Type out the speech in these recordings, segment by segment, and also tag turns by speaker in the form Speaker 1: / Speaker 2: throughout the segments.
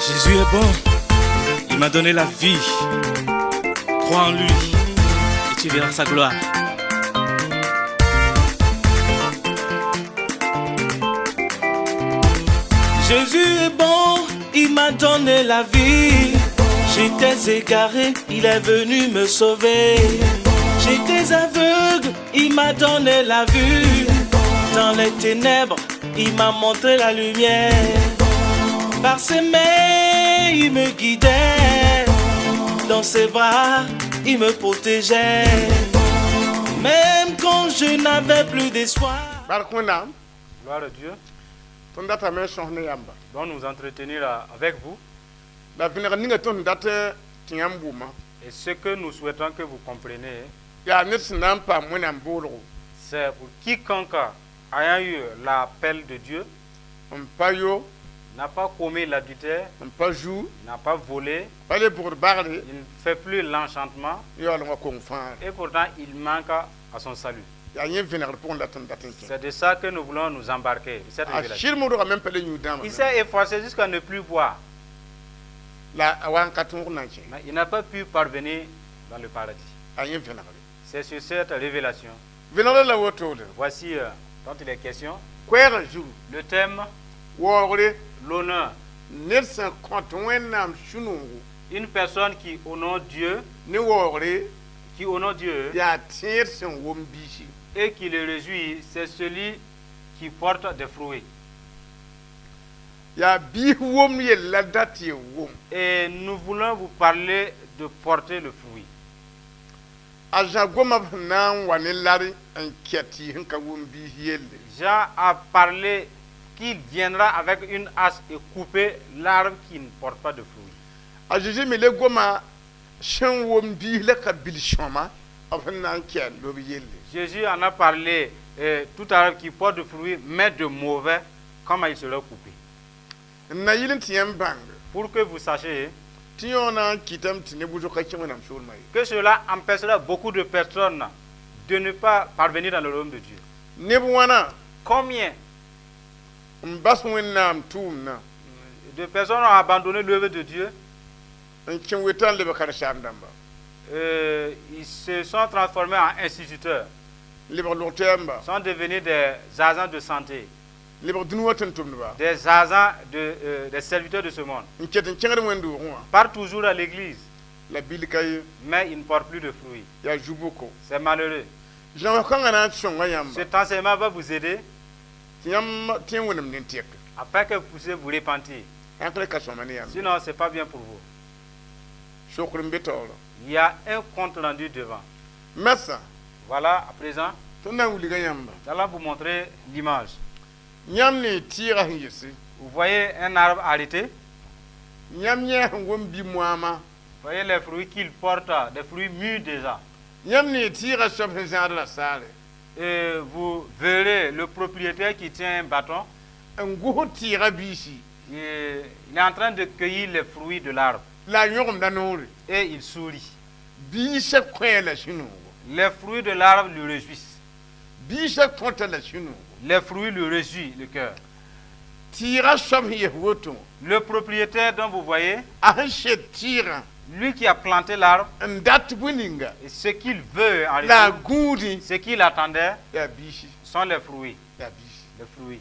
Speaker 1: Jésus est bon. Il m'a donné la vie. Crois en lui et tu verras sa gloire. Jésus est bon, il m'a donné la vie. J'étais égaré, il est venu me sauver. J'étais aveugle, il m'a donné la vue. Dans les ténèbres, il m'a montré la lumière. Par ses mains, il me guidait. Dans ses bras, il me protégeait. Même quand je n'avais plus d'espoir.
Speaker 2: Bark Wẽnnaam.
Speaker 3: Gloire à Dieu.
Speaker 2: Tõnd datame n sõs ne yãmba.
Speaker 3: Donc nous entretenir avec vous.
Speaker 2: La vẽneg ninga tõnd dat tɩ yãmb wʋma.
Speaker 3: Et ce que nous souhaitons que vous compreniez,
Speaker 2: yaa ned sẽn na n paam Wẽnnaam boolgo,
Speaker 3: c'est pour quiconque ayant eu l'appel de Dieu,
Speaker 2: n pa yo,
Speaker 3: n'a pas commis l'adultère,
Speaker 2: n pa zu,
Speaker 3: n'a pas volé,
Speaker 2: pa le bʋgd bagre,
Speaker 3: il ne fait plus l'enchantement,
Speaker 2: yaool n wa kong fãagre.
Speaker 3: Et pourtant il manque à son salut.
Speaker 2: Yaa yẽ vẽnegr pʋgẽ la tõnd dat n kẽ.
Speaker 3: C'est de ça que nous voulons nous embarquer, cette
Speaker 2: A
Speaker 3: révélation.
Speaker 2: sɩd modgame n pa le yũ dãambã.
Speaker 3: Il s'est efforcé jusqu'à ne plus boire,
Speaker 2: la a wa n ka tõog na n kẽ.
Speaker 3: Mais il n'a pas pu parvenir dans le paradis.
Speaker 2: A yẽ vẽnegre.
Speaker 3: C'est sur cette révélation.
Speaker 2: Vẽnegr la wotode.
Speaker 3: Voici dont il est question.
Speaker 2: Koɛɛgã zugu.
Speaker 3: Le thème,
Speaker 2: waoogre,
Speaker 3: l'honneur.
Speaker 2: Ned sẽn kõt Wẽnnaam sũ-noogo
Speaker 3: Une personne qui honore Dieu,
Speaker 2: ne waoogre,
Speaker 3: qui honore Dieu
Speaker 2: yaa tẽed sẽn wom biisi.
Speaker 3: Et qui le réjouit, c'est celui qui porte des fruits.
Speaker 2: Yaa biis wom yell la dat tɩ y wʋm.
Speaker 3: Et nous voulons vous parler de porter le fruit.
Speaker 2: A Zã goma b sẽn na n wa ne lar n kɛ tɩɩs n ka wʋm biis yelle.
Speaker 3: Jean a parlé qu'il viendra avec une hache et couper l'arbre qui ne porte pas de fruits.
Speaker 2: A Zeezi me le goma sẽn wom biis la ka bil sõama b sẽn na n kɛ n lob yelle.
Speaker 3: Jésus en a parlé, tout arbre qui porte de fruits, mais de mauvais, comment il sera coupé.
Speaker 2: N na yɩl n tɩ yãmb bãng
Speaker 3: Pour que vous sachiez
Speaker 2: tɩ yõ na n kɩtame tɩ ne wʋsg ka kẽ Wẽnnaam soolmã ye.
Speaker 3: Que cela empêchera beaucoup de personnes de ne pas parvenir dans le royaume de Dieu.
Speaker 2: Neb wãna
Speaker 3: Combien
Speaker 2: n bas Wẽnnaam tʋʋmdã
Speaker 3: de personnes ont abandonné l'œuvre de Dieu?
Speaker 2: N kẽ wetã n lebg karen-saam-dãmba,
Speaker 3: Ils se sont transformés en instituteurs,
Speaker 2: lebg log-tɛɛmba,
Speaker 3: sont devenus des agents de santé,
Speaker 2: lebg dũni wã tʋm-tʋmdba,
Speaker 3: des agents des serviteurs de ce monde.
Speaker 2: N ket n kẽngd wẽnd-doogẽ wã.
Speaker 3: Partent toujours à l'église,
Speaker 2: La bil ka ye.
Speaker 3: Mais ils ne portent plus de fruits.
Speaker 2: Yaa zu-boko.
Speaker 3: C'est malheureux.
Speaker 2: Zãgs-kãngã na n sõnga yãmba
Speaker 3: Cet enseignement va vous aider
Speaker 2: tɩ yãmb tẽ n wẽnem nin-tɩk.
Speaker 3: Afin que vous puissiez vous repentir.
Speaker 2: Ãnkr ka sõma ne yãmb.
Speaker 3: Sinon, ce n'est pas bien pour vous.
Speaker 2: Sokr n be taoorã.
Speaker 3: Il y a un compte rendu devant.
Speaker 2: Mɛsã,
Speaker 3: Voilà, à présent,
Speaker 2: tõnd na n wilga yãmba.
Speaker 3: Nous allons vous montrer l'image.
Speaker 2: Yãmb ne tɩɩgã sẽn yese.
Speaker 3: Vous voyez un arbre arrêté.
Speaker 2: Yãmb yẽ sẽn wom bi-moamã.
Speaker 3: Vous voyez les fruits qu'il porte, des fruits mûrs déjà.
Speaker 2: Yãmb ne tɩɩgã soab sẽn zãad la saare.
Speaker 3: Et vous verrez le propriétaire qui tient un bâton.
Speaker 2: N gʋs tɩɩgã biisi.
Speaker 3: Et il est en train de cueillir les fruits de l'arbre.
Speaker 2: La a yõgemda noore.
Speaker 3: Et il sourit.
Speaker 2: Biisã kõe la sũ-noogo.
Speaker 3: Les fruits de l'arbre lui réjouissent.
Speaker 2: Biisã kõta la sũ-noogo.
Speaker 3: Les fruits lui réjouissent le cœur.
Speaker 2: Tɩɩgã soab sẽn yes woto,
Speaker 3: Le propriétaire dont vous voyez,
Speaker 2: a sẽn sed tɩɩgã
Speaker 3: lui qui a planté l'arbre,
Speaker 2: n dat bõe-ninga,
Speaker 3: et ce qu'il veut en
Speaker 2: la a
Speaker 3: retour,
Speaker 2: gũudẽ,
Speaker 3: ce qu'il attendait,
Speaker 2: yaa biisi,
Speaker 3: sont les fruits.
Speaker 2: Yaa biisi.
Speaker 3: Les fruits.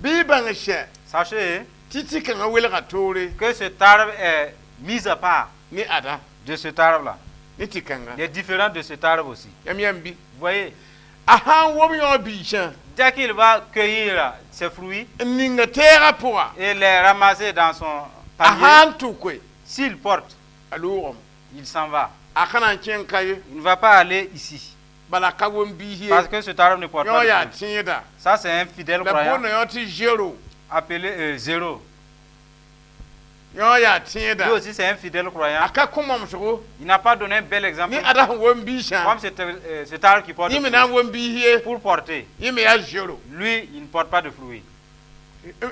Speaker 2: Bɩ y bãng sɛ
Speaker 3: Sachez
Speaker 2: tɩ tɩ-kãngã welga toore
Speaker 3: que cet arbre est mis à part
Speaker 2: ne ada
Speaker 3: de cet arbre-là.
Speaker 2: Ne tɩ-kãnga.
Speaker 3: Il est différent de cet arbre aussi.
Speaker 2: Yãmb yãmb bɩ?
Speaker 3: Vous voyez,
Speaker 2: A sã n wom yõ biisã
Speaker 3: dès qu'il va cueillir ses fruits
Speaker 2: n ninga tɛɛgã pʋga,
Speaker 3: et les ramasser dans son
Speaker 2: a
Speaker 3: panier,
Speaker 2: sã n tʋkoe,
Speaker 3: s'il porte,
Speaker 2: a loogame.
Speaker 3: Il s'en va.
Speaker 2: A ka na n kẽng ka ye.
Speaker 3: Il ne va pas aller ici.
Speaker 2: Bala a ka wom biis ye.
Speaker 3: Parce que cet arbre ne porte
Speaker 2: Yõ
Speaker 3: pas de
Speaker 2: yaa
Speaker 3: fruits.
Speaker 2: tẽeda.
Speaker 3: Ça, c'est un fidèle
Speaker 2: La
Speaker 3: croyant
Speaker 2: boonda yõ tɩ zero.
Speaker 3: Appelé zéro.
Speaker 2: Yõ yaa
Speaker 3: Lui
Speaker 2: tẽeda.
Speaker 3: Aussi, c'est un fidèle croyant.
Speaker 2: A ka kõ momsgo.
Speaker 3: Il n'a pas donné un bel exemple
Speaker 2: Ne ada sẽn wom biisã.
Speaker 3: comme cet arbre qui porte
Speaker 2: Yẽ
Speaker 3: des
Speaker 2: me na n
Speaker 3: fruits.
Speaker 2: wom biis ye.
Speaker 3: Pour porter.
Speaker 2: Yẽ me yaa zero.
Speaker 3: Lui, il ne porte pas de fruits.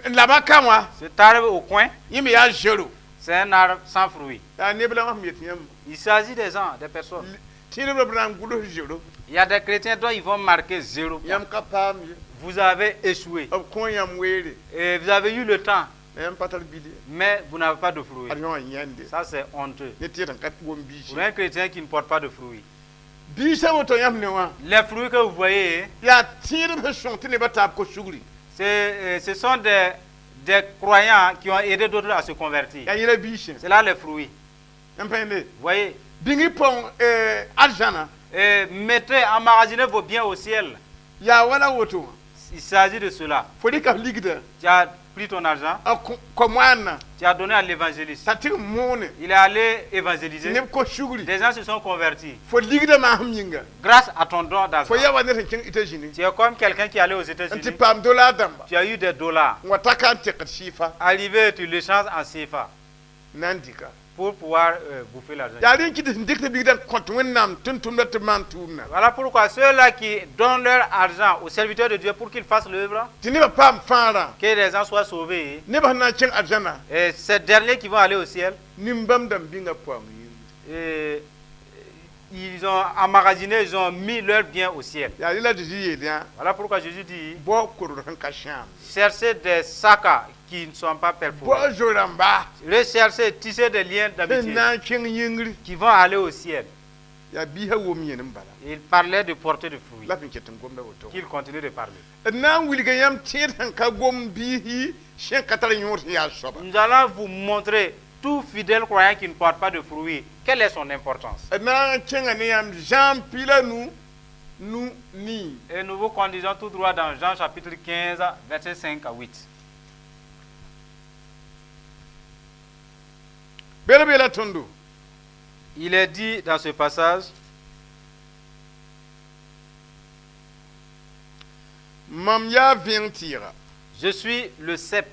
Speaker 2: N laba ka wã.
Speaker 3: Cet arbre au coin,
Speaker 2: Yẽ me yaa zero.
Speaker 3: C'est un arbre sans fruits.
Speaker 2: Yaa neb la wã sẽn yet yãmb.
Speaker 3: Il s'agit des gens, des personnes.
Speaker 2: Tẽedb la b na n gʋls zero.
Speaker 3: Il y a des chrétiens dont ils vont marquer zéro point.
Speaker 2: Yãmb ka paam ye.
Speaker 3: Vous avez échoué.
Speaker 2: B kõ yãmb weere
Speaker 3: Et vous avez eu le temps,
Speaker 2: la yãmb pa tar bil ye.
Speaker 3: Mais vous n'avez pas de fruits.
Speaker 2: Ad yõ wã yãnde.
Speaker 3: Ça, c'est honteux.
Speaker 2: Ne tɩ d n ka wom biisi.
Speaker 3: Pour un chrétien qui ne porte pas de fruits.
Speaker 2: Biisã woto yãmb ne wã
Speaker 3: Les fruits que vous voyez,
Speaker 2: yaa tẽedb sẽn sõng tɩ nebã taab ko-sugri.
Speaker 3: ce sont des croyants qui ont aidé d'autres à se convertir.
Speaker 2: Yaa yẽla biisẽ.
Speaker 3: C'est là les fruits.
Speaker 2: Yãmb pa yẽnde.
Speaker 3: Vous voyez?
Speaker 2: Bĩng y paoong arzãna.
Speaker 3: Et mettez, emmagasinez vos biens au ciel.
Speaker 2: Yaa wala woto wã.
Speaker 3: Il s'agit de cela.
Speaker 2: Fo rɩka f ligdã
Speaker 3: Tu as pris ton argent,
Speaker 2: n kõ moanna
Speaker 3: tu as donné à l'évangéliste.
Speaker 2: t'a tɩg n moone.
Speaker 3: Il est allé
Speaker 2: Tɩ
Speaker 3: évangéliser.
Speaker 2: neb ko-sugri.
Speaker 3: Des gens se sont convertis.
Speaker 2: Fo ligdã maasem yĩnga.
Speaker 3: Grâce à ton don d'argent.
Speaker 2: Fo ya wa ned sẽn kẽng États-Unis
Speaker 3: Tu es comme quelqu'un qui est allé aux
Speaker 2: n tɩ
Speaker 3: États-Unis.
Speaker 2: paam dollar dãmba
Speaker 3: Tu as eu des dollars.
Speaker 2: n wa ta ka n tekd sɩɩfa
Speaker 3: Arrivé, tu l'échanges en CFA
Speaker 2: n na n dɩka.
Speaker 3: Pour pouvoir bouffer l'argent.
Speaker 2: Yaa rẽ n kɩt sẽn dɩk tɩ ligdã n kõt Wẽnnaam tʋm-tʋmdã tɩ b maan tʋʋmdã.
Speaker 3: Voilà pourquoi ceux-là qui donnent leur argent aux serviteurs de Dieu pour qu'ils fassent l'œuvre,
Speaker 2: Tɩ nebã paam fãarã.
Speaker 3: Que les gens soient sauvés,
Speaker 2: Nebã sẽn na n kẽng arzãna
Speaker 3: et ces derniers qui vont aller au ciel,
Speaker 2: nin-bãmb dãmb bĩnga paoong yĩngri.
Speaker 3: et ils ont emmagasiné, ils ont mis leurs biens au ciel.
Speaker 2: Yaa rẽ la Zeezi yeel yã.
Speaker 3: Voilà pourquoi Jésus dit,
Speaker 2: Bao kord sẽn ka sãam.
Speaker 3: Cherchez des sacs qui ne sont pas perforés.
Speaker 2: Bao zo-rãmba
Speaker 3: Recherchez, tissez des liens
Speaker 2: sẽn
Speaker 3: d'amitié
Speaker 2: na n kẽng yĩngri.
Speaker 3: Qui vont aller au ciel.
Speaker 2: Yaa biisã wom yẽnem bala.
Speaker 3: Il parlait de porter de fruits,
Speaker 2: La b sẽn ket n gomda woto.
Speaker 3: Qu'il continue de parler.
Speaker 2: D na n wilga yãmb tẽed sẽn ka gom biisi sẽn ka tar yõod sẽn yaa soaba.
Speaker 3: Nous allons vous montrer tout fidèle croyant qui ne porte pas de fruits, quelle est son importance.
Speaker 2: D na n kẽnga ne yãmb Zã pila nu nu nii.
Speaker 3: Et nous vous conduisons tout droit dans Jean chapitre 15, versets 5 à 8.
Speaker 2: Bel beela tõndo.
Speaker 3: Il est dit dans ce passage,
Speaker 2: Mam yaa vẽeng tɩɩga.
Speaker 3: Je suis le cep,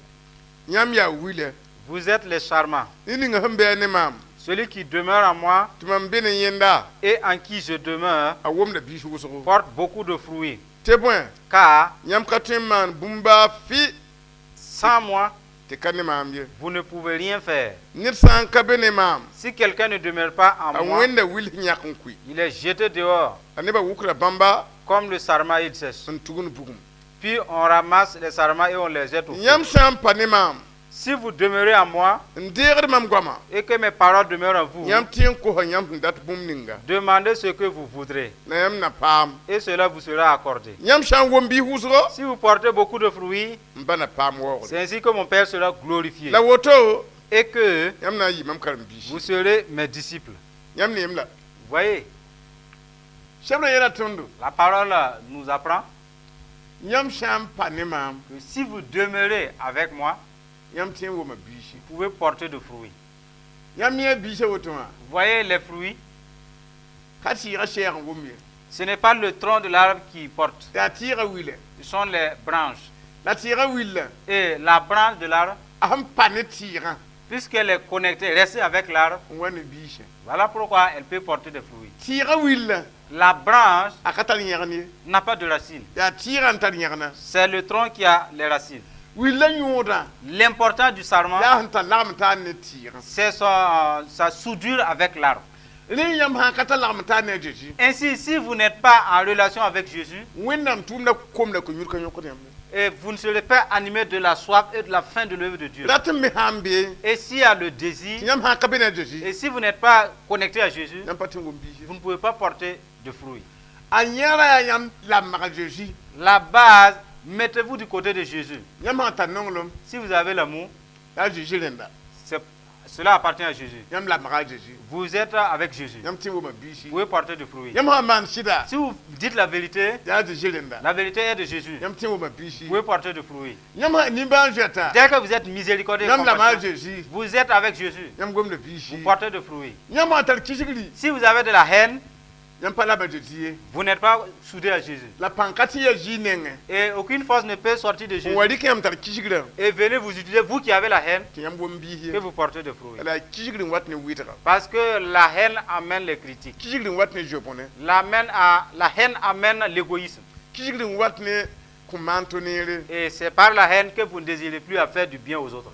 Speaker 2: Yãmb yaa wila.
Speaker 3: Vous êtes les sarments.
Speaker 2: Ned ninga sẽn bɩ a ne maam
Speaker 3: Celui qui demeure en moi
Speaker 2: tɩ mam be ne yẽnda
Speaker 3: et en qui je demeure
Speaker 2: a womda biis wʋsgo.
Speaker 3: Porte beaucoup de fruits.
Speaker 2: Tɩ bõe
Speaker 3: Car
Speaker 2: yãmb ka tõe n maan bũmb baa fɩ
Speaker 3: sans moi,
Speaker 2: tɩ ka ne maam ye.
Speaker 3: Vous ne pouvez rien faire.
Speaker 2: Ned sã n ka be ne maam
Speaker 3: Si quelqu'un ne demeure pas
Speaker 2: a
Speaker 3: en moi,
Speaker 2: wẽnda wil sẽn yãk n kʋɩ.
Speaker 3: Il est jeté dehors
Speaker 2: A nebã wukra bãmba
Speaker 3: comme le sarment, il sèche.
Speaker 2: n tugn bugum.
Speaker 3: Puis on ramasse les sarments et on les jette au feu.
Speaker 2: Yãmb sã n pa ne maam
Speaker 3: Si vous demeurez en moi
Speaker 2: n deegd mam goama
Speaker 3: et que mes paroles demeurent en vous,
Speaker 2: yãmb tɩ n kosa yãmb sẽn dat bũmb ninga
Speaker 3: demandez ce que vous voudrez
Speaker 2: la yãmb na paam.
Speaker 3: Et cela vous sera accordé.
Speaker 2: Yãmb sã n wom biis wʋsgo
Speaker 3: Si vous portez beaucoup de fruits,
Speaker 2: n ba na paam waoogre.
Speaker 3: C'est ainsi que mon Père sera glorifié
Speaker 2: La woto
Speaker 3: et que
Speaker 2: yãmb na n yɩ mam karen-biisi.
Speaker 3: Vous serez mes disciples.
Speaker 2: Yãmb neem la.
Speaker 3: Vous voyez,
Speaker 2: Sebrã yeela tõndo
Speaker 3: la parole nous apprend
Speaker 2: yãmb sã n pa ne maam
Speaker 3: que si vous demeurez avec moi,
Speaker 2: yãmb tõe n woma biisi.
Speaker 3: Vous pouvez porter de fruits.
Speaker 2: Yãmb yẽ biisã woto wã
Speaker 3: Vous voyez les fruits,
Speaker 2: ka tɩɩgã sɛɛg n wom ye.
Speaker 3: Ce n'est pas le tronc de l'arbre qui porte,
Speaker 2: Yaa tɩɩgã wila.
Speaker 3: Ce sont les branches.
Speaker 2: La tɩɩgã willa
Speaker 3: Et la branche de l'arbre,
Speaker 2: a sẽn pa ne tɩɩgã
Speaker 3: puisqu'elle est connectée, restée avec l'arbre,
Speaker 2: n wa ne biisã.
Speaker 3: Voilà pourquoi elle peut porter des fruits.
Speaker 2: Tɩɩgã willa
Speaker 3: La branche
Speaker 2: a ka tar yẽgen ye.
Speaker 3: N'a pas de racines.
Speaker 2: Yaa tɩɩgã n tar yẽgna.
Speaker 3: C'est le tronc qui a les racines.
Speaker 2: Willa yõodã
Speaker 3: L'important du sarment,
Speaker 2: yaa sẽn tar lagem taar ne tɩɩgã.
Speaker 3: C'est sa soudure avec l'arbre.
Speaker 2: Rẽ yãmb sã n ka tar lagem taar ne a Zeezi
Speaker 3: Ainsi, si vous n'êtes pas en relation avec Jésus,
Speaker 2: Wẽnnaam tʋʋmdã kom la ko-yũud ka yõkd yãmb ye.
Speaker 3: Et vous ne serez pas animé de la soif et de la faim de l'œuvre de Dieu.
Speaker 2: Rat n me sã n bee
Speaker 3: Et s'il y a le désir,
Speaker 2: tɩ yãmb sã n ka be ne a Zeezi
Speaker 3: et si vous n'êtes pas connecté à Jésus,
Speaker 2: yãmb pa tõe n wom biis ye.
Speaker 3: Vous ne pouvez pas porter de fruits.
Speaker 2: A yẽgra yaa yãmb la n mag Zeezi.
Speaker 3: La base, mettez-vous du côté de Jésus.
Speaker 2: Yãmb sã n tar nonglem
Speaker 3: Si vous avez l'amour,
Speaker 2: yaa Zeezi rẽnda.
Speaker 3: Cela appartient à Jésus.
Speaker 2: Yãmb la maga Zeezi.
Speaker 3: Vous êtes avec Jésus.
Speaker 2: Yãmb tõe n woma biisi.
Speaker 3: Vous pouvez porter de fruits.
Speaker 2: Yãmb sã n maan sɩda
Speaker 3: Si vous dites la vérité,
Speaker 2: yaa Zeezi rẽnda.
Speaker 3: La vérité est de Jésus.
Speaker 2: Yãmb tõe n woma biisi.
Speaker 3: Vous pouvez porter de fruits.
Speaker 2: Yãmb sã nimbãan-zoeta
Speaker 3: Dès que vous êtes miséricordieux et
Speaker 2: yãmb la maa
Speaker 3: compassionné,
Speaker 2: Zeezi
Speaker 3: vous êtes avec Jésus.
Speaker 2: yãmb gomda biisi.
Speaker 3: Vous portez de fruits.
Speaker 2: Yãmb sã n tar kisgri
Speaker 3: Si vous avez de la haine,
Speaker 2: yãmb pa laba Zeezi ye.
Speaker 3: Vous n'êtes pas soudé à Jésus.
Speaker 2: La pãng ka tɩ ya zĩig nengẽ
Speaker 3: Et aucune force ne peut sortir de
Speaker 2: n
Speaker 3: Jésus.
Speaker 2: wa rɩk yãmb tar kisgrã
Speaker 3: Et venez vous utiliser, vous qui avez la haine,
Speaker 2: tɩ yãmb wom biis
Speaker 3: que
Speaker 2: ye.
Speaker 3: vous portez de fruits.
Speaker 2: La kisgr n wat ne wɩtga.
Speaker 3: Parce que la haine amène les critiques.
Speaker 2: Kisgr n wat ne zoe-bõne.
Speaker 3: La haine amène l'égoïsme.
Speaker 2: Kisgr n wat ne kõ maan to neere.
Speaker 3: Et c'est par la haine que vous ne désirez plus à faire du bien aux autres.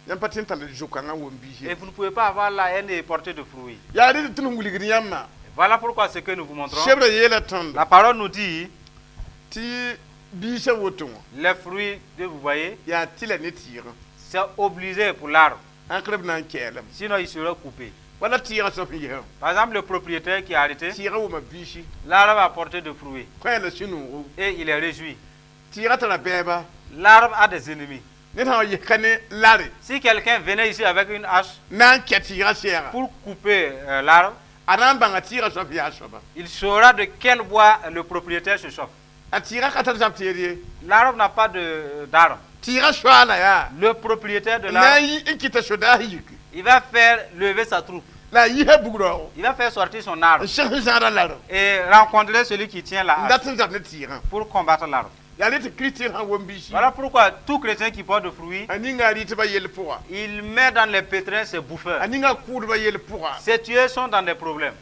Speaker 2: Yãmb pa tõe n tar zo-kãngã n wom biis
Speaker 3: Et
Speaker 2: ye.
Speaker 3: vous ne pouvez pas avoir la haine et porter de fruits.
Speaker 2: Yaa rɩd tɩ n wilgd yãmbã.
Speaker 3: Voilà pourquoi ce que nous vous montrons.
Speaker 2: Sebrã yeela tõndo
Speaker 3: La parole nous dit
Speaker 2: tɩ Biisã woto wã
Speaker 3: Les fruits que vous voyez,
Speaker 2: yaa tɩla ne tɩɩgã.
Speaker 3: C'est obligé pour l'arbre.
Speaker 2: Ãnkr b na n kɛɛlame.
Speaker 3: Sinon, il sera coupé.
Speaker 2: Wala tɩɩgã sõp n yesã.
Speaker 3: Par exemple, le propriétaire qui a arrêté,
Speaker 2: Tɩɩgã wʋma biisi.
Speaker 3: L'arbre a porté de fruits
Speaker 2: Kõ la sũ-noogo.
Speaker 3: Et il est réjoui.
Speaker 2: Tɩɩgã tara bɛɛba.
Speaker 3: L'arbre a des ennemis.
Speaker 2: Ned sã n wa yes ka ne lare
Speaker 3: Si quelqu'un venait ici avec une hache
Speaker 2: na n kɛ tɩɩgã sɛɛga,
Speaker 3: pour couper l'arbre,
Speaker 2: a na n bãnga tɩɩgã sõp yaa soaba.
Speaker 3: Il saura de quel bois le propriétaire se chauffe.
Speaker 2: A tɩɩgã ka tar zab teed ye.
Speaker 3: L'arbre n'a pas d'arme.
Speaker 2: Tɩɩgã soaala yaa
Speaker 3: Le propriétaire de
Speaker 2: n na
Speaker 3: l'arbre,
Speaker 2: n yi n kɩta sodaas yiki
Speaker 3: il va faire lever sa troupe.
Speaker 2: La a yisa bugraoogo
Speaker 3: Il va faire sortir son arme
Speaker 2: n sẽs zãada lare
Speaker 3: et rencontrer celui qui tient la
Speaker 2: n
Speaker 3: hache
Speaker 2: dat n zab ne tɩɩgã.
Speaker 3: Pour combattre l'arbre.
Speaker 2: Yaa rẽ tɩ kiristɩ sã n wom biisi,
Speaker 3: Voilà pourquoi tout chrétien qui porte de fruits,
Speaker 2: a ninga a rɩtbã yell pʋga,
Speaker 3: il met dans les pétrins ses bouffeurs.
Speaker 2: A ninga a kʋʋdbã yell pʋga.
Speaker 3: Ses tueurs sont dans des problèmes.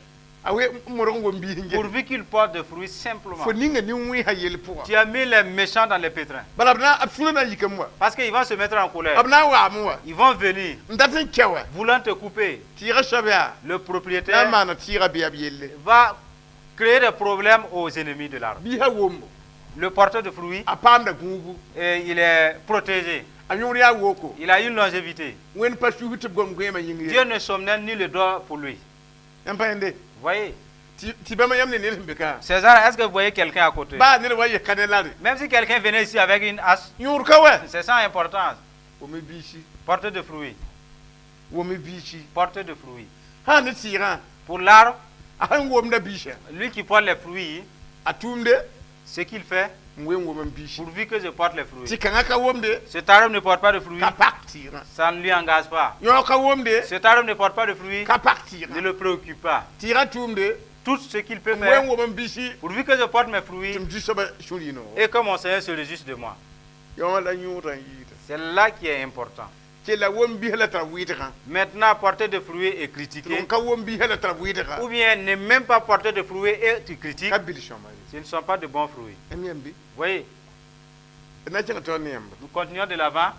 Speaker 2: A we n modg n wom biis n get.
Speaker 3: Pourvu qu'il porte des fruits simplement.
Speaker 2: Fo ninga nin-wẽnsã yell pʋga.
Speaker 3: Tu as mis les méchants dans les pétrins.
Speaker 2: Bala b na b sũurã na n yikame wa.
Speaker 3: Parce qu'ils vont se mettre en colère.
Speaker 2: B na n waame wa.
Speaker 3: Ils vont venir,
Speaker 2: N dat n kɛ wa.
Speaker 3: Voulant te couper.
Speaker 2: Tɩɩgã soab yaa
Speaker 3: Le
Speaker 2: na n
Speaker 3: propriétaire
Speaker 2: maana tɩɩgã bɩ b yelle.
Speaker 3: Va créer des problèmes aux ennemis de l'arbre.
Speaker 2: Biisã wombo.
Speaker 3: Le porteur de fruits,
Speaker 2: A paamda gũubu.
Speaker 3: Et il est protégé.
Speaker 2: A yõor yaa woko.
Speaker 3: Il a une longévité.
Speaker 2: Wẽnd pa suuf tɩ b gom goẽemã yĩng ye.
Speaker 3: Dieu ne somnole ni le dort pour lui.
Speaker 2: Yãmb pa yẽnde.
Speaker 3: Vous voyez?
Speaker 2: Tɩ bãmba yãmb ne ned sẽn be ka.
Speaker 3: César, est-ce que vous voyez quelqu'un à côté?
Speaker 2: Baa ned wa yes ka ne lare.
Speaker 3: Même si quelqu'un venait ici avec une hache,
Speaker 2: Yõor ka wa.
Speaker 3: C'est sans importance.
Speaker 2: Wʋm biisi.
Speaker 3: Porteur de fruits.
Speaker 2: Wʋm biisi.
Speaker 3: Porteur de fruits.
Speaker 2: Sã ne tɩɩgã,
Speaker 3: Pour l'arbre,
Speaker 2: a sẽn womda biisã,
Speaker 3: lui qui porte les fruits,
Speaker 2: a tʋʋmde
Speaker 3: ce qu'il fait,
Speaker 2: n wen wʋm n biisi.
Speaker 3: Pourvu que je porte les fruits.
Speaker 2: Tɩ kãngã ka womde,
Speaker 3: Cet arbre ne porte pas de fruits,
Speaker 2: ka pak tɩɩgã.
Speaker 3: Ça ne lui engage pas.
Speaker 2: Yõ ka womde,
Speaker 3: Cet arbre ne porte pas de fruits,
Speaker 2: ka pak
Speaker 3: ne
Speaker 2: tɩɩgã.
Speaker 3: Le préoccupe pas.
Speaker 2: Tɩɩgã tʋʋmde
Speaker 3: Tout ce qu'il peut
Speaker 2: n
Speaker 3: faire,
Speaker 2: wen wʋm n biisi
Speaker 3: pourvu que je porte mes fruits
Speaker 2: tɩ m zu-soabã sũ rɩ-noogo.
Speaker 3: Et que mon Seigneur se réjouisse de moi.
Speaker 2: Yõ la yõodã n yɩɩda.
Speaker 3: C'est là qui est important.
Speaker 2: Tɩ la wom biisã la tara wɩdgã.
Speaker 3: Maintenant, porter des fruits et
Speaker 2: Tɩ
Speaker 3: critiquer,
Speaker 2: n ka wom biisã la tara wɩdgã,
Speaker 3: ou bien ne même pas porter de fruits et tu critiques,
Speaker 2: ka bil sõma ye.
Speaker 3: Ce ne sont pas de bons fruits.
Speaker 2: M yãmb bɩ.
Speaker 3: Vous voyez,
Speaker 2: D na kẽng tõnd ne yãmba.
Speaker 3: Nous continuons de l'avant.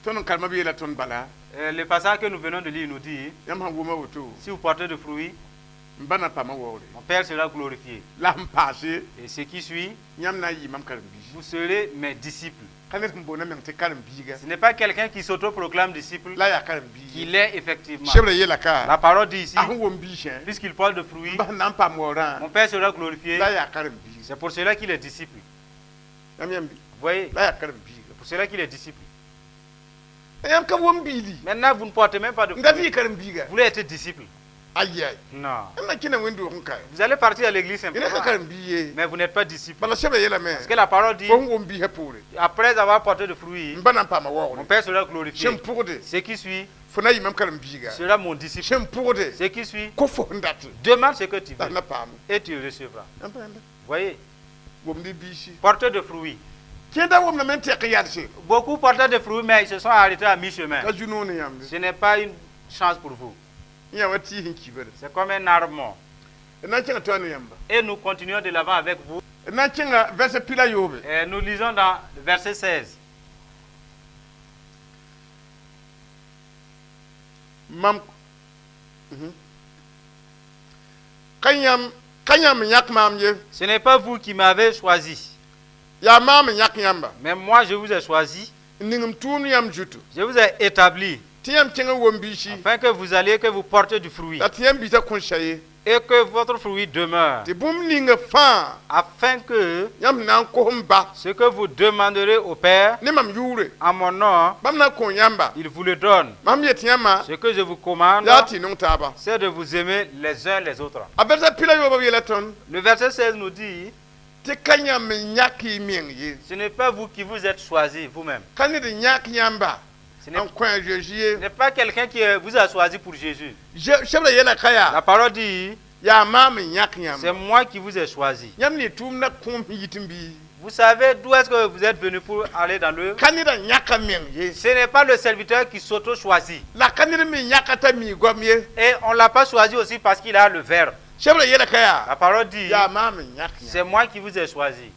Speaker 2: Tõnd n karema b yeela tõnd bala.
Speaker 3: Le passage que nous venons de lire nous dit,
Speaker 2: Yãmb sãn wʋma woto,
Speaker 3: si vous portez de fruits,
Speaker 2: m ba na paama waoore.
Speaker 3: Mon Père sera glorifié.
Speaker 2: La sẽn paase,
Speaker 3: Et ce qui suit,
Speaker 2: yãmb na n yɩ mam karen-biisi.
Speaker 3: Vous serez mes disciples.
Speaker 2: Ka ned sẽn boonda meng tɩ karen-biiga
Speaker 3: Ce n'est pas quelqu'un qui s'autoproclame disciple
Speaker 2: la yaa karen-biig.
Speaker 3: Qu'il est effectivement.
Speaker 2: Sebrã yeela ka
Speaker 3: La parole dit ici,
Speaker 2: a sẽn wʋm biisã,
Speaker 3: puisqu'il porte de fruits,
Speaker 2: m ba sẽn na n paam waoorã,
Speaker 3: mon Père sera glorifié.
Speaker 2: La yaa karen-biiga.
Speaker 3: C'est pour cela qu'il est disciple.
Speaker 2: Yãmb yãmb bɩ.
Speaker 3: Vous voyez,
Speaker 2: La yaa karen-biiga.
Speaker 3: c'est pour cela qu'il est disciple.
Speaker 2: Yãmb ka wʋm biili.
Speaker 3: Maintenant, vous ne portez même pas de
Speaker 2: N dat
Speaker 3: fruits.
Speaker 2: yɩ karen-biiga.
Speaker 3: Vous voulez être disciple.
Speaker 2: Ayai.
Speaker 3: Non.
Speaker 2: Yãmb na kẽna wẽnd-doog n ka.
Speaker 3: Vous allez partir à l'église
Speaker 2: Yẽna ka
Speaker 3: simplement.
Speaker 2: karen-biig ye.
Speaker 3: Mais vous n'êtes pas disciple.
Speaker 2: Bala sebra yeelame
Speaker 3: Parce que la parole dit,
Speaker 2: fo sẽn wʋm biisã poore,
Speaker 3: après avoir porté de fruits,
Speaker 2: m ba na n paama
Speaker 3: mon
Speaker 2: waoogre.
Speaker 3: Père sera glorifié.
Speaker 2: Sẽn pʋgde,
Speaker 3: Ce qui suit
Speaker 2: fo na yɩ mam karen-biiga.
Speaker 3: Sera mon disciple.
Speaker 2: Sẽn pʋgde,
Speaker 3: Ce qui suit,
Speaker 2: ko fo sẽn dat
Speaker 3: demande ce que tu
Speaker 2: la
Speaker 3: veux
Speaker 2: na paame.
Speaker 3: Et tu recevras.
Speaker 2: Yãmb pa yãmba.
Speaker 3: Voyez,
Speaker 2: Wʋmd biisi.
Speaker 3: Porteur de fruits.
Speaker 2: Kẽeda wʋmdame n tɛk yadse.
Speaker 3: Beaucoup portaient des fruits, mais ils se sont arrêtés à mi-chemin.
Speaker 2: Ka zu-noog ne yãmb.
Speaker 3: Ce n'est pas une chance pour vous.
Speaker 2: Yã wa tɩɩs n kibra.
Speaker 3: C'est comme un arbre mort.
Speaker 2: D na n kẽnga tõa ne yãmba.
Speaker 3: Et nous continuons de l'avant avec vous.
Speaker 2: D na n kẽnga vɛrsa pila yoobe.
Speaker 3: Et nous lisons dans le verset 16.
Speaker 2: Mam ka yãmb ka yãmb n yãk maam ye.
Speaker 3: Ce n'est pas vous qui m'avez choisi,
Speaker 2: Yaa maam n yãk yãmba.
Speaker 3: Mais moi je vous ai choisi,
Speaker 2: N ning m tʋʋm yãmb zutu.
Speaker 3: Je vous ai établi,
Speaker 2: Tɩ yãmb kẽng n wom biisi.
Speaker 3: Afin que vous alliez, que vous portiez du fruit,
Speaker 2: La tɩ yãmb biisã kõn sa ye.
Speaker 3: Et que votre fruit demeure,
Speaker 2: Tɩ bũmb ninga fãa
Speaker 3: afin que
Speaker 2: yãmb na n kos m ba
Speaker 3: ce que vous demanderez au Père
Speaker 2: ne mam yʋʋre,
Speaker 3: en mon nom,
Speaker 2: bãmb na n kõ yãmba.
Speaker 3: Il vous le donne.
Speaker 2: Mam yet yãmba
Speaker 3: Ce que je vous commande,
Speaker 2: yaa tɩ y nong taaba.
Speaker 3: C'est de vous aimer les uns les autres.
Speaker 2: A vɛrsa pila yoobã b yeela tõnd
Speaker 3: Le verset 16 nous dit,
Speaker 2: tɩ ka yãmb n yãk y meng ye.
Speaker 3: Ce n'est pas vous qui vous êtes choisi vous-même.
Speaker 2: Ka ned n yãk yãmba
Speaker 3: Ce n'est
Speaker 2: n kõ a Zeezi ye.
Speaker 3: Ce n'est pas quelqu'un qui vous a choisi pour Jésus.
Speaker 2: Sebrã yeela ka yaa
Speaker 3: La parole dit,
Speaker 2: yaa maam n yãk yãmba.
Speaker 3: C'est moi qui vous ai choisi.
Speaker 2: Yãmb ne tʋʋmdã kũum sẽn yit n bɩ.
Speaker 3: Vous savez d'où est-ce que vous êtes venu pour aller dans l'œuvre?
Speaker 2: Ka ned n yãka meng ye.
Speaker 3: Ce n'est pas le serviteur qui s'auto-choisit.
Speaker 2: La ka ned me yãka t'a mi goam ye.
Speaker 3: Et on ne l'a pas choisi aussi parce qu'il a le verbe.
Speaker 2: Sebrã yeela ka yaa
Speaker 3: La parole dit,
Speaker 2: yaa maam n yãk yãmba.
Speaker 3: C'est moi qui vous ai choisi.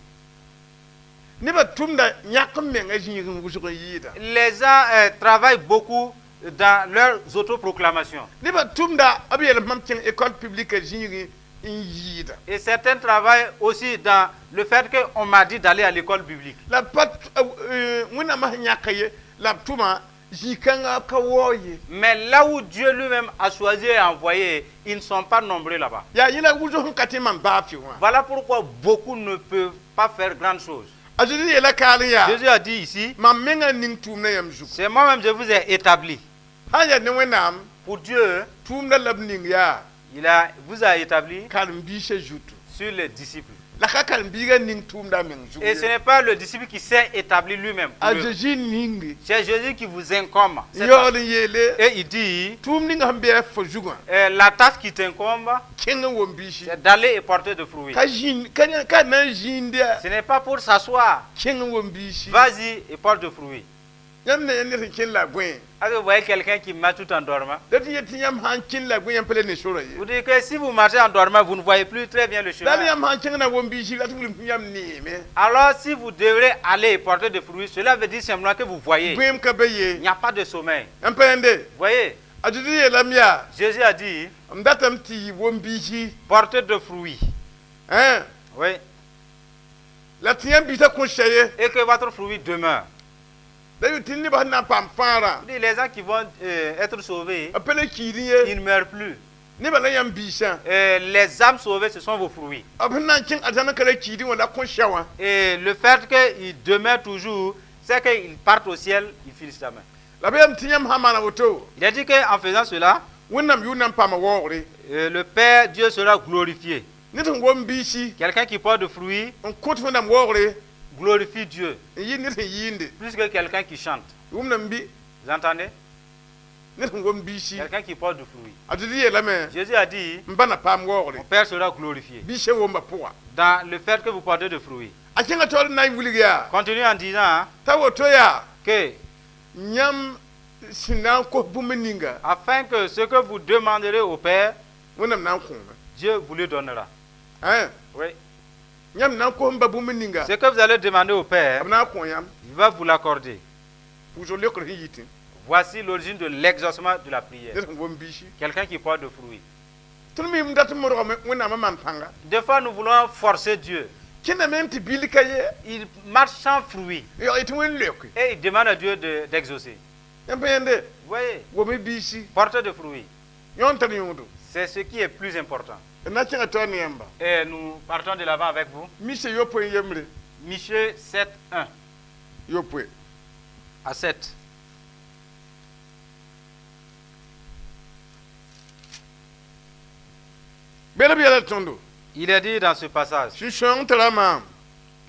Speaker 2: Nebã tʋmda yãk n mengã zĩig n wʋsg n yɩɩda.
Speaker 3: Les gens travaillent beaucoup dans leurs autoproclamations.
Speaker 2: Nebã tʋmda b yeel mam kẽng école publique zĩigẽ n yɩɩda.
Speaker 3: Et certains travaillent aussi dans le fait qu'on m'a dit d'aller à l'école biblique.
Speaker 2: La b pa Wẽnnaamã sẽn yãka ye la b tʋma zĩ-kãngã ka waoog ye.
Speaker 3: Mais là où Dieu lui-même a choisi et envoyé, ils ne sont pas nombreux là-bas.
Speaker 2: Yaa yẽ la wʋsg sẽn ka tẽ maan baa fɩ wã.
Speaker 3: Voilà pourquoi beaucoup ne peuvent pas faire grande chose.
Speaker 2: A Zezi yeela kaal n yaa
Speaker 3: Jésus a dit ici,
Speaker 2: mam mengã n ning tʋʋmdã yãmb zugu.
Speaker 3: C'est moi-même, je vous ai établi.
Speaker 2: Sã n yaa ne Wẽnnaam
Speaker 3: Pour Dieu,
Speaker 2: tʋʋmdã la b ning yaa
Speaker 3: il a, vous a établi
Speaker 2: karen-biisã zutu.
Speaker 3: Sur les disciples.
Speaker 2: La ka karen-biigã ning tʋʋmdã a meng zug
Speaker 3: Et ce
Speaker 2: ye.
Speaker 3: n'est pas le disciple qui s'est établi lui-même pour
Speaker 2: A
Speaker 3: eux.
Speaker 2: Zezi ningi
Speaker 3: C'est Jésus qui vous incombe
Speaker 2: n yaool n yeele.
Speaker 3: Et il dit,
Speaker 2: tʋʋm ninga sẽn be fo zugã
Speaker 3: la tâche qui t'incombe,
Speaker 2: kẽng n wom biisi
Speaker 3: c'est d'aller et porter de fruits.
Speaker 2: ka zĩnd ka na n zĩnd
Speaker 3: Ce n'est pas pour s'asseoir.
Speaker 2: Kẽng n wom biisi.
Speaker 3: Vas-y et porte de fruits.
Speaker 2: Yãmb na yã ned sẽn kẽn la a goẽ
Speaker 3: Est-ce que vous voyez quelqu'un qui marche tout en dormant?
Speaker 2: La tɩ yet tɩ yãmb sã n kẽn la a goẽ yãmb pa le ne sora ye.
Speaker 3: Vous dites que si vous marchez en dormant, vous ne voyez plus très bien le
Speaker 2: La
Speaker 3: chemin.
Speaker 2: yãmb sã n kẽng na wom biisi la tɩ wilg tɩ yãmb neeme.
Speaker 3: Alors si vous devrez aller et porter des fruits, cela veut dire simplement que vous voyez.
Speaker 2: Goẽem ka be ye.
Speaker 3: Il n'y a pas de sommeil.
Speaker 2: N pa yẽnde.
Speaker 3: Vous voyez,
Speaker 2: A Zezi yeelame yaa
Speaker 3: Jésus a dit,
Speaker 2: m datame tɩ yɩ wom biisi
Speaker 3: portez de fruits.
Speaker 2: Hein?
Speaker 3: Oui.
Speaker 2: La tɩ yãmb biisã kõ sɛ ye.
Speaker 3: Et que votre fruit demeure.
Speaker 2: La yʋ tɩ nebã sẽn na n paam fãagrã
Speaker 3: Il dit, les gens qui vont être sauvés,
Speaker 2: b pa le kiidẽ ye.
Speaker 3: Ils ne meurent plus.
Speaker 2: Nebã la yãmb biisã.
Speaker 3: Les âmes sauvées, ce sont vos fruits.
Speaker 2: B sẽn na n kẽng arzãn ka le kiidẽ wã la kõ sɛ wã.
Speaker 3: Et le fait qu'ils demeurent toujours, c'est qu'ils partent au ciel, ils finissent jamais.
Speaker 2: La b yeelame tɩ yãmb sã n maan a woto
Speaker 3: Il a dit qu'en faisant cela,
Speaker 2: Wẽnnaam yʋʋr na n paama waoogre.
Speaker 3: Le Père Dieu sera glorifié.
Speaker 2: Ned sẽn wom biisi
Speaker 3: Quelqu'un qui porte de fruits
Speaker 2: n kõt Wẽnnaam waoogre
Speaker 3: glorifie Dieu
Speaker 2: n yɩ ned sẽn yɩɩnde.
Speaker 3: Plus que quelqu'un qui chante.
Speaker 2: Wʋmdame bɩ?
Speaker 3: Vous entendez?
Speaker 2: Ned sẽn wom biisi.
Speaker 3: Quelqu'un qui porte du fruit.
Speaker 2: A Zezi yeelame
Speaker 3: Jésus a dit,
Speaker 2: m ba na paam waoogre
Speaker 3: mon Père sera glorifié
Speaker 2: biisã womba pʋga.
Speaker 3: Dans le fait que vous portez de fruits.
Speaker 2: A kẽngã taoor n na n wilg yaa
Speaker 3: Continue en disant, hein,
Speaker 2: t'a woto yaa
Speaker 3: que
Speaker 2: yãmb sẽn na n kos bũmb ninga
Speaker 3: afin que ce que vous demanderez au Père,
Speaker 2: Wẽnnaam na n kõome.
Speaker 3: Dieu vous le donnera.
Speaker 2: Hein?
Speaker 3: Oui.
Speaker 2: Yãmb na n kos n ba bũmb ninga
Speaker 3: Ce que vous allez demander au Père,
Speaker 2: b na n kõ yãmb.
Speaker 3: Il va vous l'accorder.
Speaker 2: Pʋʋsg leokr sẽn yitẽ.
Speaker 3: Voici l'origine de l'exaucement de la prière.
Speaker 2: Ned sẽn wom biisi.
Speaker 3: Quelqu'un qui porte de fruits.
Speaker 2: Tõnd me n dat n modgame Wẽnnaamã maan pãnga.
Speaker 3: Des fois, nous voulons forcer Dieu.
Speaker 2: Kẽndame tɩ bill ka ye.
Speaker 3: Il marche sans fruits
Speaker 2: Ya tɩ Wẽnd leoke.
Speaker 3: Et il demande à Dieu d'exaucer.
Speaker 2: Yãmb pa yẽnde.
Speaker 3: Vous voyez,
Speaker 2: Wom biisi.
Speaker 3: porte de fruits.
Speaker 2: Yõ n tar yõodo.
Speaker 3: C'est ce qui est plus important.
Speaker 2: D na kẽngã taoor ne yãmba.
Speaker 3: Et nous partons de l'avant avec vous.
Speaker 2: Mise yopoe n yembre.
Speaker 3: Michée 7, 1
Speaker 2: Yopoe.
Speaker 3: À 7.
Speaker 2: Bela b yɛla tõndo.
Speaker 3: Il est dit dans ce passage,
Speaker 2: Sũ-sãoong tara maam.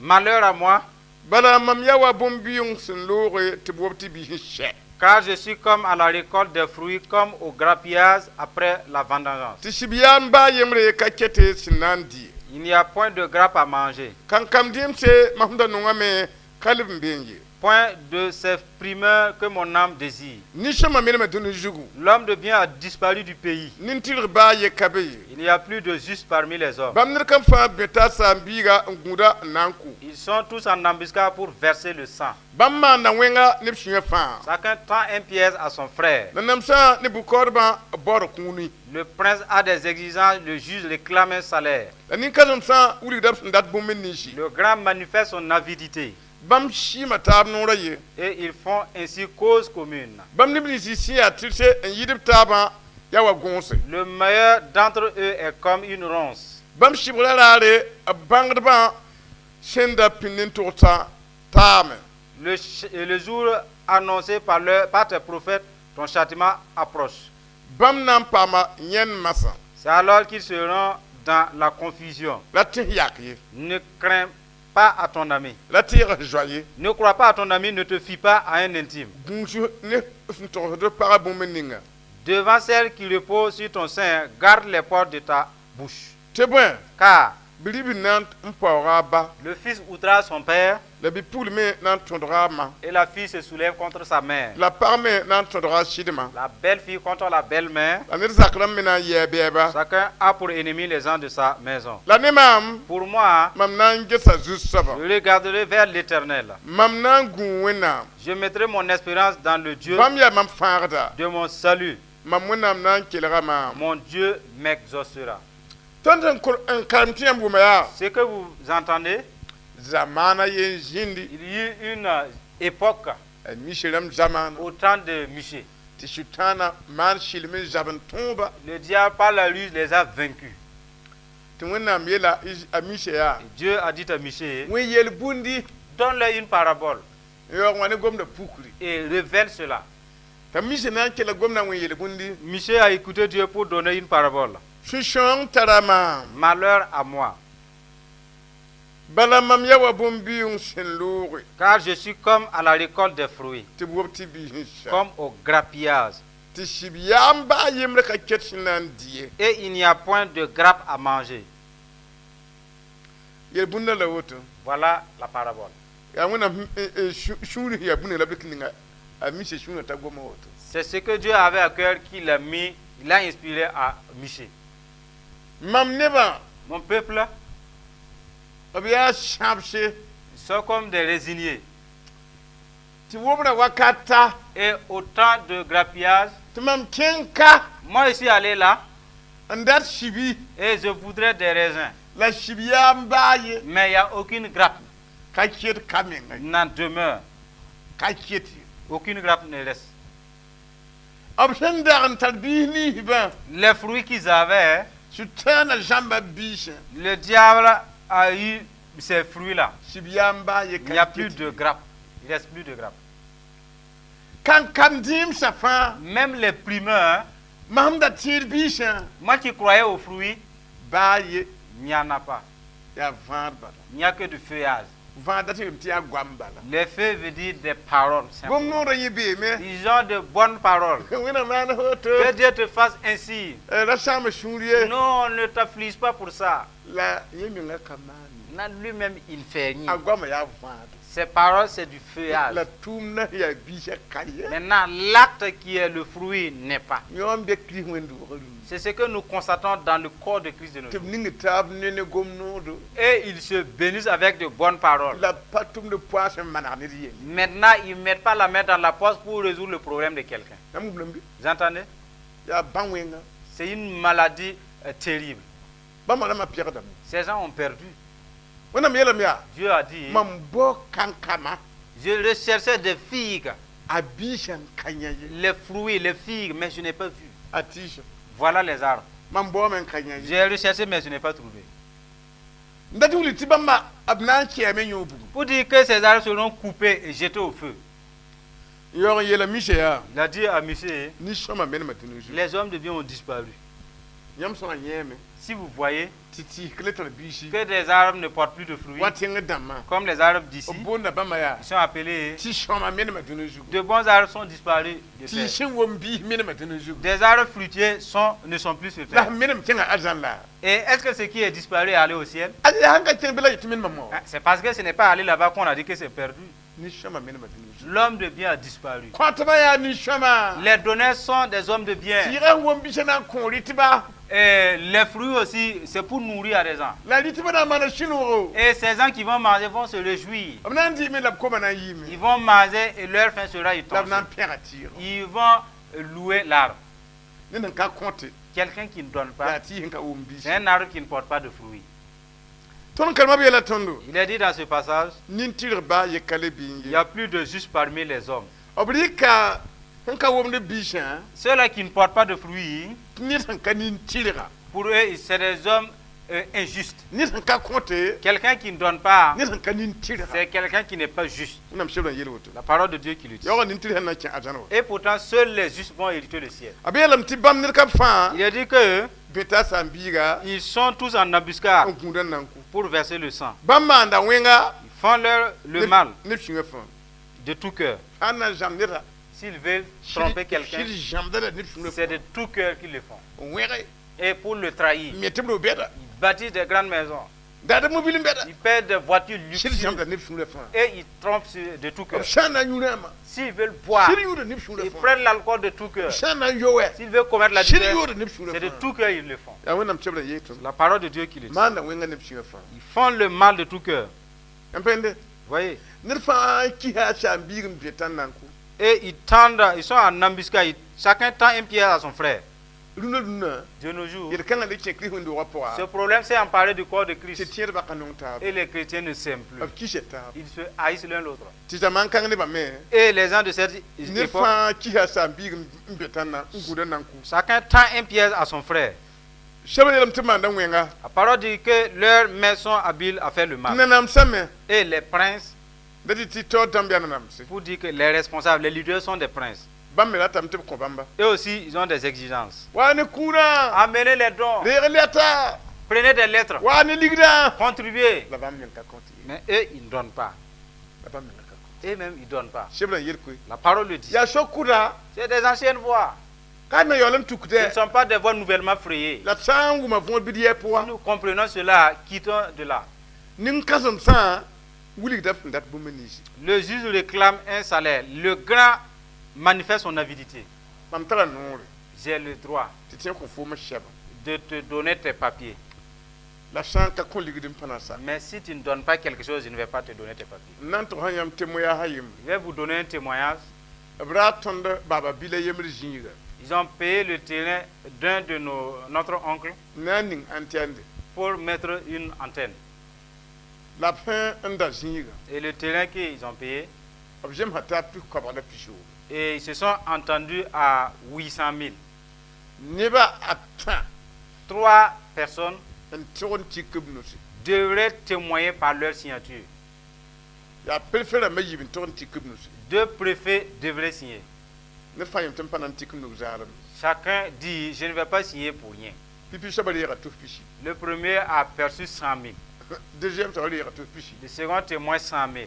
Speaker 3: Malheur à moi,
Speaker 2: Bala mam yaa wa bõn-bɩʋng sẽn looge tɩ b wob tɩ biis n sɛ.
Speaker 3: Car je suis comme à la récolte des fruits, comme au grappillage après la vendange.
Speaker 2: Tɩ sib yaam baa yembre ka kete sẽn na n dɩ.
Speaker 3: Il n'y a point de grappe à manger,
Speaker 2: Kankam dẽemse mam sẽn da nongame ka leb n beẽ ye.
Speaker 3: Point de ces primeurs que mon âme désire.
Speaker 2: Nin-sõma melma dũni zugu.
Speaker 3: L'homme de bien a disparu du pays.
Speaker 2: Nin-tɩrg baa ye ka be ye.
Speaker 3: Il n'y a plus de juste parmi les hommes.
Speaker 2: Bãmb ned kam fãa bẽ t'a saam-biiga n gũuda n na n kʋ.
Speaker 3: Ils sont tous en embuscade pour verser le sang.
Speaker 2: Bãmb maanda wẽnga ne b sũyã fãa.
Speaker 3: Chacun tend un piège à son frère.
Speaker 2: La namsã ne bʋ-kaoodbã b baood kũuni.
Speaker 3: Le prince a des exigences, le juge réclame un salaire.
Speaker 2: La nin-kãsemsã wilgda b sẽn dat bũmb ninsi.
Speaker 3: Le grand manifeste son avidité
Speaker 2: Bãmb sɩɩma taab noorã ye.
Speaker 3: Et ils font ainsi cause commune.
Speaker 2: Bãmb neb nins sẽn yaa tɩrse n yɩɩd b taabã yaa wa gõose.
Speaker 3: Le meilleur d'entre eux est comme une ronce.
Speaker 2: Bãmb sɩbgrã raare b bãngdbã sẽn da pĩnd n togsã taame.
Speaker 3: Le jour annoncé par tes prophètes, ton châtiment approche.
Speaker 2: Bãmb na n paama yẽnd masã.
Speaker 3: C'est alors qu'ils seront dans la confusion.
Speaker 2: La tɩ yak ye.
Speaker 3: Ne crains pas à ton ami.
Speaker 2: La tɩ yeg zoa ye.
Speaker 3: Ne crois pas à ton ami, ne te fie pas à un intime.
Speaker 2: Gũus ne sẽn togsd pagã bũmb ninga.
Speaker 3: Devant celle qui repose sur ton sein, garde les portes de ta bouche.
Speaker 2: Tɩ bõe
Speaker 3: Car
Speaker 2: bi-ribl na n paooga a ba
Speaker 3: le fils outrage son père
Speaker 2: la bi-pugl me na n tõdga a ma
Speaker 3: et la fille se soulève contre sa mère.
Speaker 2: La pag me na n tõdga a sɩdmã.
Speaker 3: La belle-fille contre la belle-mère.
Speaker 2: La ned zak rãmb me na n yɩ a bɛɛba.
Speaker 3: Chacun a pour ennemi les gens de sa maison.
Speaker 2: La ne maam
Speaker 3: Pour moi,
Speaker 2: mam na n gesa Zu-soabã.
Speaker 3: Je regarderai vers l'Éternel.
Speaker 2: Mam na n gũu Wẽnnaam.
Speaker 3: Je mettrai mon espérance dans le Dieu
Speaker 2: Bãmb yaa mam fãagda.
Speaker 3: De mon salut.
Speaker 2: Mam Wẽnnaam na n kelga maam.
Speaker 3: Mon Dieu m'exaucera.
Speaker 2: Tõnd sẽn kor n karem tɩ yãmb wʋma yaa
Speaker 3: Ce que vous entendez,
Speaker 2: zamaana yen zĩndi
Speaker 3: il y eut une époque
Speaker 2: a Mise rãmb zamaana
Speaker 3: au temps de Michée.
Speaker 2: Tɩ Sʋtãana maan sɩlem n zab n tõoba
Speaker 3: Le diable, par la ruse, les a vaincus.
Speaker 2: Tɩ Wẽnnaam yeela Is- a Mise yaa
Speaker 3: Et Dieu a dit à Michée,
Speaker 2: wẽ yel-bũndi
Speaker 3: donne-leur une parabole
Speaker 2: n yaoog wã ne gomda pukri
Speaker 3: et révèle cela.
Speaker 2: T'a Mise na n kela gomda wẽ yel-bũndi
Speaker 3: Michée a écouté Dieu pour donner une parabole.
Speaker 2: Sũ-sãoong tara maam
Speaker 3: Malheur à moi,
Speaker 2: bala mam ya wa bõn-biʋʋng sẽn looge
Speaker 3: car je suis comme à la récolte des fruits,
Speaker 2: tɩ b wob tɩ biis n sa
Speaker 3: comme au grappillage.
Speaker 2: Tɩ sib yaam baa yembre ka ket sẽn na n dɩ ye
Speaker 3: Et il n'y a point de grappe à manger.
Speaker 2: Yel-bũndã la woto
Speaker 3: Voilà la parabole.
Speaker 2: Yaa Wẽnnaam sũur sẽn yaa bũnã la b dɩk ninga a Mise sũurã t'a goma woto
Speaker 3: C'est ce que Dieu avait à cœur qu'il a mis, il a inspiré à Michée.
Speaker 2: Mam nebã
Speaker 3: Mon peuple,
Speaker 2: b yaa sãbse
Speaker 3: ils sont comme des résiniers.
Speaker 2: Tɩ wobra wakata
Speaker 3: Et au temps de grappillage,
Speaker 2: tɩ mam kẽng ka
Speaker 3: moi je suis allé là
Speaker 2: n dat sibi
Speaker 3: et je voudrais des raisins.
Speaker 2: La sib yaam baa ye
Speaker 3: Mais il n'y a aucune grappe
Speaker 2: ka ket ka menga
Speaker 3: n'en demeure.
Speaker 2: Ka ket ye
Speaker 3: Aucune grappe ne reste.
Speaker 2: B sẽn dag n tar biis ninsbã
Speaker 3: Les fruits qu'ils avaient,
Speaker 2: Sʋtãanã zãmba biisã
Speaker 3: le diable a eu ces fruits-là.
Speaker 2: Sib yaam baa ye
Speaker 3: Il n'y a
Speaker 2: ka
Speaker 3: plus
Speaker 2: ket
Speaker 3: de grappe. Il ne reste plus de grappe.
Speaker 2: Kankam dĩimsã fãa
Speaker 3: Même les primeurs,
Speaker 2: mam da tẽed biisã
Speaker 3: moi qui croyais aux fruits,
Speaker 2: baa ye
Speaker 3: il n'y en a pas.
Speaker 2: Yaa vãad bala
Speaker 3: Il n'y a que du feuillage.
Speaker 2: Vãad dat tɩ yaa goam bala
Speaker 3: Les feuilles veut dire des paroles simples.
Speaker 2: Gom-noorã yẽ beeme
Speaker 3: Ils ont de bonnes paroles.
Speaker 2: Wẽnnaam maan woto
Speaker 3: Que Dieu te fasse ainsi.
Speaker 2: Ra sãama sũur ye
Speaker 3: Non, on ne t'afflige pas pour ça.
Speaker 2: La yẽ menga ka maane
Speaker 3: Non, lui-même, il ne fait rien.
Speaker 2: A goamã yaa vãad
Speaker 3: Ses paroles, c'est du feuillage.
Speaker 2: La tʋʋmdã sẽn yaa biisã ka ye
Speaker 3: Maintenant, l'acte qui est le fruit n'est pas.
Speaker 2: Yõ n be Kirist wẽnd-doogã rũnna
Speaker 3: C'est ce que nous constatons dans le corps de Christ de nos
Speaker 2: tɩ
Speaker 3: jours.
Speaker 2: b ning taab ne ne gom-noodo
Speaker 3: Et ils se bénissent avec de bonnes paroles.
Speaker 2: La b pa tʋmd poaas n maneg ned yelle
Speaker 3: Maintenant, ils ne mettent pas la main dans la poche pour résoudre le problème de quelqu'un.
Speaker 2: Yãmb wʋmdame bɩ
Speaker 3: Vous entendez?
Speaker 2: Yaa bã-wẽnga
Speaker 3: C'est une maladie terrible.
Speaker 2: Bãmba rãmbã pɛgdame
Speaker 3: Ces gens ont perdu.
Speaker 2: Wẽnnaam yeelame yaa
Speaker 3: Dieu a dit,
Speaker 2: mam bao kankama
Speaker 3: je recherchais des figues,
Speaker 2: a biisã n ka yã ye
Speaker 3: les fruits, les figues, mais je n'ai pas vu.
Speaker 2: A tɩɩsã
Speaker 3: Voilà les arbres.
Speaker 2: Mam baoome n ka yã ye
Speaker 3: J'ai recherché, mais je n'ai pas trouvé.
Speaker 2: N dat wilg tɩ bãmba b na n kɛɛme yõ bugum
Speaker 3: Pour dire que ces arbres seront coupés et jetés au feu.
Speaker 2: N yaoog n yeela Mise yaa
Speaker 3: Il a dit à Michée,
Speaker 2: nin-sõma menema dũni zugu
Speaker 3: les hommes de bien ont disparu.
Speaker 2: Yãmb sõma yẽeme
Speaker 3: Si vous voyez
Speaker 2: tɩ tɩɩs le tar biisi
Speaker 3: que des arbres ne portent plus de fruits,
Speaker 2: wa tẽng dãmbã
Speaker 3: comme les arbres d'ici,
Speaker 2: b boonda bãmba yaa
Speaker 3: ils sont appelés,
Speaker 2: tɩ sõma menema dũni zugu
Speaker 3: de bons arbres sont disparus de
Speaker 2: tɩ
Speaker 3: terre.
Speaker 2: sẽn wom biis menema dũni zugu
Speaker 3: Des arbres fruitiers ne sont plus sur
Speaker 2: la
Speaker 3: terre.
Speaker 2: sẽn menem kẽngã arzãn la
Speaker 3: Et est-ce que ce qui est disparu est allé au ciel?
Speaker 2: A sãn ka kẽng bɩ la yetɩ menemã moa
Speaker 3: Hein, c'est parce que ce n'est pas allé là-bas qu'on a dit que c'est perdu.
Speaker 2: Nin-sõma menema dũni zugu
Speaker 3: L'homme de bien a disparu.
Speaker 2: Kõtbã yaa nin-sõma
Speaker 3: Les donneurs sont des hommes de bien.
Speaker 2: Tɩɩgã sẽn wom biisã na n kõ rɩtba
Speaker 3: Et les fruits aussi, c'est pour nourrir à des gens.
Speaker 2: La rɩtbã na n maana sũ-noogo
Speaker 3: Et ces gens qui vont manger vont se réjouir.
Speaker 2: B na n dɩɩme la b koma na n yiime
Speaker 3: Ils vont manger et leur faim sera
Speaker 2: la b na
Speaker 3: étanchée.
Speaker 2: n pẽga tɩɩgã
Speaker 3: Ils vont louer l'arbre.
Speaker 2: Ned sẽn ka kõte
Speaker 3: Quelqu'un qui ne donne pas,
Speaker 2: yaa tɩɩs sẽn ka wom
Speaker 3: c'est
Speaker 2: biisi
Speaker 3: un arbre qui ne porte pas de fruits.
Speaker 2: Tõnd karemã b yeela tõndo
Speaker 3: Il est dit dans ce passage,
Speaker 2: nin-tɩrg baa ye ka le biing
Speaker 3: il n'y a plus de juste parmi les hommes.
Speaker 2: B rɩka sẽn ka womd biisã
Speaker 3: Ceux-là qui ne portent pas de fruits,
Speaker 2: tɩ ned sẽn ka nin-tɩrga
Speaker 3: pour eux, c'est des hommes injustes.
Speaker 2: Ned sẽn ka kõte
Speaker 3: Quelqu'un qui ne donne pas,
Speaker 2: ned sẽn ka nin-tɩrga
Speaker 3: c'est quelqu'un qui n'est pas juste.
Speaker 2: Wẽnnaam sebrã yel woto
Speaker 3: La parole de Dieu qui le dit.
Speaker 2: yaoogã nin-tɩrs sẽn na n kẽ arzãn wã
Speaker 3: Et pourtant, seuls les justes vont hériter le ciel.
Speaker 2: A be yeelame tɩ bãmb ned kam fãa
Speaker 3: Il a dit que
Speaker 2: beta saam-biiga
Speaker 3: ils sont tous en embuscade
Speaker 2: n gũudã n na n kʋ
Speaker 3: pour verser le sang.
Speaker 2: Bãmb maanda wẽnga
Speaker 3: Ils font le mal
Speaker 2: neb sũyã fãa
Speaker 3: de tout cœur.
Speaker 2: Sã n na n zãmb neda
Speaker 3: S'ils veulent tromper quelqu'un,
Speaker 2: sɩd zãmda la neb sũurã
Speaker 3: c'est de tout cœur qu'ils le font.
Speaker 2: n wẽge
Speaker 3: Et pour le trahir,
Speaker 2: n me tɩ b ro bɛda
Speaker 3: ils bâtissent des grandes maisons,
Speaker 2: daada mobil n bɛda
Speaker 3: ils paient des voitures
Speaker 2: sɩd
Speaker 3: luxueuses
Speaker 2: zãmda neb sũurã fãa
Speaker 3: et ils trompent de tout
Speaker 2: B
Speaker 3: cœur.
Speaker 2: sã n na n yũ rãambã
Speaker 3: S'ils veulent boire,
Speaker 2: sɩd yũuda neb sũurã
Speaker 3: ils
Speaker 2: fãa
Speaker 3: prennent l'alcool de tout cœur.
Speaker 2: B sã n na n yo wɛ
Speaker 3: S'ils veulent commettre la
Speaker 2: sɩd
Speaker 3: adultère,
Speaker 2: yooda neb sũurã
Speaker 3: c'est de
Speaker 2: fãa
Speaker 3: tout cœur ils le font.
Speaker 2: Yaa Wẽnnaam sebrã yee tõnd
Speaker 3: La parole de Dieu qui le dit.
Speaker 2: maanda wẽnga neb sũyã fãa
Speaker 3: Ils font le mal de tout cœur.
Speaker 2: N pẽnde
Speaker 3: Voyez.
Speaker 2: Ned fãa n kisa a saam-biig n be tãn na n kʋ
Speaker 3: Et ils tendent, ils sont en embuscade. Chacun tend un piège à son frère.
Speaker 2: Rũnã rũnã
Speaker 3: De nos jours,
Speaker 2: yel-kãngã le kẽ Kirist wẽnd-doogã pʋga
Speaker 3: ce problème s'est emparé du corps de
Speaker 2: tɩ
Speaker 3: Christ.
Speaker 2: tẽedbã ka nong taaba.
Speaker 3: Et les chrétiens ne s'aiment plus.
Speaker 2: B kisa taaba.
Speaker 3: Ils se haïssent l'un l'autre.
Speaker 2: Tɩ zamaan kãng nebã me
Speaker 3: Et les gens de cette
Speaker 2: ned
Speaker 3: époque,
Speaker 2: fãa kisa a saam-biig n be tãnna n gũudã na n kʋ.
Speaker 3: Chacun tend un piège à son frère.
Speaker 2: Sɛbd yeelame tɩ maanda wẽnga.
Speaker 3: La parole dit que leurs mains sont habiles à faire le mal.
Speaker 2: Nanamsã me
Speaker 3: Et les princes,
Speaker 2: da tɩ tɩ taoor dãmb yaa nanamse.
Speaker 3: Pour dire que les responsables, les leaders sont des princes.
Speaker 2: Bãmb me ratame tɩ b kõ bãmba.
Speaker 3: Eux aussi, ils ont des exigences.
Speaker 2: Wa ne kũudã.
Speaker 3: Amenez les dons,
Speaker 2: Reeg lɛta.
Speaker 3: Prenez des lettres,
Speaker 2: Wa ne ligdã.
Speaker 3: Contribuez.
Speaker 2: La bãmb meng ka kõt ye.
Speaker 3: Mais eux, ils ne donnent pas.
Speaker 2: La bãmb meng ka kõt.
Speaker 3: Eux-mêmes, ils ne donnent pas.
Speaker 2: Sɛbrã yel koe.
Speaker 3: La parole le dit.
Speaker 2: Yaa so-kʋda.
Speaker 3: C'est des anciennes voies.
Speaker 2: Ka na yaool n
Speaker 3: Ce ne
Speaker 2: tukdɛ.
Speaker 3: sont pas des voies nouvellement frayées.
Speaker 2: La b sã n wʋma võor bɩ d yɛ pʋga.
Speaker 3: Si nous comprenons cela, quittons de là.
Speaker 2: Nin-kãsemsã wilgda sẽn dat bũmb ninsi.
Speaker 3: Le juge réclame un salaire. Le grand manifeste son avidité.
Speaker 2: Mam tara noore
Speaker 3: J'ai le droit
Speaker 2: tɩ tẽ kõ foom sɛba.
Speaker 3: De te donner tes papiers.
Speaker 2: La sã n ka kõ ligd n pa na sa.
Speaker 3: Mais si tu ne donnes pas quelque chose, je ne vais pas te donner tes papiers.
Speaker 2: N na n tog sã yãmb témoignage a yembre.
Speaker 3: Je vais vous donner un témoignage.
Speaker 2: B ra tõnd baaba bila yembr zĩiga.
Speaker 3: Ils ont payé le terrain d'un de notre oncle
Speaker 2: N na n ning antenne.
Speaker 3: Pour mettre une antenne.
Speaker 2: La b sẽn n da zĩiga.
Speaker 3: Et le terrain qu'ils ont payé,
Speaker 2: B zemsa t'a pis koabg la pisoog.
Speaker 3: Et ils se sont entendus à 800 000.
Speaker 2: Neba a tã
Speaker 3: Trois personnes
Speaker 2: n tʋg n tik b nusi.
Speaker 3: Devraient témoigner par leur signature.
Speaker 2: Yaa préfet rãmbã yiib n tʋg n tik b nusi.
Speaker 3: Deux préfets devraient signer.
Speaker 2: Ned fãa yem tɩ m pa na n tik m nug zaalem.
Speaker 3: Chacun dit, je ne vais pas signer pour rien.
Speaker 2: Pipi soabã reega tus pisi.
Speaker 3: Le premier a perçu 100 000.
Speaker 2: Deuxième soaba reega tus pisi.
Speaker 3: Le second témoin 100 000.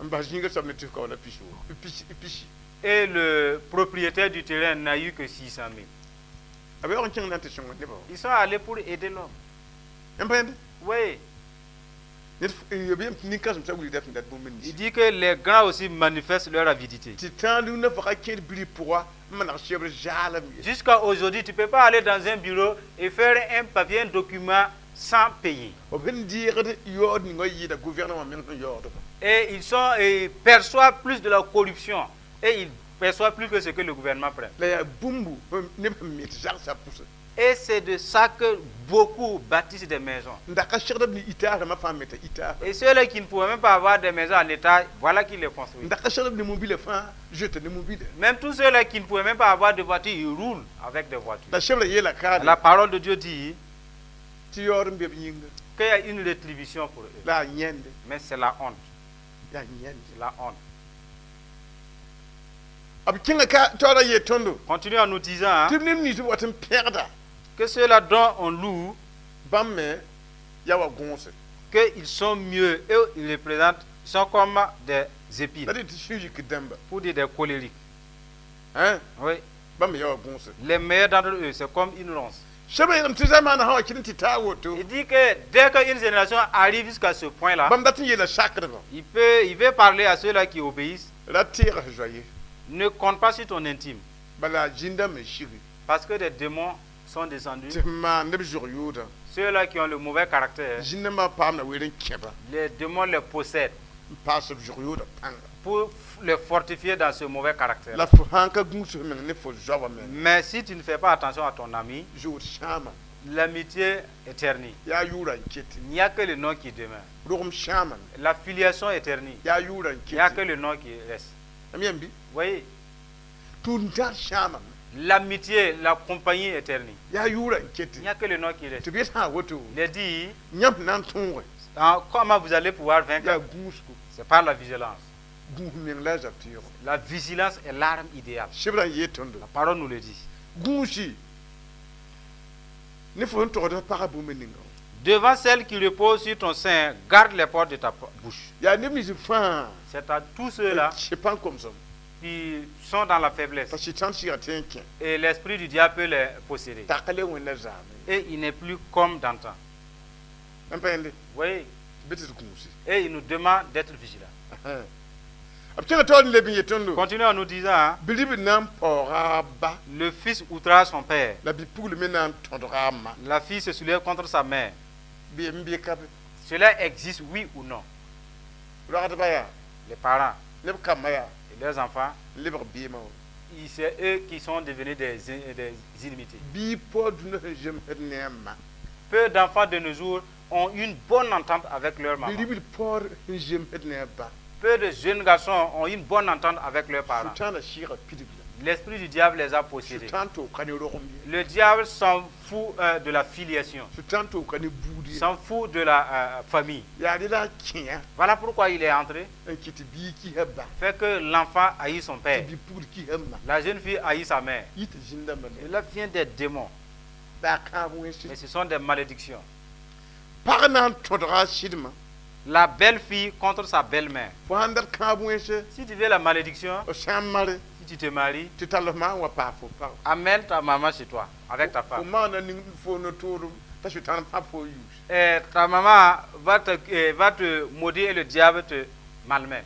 Speaker 2: N bas zĩiga soab ne tus kaoog la pisoog pisi pisi.
Speaker 3: Et le propriétaire du terrain n'a eu que 600 000.
Speaker 2: B yaoog n kẽng na n tɩ sõng nebã.
Speaker 3: Ils sont allés pour aider l'homme.
Speaker 2: N pa yẽnde.
Speaker 3: Oui.
Speaker 2: Ned b yem tɩ nin-kãsemsã wilgda sẽn dat bũmb
Speaker 3: Il
Speaker 2: ninsi.
Speaker 3: dit que les grands aussi manifestent leur avidité.
Speaker 2: Tɩ tãag rũnnã faka kẽed biri pʋga n maneg sebr zaalem ye.
Speaker 3: Jusqu'à aujourd'hui, tu ne peux pas aller dans un bureau et faire un papier, un document sans payer.
Speaker 2: B sẽn deegd yaood ninga yɩɩda gouvernement meng sẽn yaoodba.
Speaker 3: Et ils perçoivent plus de la corruption. Et ils perçoivent plus que ce que le gouvernement prend.
Speaker 2: La yaa bũmbu neb sẽn me tɩ zagsã pʋsẽ.
Speaker 3: Et c'est de ça que beaucoup bâtissent des maisons.
Speaker 2: N da ka segd b ne itaasrãmbã fãa me t'a itaasã.
Speaker 3: Et ceux-là qui ne pouvaient même pas avoir des maisons en état, voilà qui les construisent.
Speaker 2: N da ka segd b ne mobila fãa zoeta ne mobila.
Speaker 3: Même tous ceux-là qui ne pouvaient même pas avoir de voiture, ils roulent avec des voitures.
Speaker 2: La sebrã yeela kaade
Speaker 3: La parole de Dieu dit
Speaker 2: tɩ yaood n be b yĩnga.
Speaker 3: Qu'il y a une rétribution pour eux.
Speaker 2: La a yãende.
Speaker 3: Mais c'est la honte.
Speaker 2: Yaa yãende.
Speaker 3: C'est la honte.
Speaker 2: B kẽnga ka taoora yeel tõndo
Speaker 3: Continue en nous disant, hein,
Speaker 2: tɩ b neb nins b wat n pẽgda
Speaker 3: que ceux-là dont on loue,
Speaker 2: bãmb me yaa wa gõose.
Speaker 3: Qu'ils sont mieux. Eux, ils représentent, ils sont comme des épines,
Speaker 2: La dɩ tɩ sũ yik dãmba.
Speaker 3: Pour dire des colériques.
Speaker 2: Hein?
Speaker 3: Oui.
Speaker 2: Bãmb me yaa wa gõose.
Speaker 3: Les meilleurs d'entre eux, c'est comme une ronce.
Speaker 2: Sebrã yeelame tɩ zamaanã sã wa kɩd n tɩ taa woto
Speaker 3: Il dit que dès qu'une génération arrive jusqu'à ce point-là,
Speaker 2: bãmb dat n yeela sakdbã
Speaker 3: il veut parler à ceux-là qui obéissent.
Speaker 2: Ra teega zoa ye.
Speaker 3: Ne compte pas sur ton intime.
Speaker 2: Bala zĩndame n sigi.
Speaker 3: Parce que des démons sont descendus.
Speaker 2: Tɩ f maan neb zog yʋʋdã.
Speaker 3: Ceux-là qui ont le mauvais caractère,
Speaker 2: Zĩndãmbã paamda weer n kẽba
Speaker 3: les démons les possèdent
Speaker 2: n paas b zog yʋʋdã pãnga.
Speaker 3: Pour les fortifier dans ce mauvais caractère.
Speaker 2: La fo sãn ka gũus f meng ne fo zoabã meng
Speaker 3: Mais si tu ne fais pas attention à ton ami,
Speaker 2: zood sãama.
Speaker 3: L'amitié éternise.
Speaker 2: Yaa yʋʋra n kete.
Speaker 3: Il n'y a que le nom qui demeure.
Speaker 2: Rogem sãama.
Speaker 3: La filiation éternise.
Speaker 2: Yaa yʋʋra n
Speaker 3: Il n'y a
Speaker 2: kete.
Speaker 3: Que le nom qui reste.
Speaker 2: M yãmb bɩ
Speaker 3: Vous voyez,
Speaker 2: tũud-n-taar sãamame.
Speaker 3: L'amitié, la compagnie éternise.
Speaker 2: Yaa yʋʋra n kete.
Speaker 3: Il n'y a que le nom qui reste.
Speaker 2: Tɩ b yet sã woto
Speaker 3: Il est dit,
Speaker 2: yãmb na n tõoge
Speaker 3: hein, comment vous allez pouvoir vaincre?
Speaker 2: Yaa gũusgo.
Speaker 3: C'est par la vigilance.
Speaker 2: Gũus meng la a zab tɩ yʋg.
Speaker 3: La vigilance est l'arme idéale.
Speaker 2: Sebrã n yeel tõndo
Speaker 3: La parole nous le dit.
Speaker 2: Gũusi ne fo sẽn togd pagã bũmb ninga.
Speaker 3: Devant celle qui repose sur ton sein, garde les portes de ta bouche.
Speaker 2: Yaa neb nins fãa
Speaker 3: C'est à tous ceux-là
Speaker 2: sɩ pãn komsem
Speaker 3: qui sont dans la faiblesse.
Speaker 2: T'a sɩtãn sɩga tẽ n kẽ.
Speaker 3: Et l'esprit du diable peut les posséder.
Speaker 2: T'a ka le wẽnda zaame.
Speaker 3: Et il n'est plus comme d'antan.
Speaker 2: N pa yẽnde
Speaker 3: Oui.
Speaker 2: bɩ tɩ d gũusi.
Speaker 3: Et il nous demande d'être vigilants.
Speaker 2: B kẽnga taoor n leb n yet tõndo
Speaker 3: Continue en nous disant, hein,
Speaker 2: bilib na n paooga a ba
Speaker 3: le fils outrage son père.
Speaker 2: La bi-pugl me na n tõdga a ma.
Speaker 3: La fille se soulève contre sa mère.
Speaker 2: Bɩ n bɩ ka be.
Speaker 3: Cela existe, oui ou non?
Speaker 2: Ragdbã yaa
Speaker 3: Les parents
Speaker 2: neb kambã yaa
Speaker 3: et leurs enfants,
Speaker 2: n lebg beemã wã.
Speaker 3: C'est eux qui sont devenus des inimités.
Speaker 2: Biig paoog dũnã sẽn zemsd ne a ma.
Speaker 3: Peu d'enfants de nos jours ont une bonne entente avec leur maman.
Speaker 2: Bi-ribl paood sẽn zemsd ne a ba.
Speaker 3: Peu de jeunes garçons ont une bonne entente avec leurs parents.
Speaker 2: Sʋtãanã sɩɩga pidb la.
Speaker 3: L'esprit du diable les a possédés.
Speaker 2: Sʋtãan toog ka ne rogem ye.
Speaker 3: Le diable s'en fout de la filiation,
Speaker 2: Sʋtãan toog ka ne buud ye.
Speaker 3: S'en fout de la famille.
Speaker 2: Yaa rɩ la a kẽ
Speaker 3: Voilà pourquoi il est entré,
Speaker 2: n kɩt tɩ biig kisa ba.
Speaker 3: Fait que l'enfant haït son
Speaker 2: Tɩ
Speaker 3: père.
Speaker 2: bi-pugl kisa ma.
Speaker 3: La jeune fille haït sa mère.
Speaker 2: Yɩ tɩ zĩn-dãmbã.
Speaker 3: Et là vient des démons,
Speaker 2: La a kãab wẽnse.
Speaker 3: Mais ce sont des malédictions.
Speaker 2: Pag na n tõdga a sɩdmã.
Speaker 3: La belle-fille contre sa belle-mère.
Speaker 2: Fo sãn dat kãab wẽnse,
Speaker 3: Si tu veux la malédiction,
Speaker 2: f sã n mare,
Speaker 3: si tu te maries,
Speaker 2: tɩ tall f maan wa paas fo pagã.
Speaker 3: Amène ta maman chez toi, avec ta
Speaker 2: Fo
Speaker 3: femme.
Speaker 2: maana ning fo no-toodem t'a sʋtãan pãb fo yuus.
Speaker 3: Et ta maman va te maudire et le diable te malmène.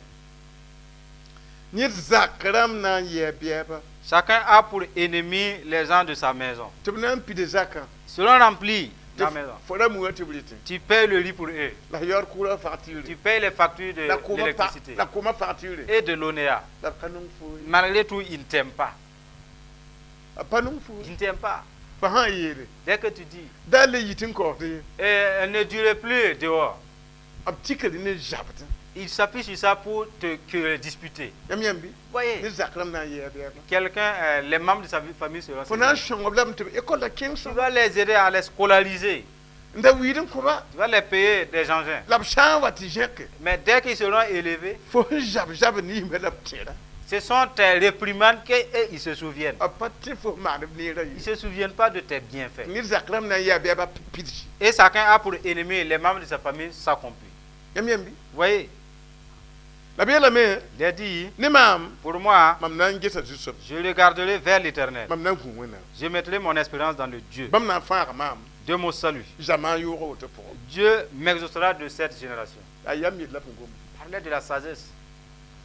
Speaker 2: Ned zak rãmb na n yɩ a bɛɛba.
Speaker 3: Chacun a pour ennemi les gens de sa maison.
Speaker 2: Tɩ b na n pid zakã.
Speaker 3: Seront remplis
Speaker 2: Tɩ
Speaker 3: la maison.
Speaker 2: fo ra muã tɩ b rɩtẽ.
Speaker 3: Tu payes le riz pour eux.
Speaker 2: La yaood kʋʋrã facture.
Speaker 3: Tu payes les factures de
Speaker 2: La kʋʋmã
Speaker 3: l'électricité
Speaker 2: la kʋʋmã facture.
Speaker 3: Et de l'ONEA.
Speaker 2: La b ka nong fo ye.
Speaker 3: Malgré tout, ils ne t'aiment pas.
Speaker 2: A pa nong fo.
Speaker 3: Ils ne t'aiment pas.
Speaker 2: Fo sã n yeele.
Speaker 3: Dès que tu dis,
Speaker 2: Da le yit n kaoosd ye.
Speaker 3: Et elle ne durait plus dehors.
Speaker 2: B tikd ne zabd.
Speaker 3: Il s'appuie sur ça pour te disputer.
Speaker 2: Yãmb yãmb bɩ.
Speaker 3: Voyez,
Speaker 2: Ned zak rãmb na n yɩ a bɛɛba.
Speaker 3: Quelqu'un, les membres de sa famille seront
Speaker 2: Fo na n
Speaker 3: ses
Speaker 2: sõng b lame tɩ b école la kẽng
Speaker 3: Tu
Speaker 2: sõm.
Speaker 3: vas les aider à les scolariser.
Speaker 2: N da wiid n kõ-ba.
Speaker 3: Tu vas les payer des engins.
Speaker 2: La b sã n wa tɩ zẽke.
Speaker 3: Mais dès qu'ils seront élevés,
Speaker 2: Fo sẽn zab zabd niismã la b tẽra.
Speaker 3: Ce sont tes réprimandes qu'ils se souviennent.
Speaker 2: B pa tẽ fo maan b neerã
Speaker 3: Ils ne
Speaker 2: ye.
Speaker 3: se souviennent pas de tes bienfaits.
Speaker 2: Ned zak rãmb na n yɩ a bɛɛba pidsi.
Speaker 3: Et chacun a pour ennemi les membres de sa famille s'accomplit.
Speaker 2: Yãmb yãmb bɩ.
Speaker 3: Voyez,
Speaker 2: La b yeelame
Speaker 3: il a dit,
Speaker 2: ne maam
Speaker 3: pour moi,
Speaker 2: mam na n gesa zu-soab.
Speaker 3: Je regarderai vers l'Éternel.
Speaker 2: Mam na n gũ Wẽnnaam.
Speaker 3: Je mettrai mon espérance dans le Dieu
Speaker 2: Bãmb na n fãaga maam
Speaker 3: de mon salut.
Speaker 2: zamaan yʋʋgã woto pʋgẽ.
Speaker 3: Dieu m'exaucera de cette génération.
Speaker 2: A yam yel la b gom.
Speaker 3: Parlez de la sagesse.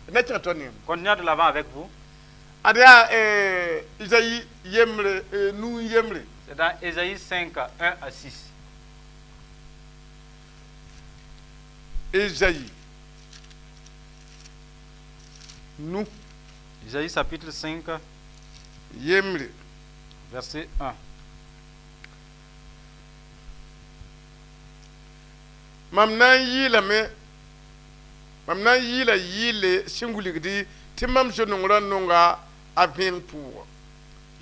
Speaker 2: Na kẽng tao neem.
Speaker 3: Continuons de l'avant avec vous.
Speaker 2: Ad yaa Izayi yembre nu yembre.
Speaker 3: C'est dans Ésaïe 5, 1 à 6.
Speaker 2: Izayi nu
Speaker 3: Ésaïe chapitre 5,
Speaker 2: yembre.
Speaker 3: Verset 1.
Speaker 2: Mam na n yɩɩlame mam na n yɩɩla yɩɩle sẽn wilgdi tɩ mam zo-nongrã nonga a vẽeng pʋʋgã.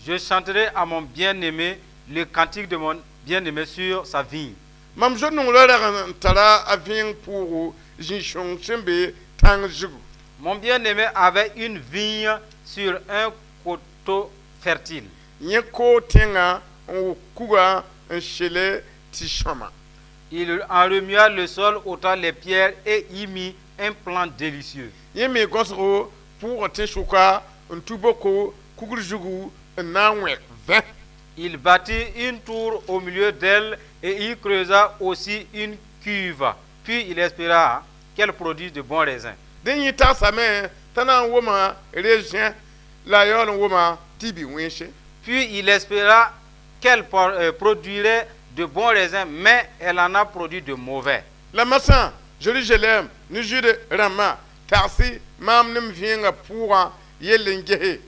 Speaker 3: Je chanterai à mon bien-aimé le cantique de mon bien-aimé sur sa vigne.
Speaker 2: Mam zo-nongrã rag n tara a vẽeng pʋʋgo zĩ-sõng sẽn be tãng zugu.
Speaker 3: Mon bien-aimé avait une vigne sur un coteau fertile.
Speaker 2: Yẽ koog tẽngã n wʋk kuga n sele tɩ sõma.
Speaker 3: Il en remua le sol, ôta les pierres et y mit un plant délicieux.
Speaker 2: Yẽ me gõsgo pʋʋgã tẽ-sʋka n tu boko kugr zugu n na n wẽk vẽ.
Speaker 3: Il bâtit une tour au milieu d'elle et y creusa aussi une cuve. Puis il espéra qu'elle produise de bons raisins.
Speaker 2: Dẽ yẽ tagsame t'a na n wʋma raisin la a yaool n wʋma tɩ bɩ wẽnse.
Speaker 3: Puis il espéra qu'elle produirait de bons raisins, mais elle en a produit de mauvais.
Speaker 2: La masã Zerusalem ne Zude rãmbã tagsɩ maam ne m vẽengã pʋʋgã yell n gese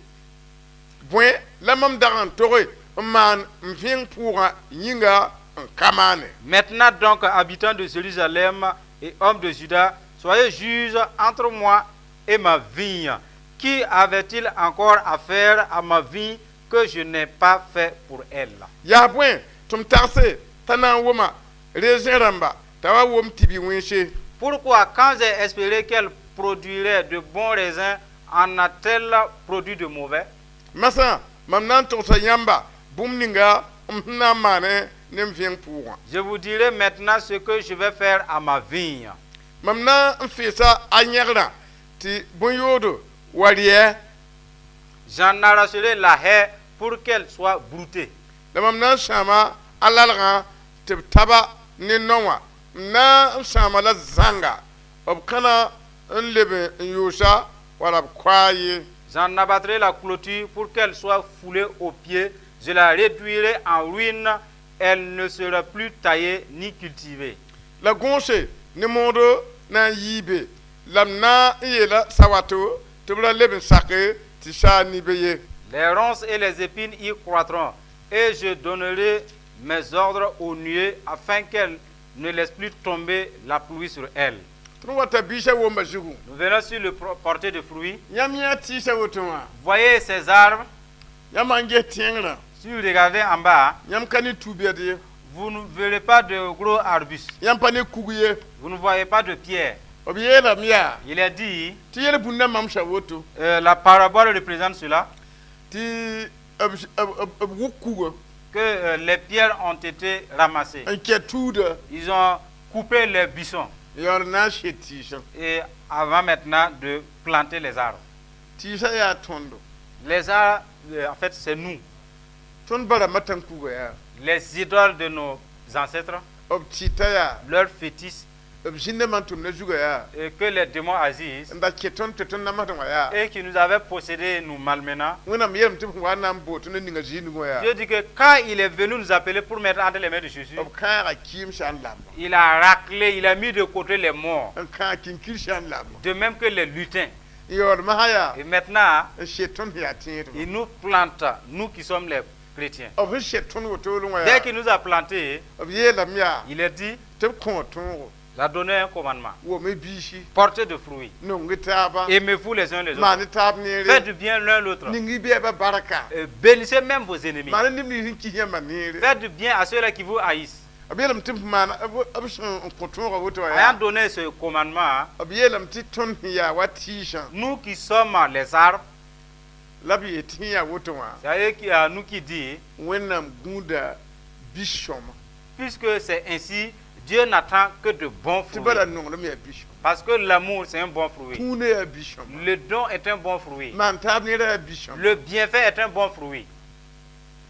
Speaker 2: bõe la mam dag n toge n maan m vẽeng pʋʋgã yĩnga n ka maane.
Speaker 3: Maintenant donc, habitants de Jérusalem et hommes de Juda, soyez juges entre moi et ma vigne. Qui avait-il encore à faire à ma vigne que je n'ai pas fait pour elle?
Speaker 2: Yaa bõe tɩ m tagse t'a na n wʋma raisin rãmba t'a wa wʋm tɩ bɩ wẽnse.
Speaker 3: Pourquoi, quand j'ai espéré qu'elle produirait de bons raisins, en a-t-elle produit de mauvais?
Speaker 2: Masã mam na n togsa yãmba bũmb ninga m sẽn na n maane ne m vẽeng pʋʋgã.
Speaker 3: Je vous dirai maintenant ce que je vais faire à ma vigne.
Speaker 2: Mam na n fɩɩsa a yẽgrã tɩ bõn-yoodo wa rɩɛ.
Speaker 3: J'en arracherai la haie pour qu'elle soit broutée.
Speaker 2: La mam na n sãama a lalgã tɩ b taba ne nao wã m na n sãama la zãnga b kãna n leb n yʋʋsa wala b koaa ye.
Speaker 3: J'en abattrai la clôture pour qu'elle soit foulée aux pieds. Je la réduirai en ruine. Elle ne sera plus taillée ni cultivée.
Speaker 2: La gõose ne moodo na n yiibe la m na n yeela sawato tɩ b ra leb n sake tɩ saa ni be ye.
Speaker 3: Les ronces et les épines y croîtront, et je donnerai mes ordres aux nuées afin qu'elles ne laissent plus tomber la pluie sur elles.
Speaker 2: Tõnd wata biisã womba zugu.
Speaker 3: Nous venons sur le portée de fruits.
Speaker 2: Yãmb yã tɩɩsã woto wã.
Speaker 3: Voyez ces arbres.
Speaker 2: Yãmb n ges tẽngrã.
Speaker 3: Si vous regardez en bas,
Speaker 2: yãmb ka ne tu-bɛd ye.
Speaker 3: Vous ne verrez pas de gros arbustes.
Speaker 2: Yãmb pa ne kug ye.
Speaker 3: Vous ne voyez pas de pierres.
Speaker 2: B yeelame yaa
Speaker 3: Il est dit,
Speaker 2: tɩ yel-bũndã mamsa woto
Speaker 3: la parabole représente cela,
Speaker 2: tɩ b wʋk kuga
Speaker 3: que les pierres ont été ramassées.
Speaker 2: N kɛ tuuda.
Speaker 3: Ils ont coupé les buissons.
Speaker 2: N yaool n na n sed tɩɩsã.
Speaker 3: Et avant maintenant de planter les arbres.
Speaker 2: Tɩɩsã yaa tõndo.
Speaker 3: Les arbres, en fait, c'est nous.
Speaker 2: Tõnd ba rãmbã tãn kuga yaa.
Speaker 3: Les idoles de nos ancêtres,
Speaker 2: b tɩta yaa.
Speaker 3: Leurs fétiches,
Speaker 2: b zĩnda n tʋmda zugã yaa.
Speaker 3: Et que les démons agissent,
Speaker 2: n da kɛ tõnd tɩ tõnd namsdẽ wã yaa.
Speaker 3: Et qui nous avaient possédés, nous malmenant.
Speaker 2: Wẽnnaam yeelame tɩ b sẽn wa n na n bool tõnd n ninga zĩig nugẽ yaa.
Speaker 3: Dieu dit que quand il est venu nous appeler pour mettre entre les mains de Jésus,
Speaker 2: b kãaga kɩɩmsã n lamba.
Speaker 3: Il a raclé, il a mis de côté les morts,
Speaker 2: n kãag kinkir-sã n lamba.
Speaker 3: De même que les lutins.
Speaker 2: N yaool masã yaa.
Speaker 3: Et maintenant,
Speaker 2: n sed tõnd sẽn yaa tẽedbã.
Speaker 3: Il nous plante, nous qui sommes les chrétiens.
Speaker 2: B sẽn sed tõnd wotolẽ wã
Speaker 3: Dès
Speaker 2: yaa.
Speaker 3: qu'il nous a plantés,
Speaker 2: b yeelame yaa
Speaker 3: il est dit,
Speaker 2: tɩ b kõ tõogo.
Speaker 3: Il a donné un commandement.
Speaker 2: Wom-y biisi.
Speaker 3: Portez de fruits.
Speaker 2: Nong-y taaba.
Speaker 3: Aimez-vous les uns les autres.
Speaker 2: Maan-y taab neere.
Speaker 3: Faites du bien l'un l'autre.
Speaker 2: Ning-y bɛɛbã barka.
Speaker 3: Bénissez même vos ennemis.
Speaker 2: Maan-y neb nins sẽn kis yãmbã neere.
Speaker 3: Faites du bien à ceux-là qui vous haïssent.
Speaker 2: B yeelame tɩ b maana b sẽn n kõ tõogã woto wã
Speaker 3: Ayant
Speaker 2: yaa.
Speaker 3: donné ce commandement,
Speaker 2: B yeelame tɩ tõnd sẽn yaa wa tɩɩsã.
Speaker 3: Nous qui sommes les arbres,
Speaker 2: la b yeel tɩ sẽn yaa woto wã.
Speaker 3: C'est-à-dire qu'il y a nous qui dit,
Speaker 2: Wẽnnaam gũuda bi-sõma.
Speaker 3: Puisque c'est ainsi, Dieu n'attend que de bons
Speaker 2: Tɩ
Speaker 3: fruits.
Speaker 2: bala nonglem yaa bi-sõma.
Speaker 3: Parce que l'amour, c'est un bon fruit.
Speaker 2: Kũunã yaa bi-sõma.
Speaker 3: Le don est un bon fruit.
Speaker 2: Maan taab neerã yaa bi-sõma.
Speaker 3: Le bienfait est un bon fruit.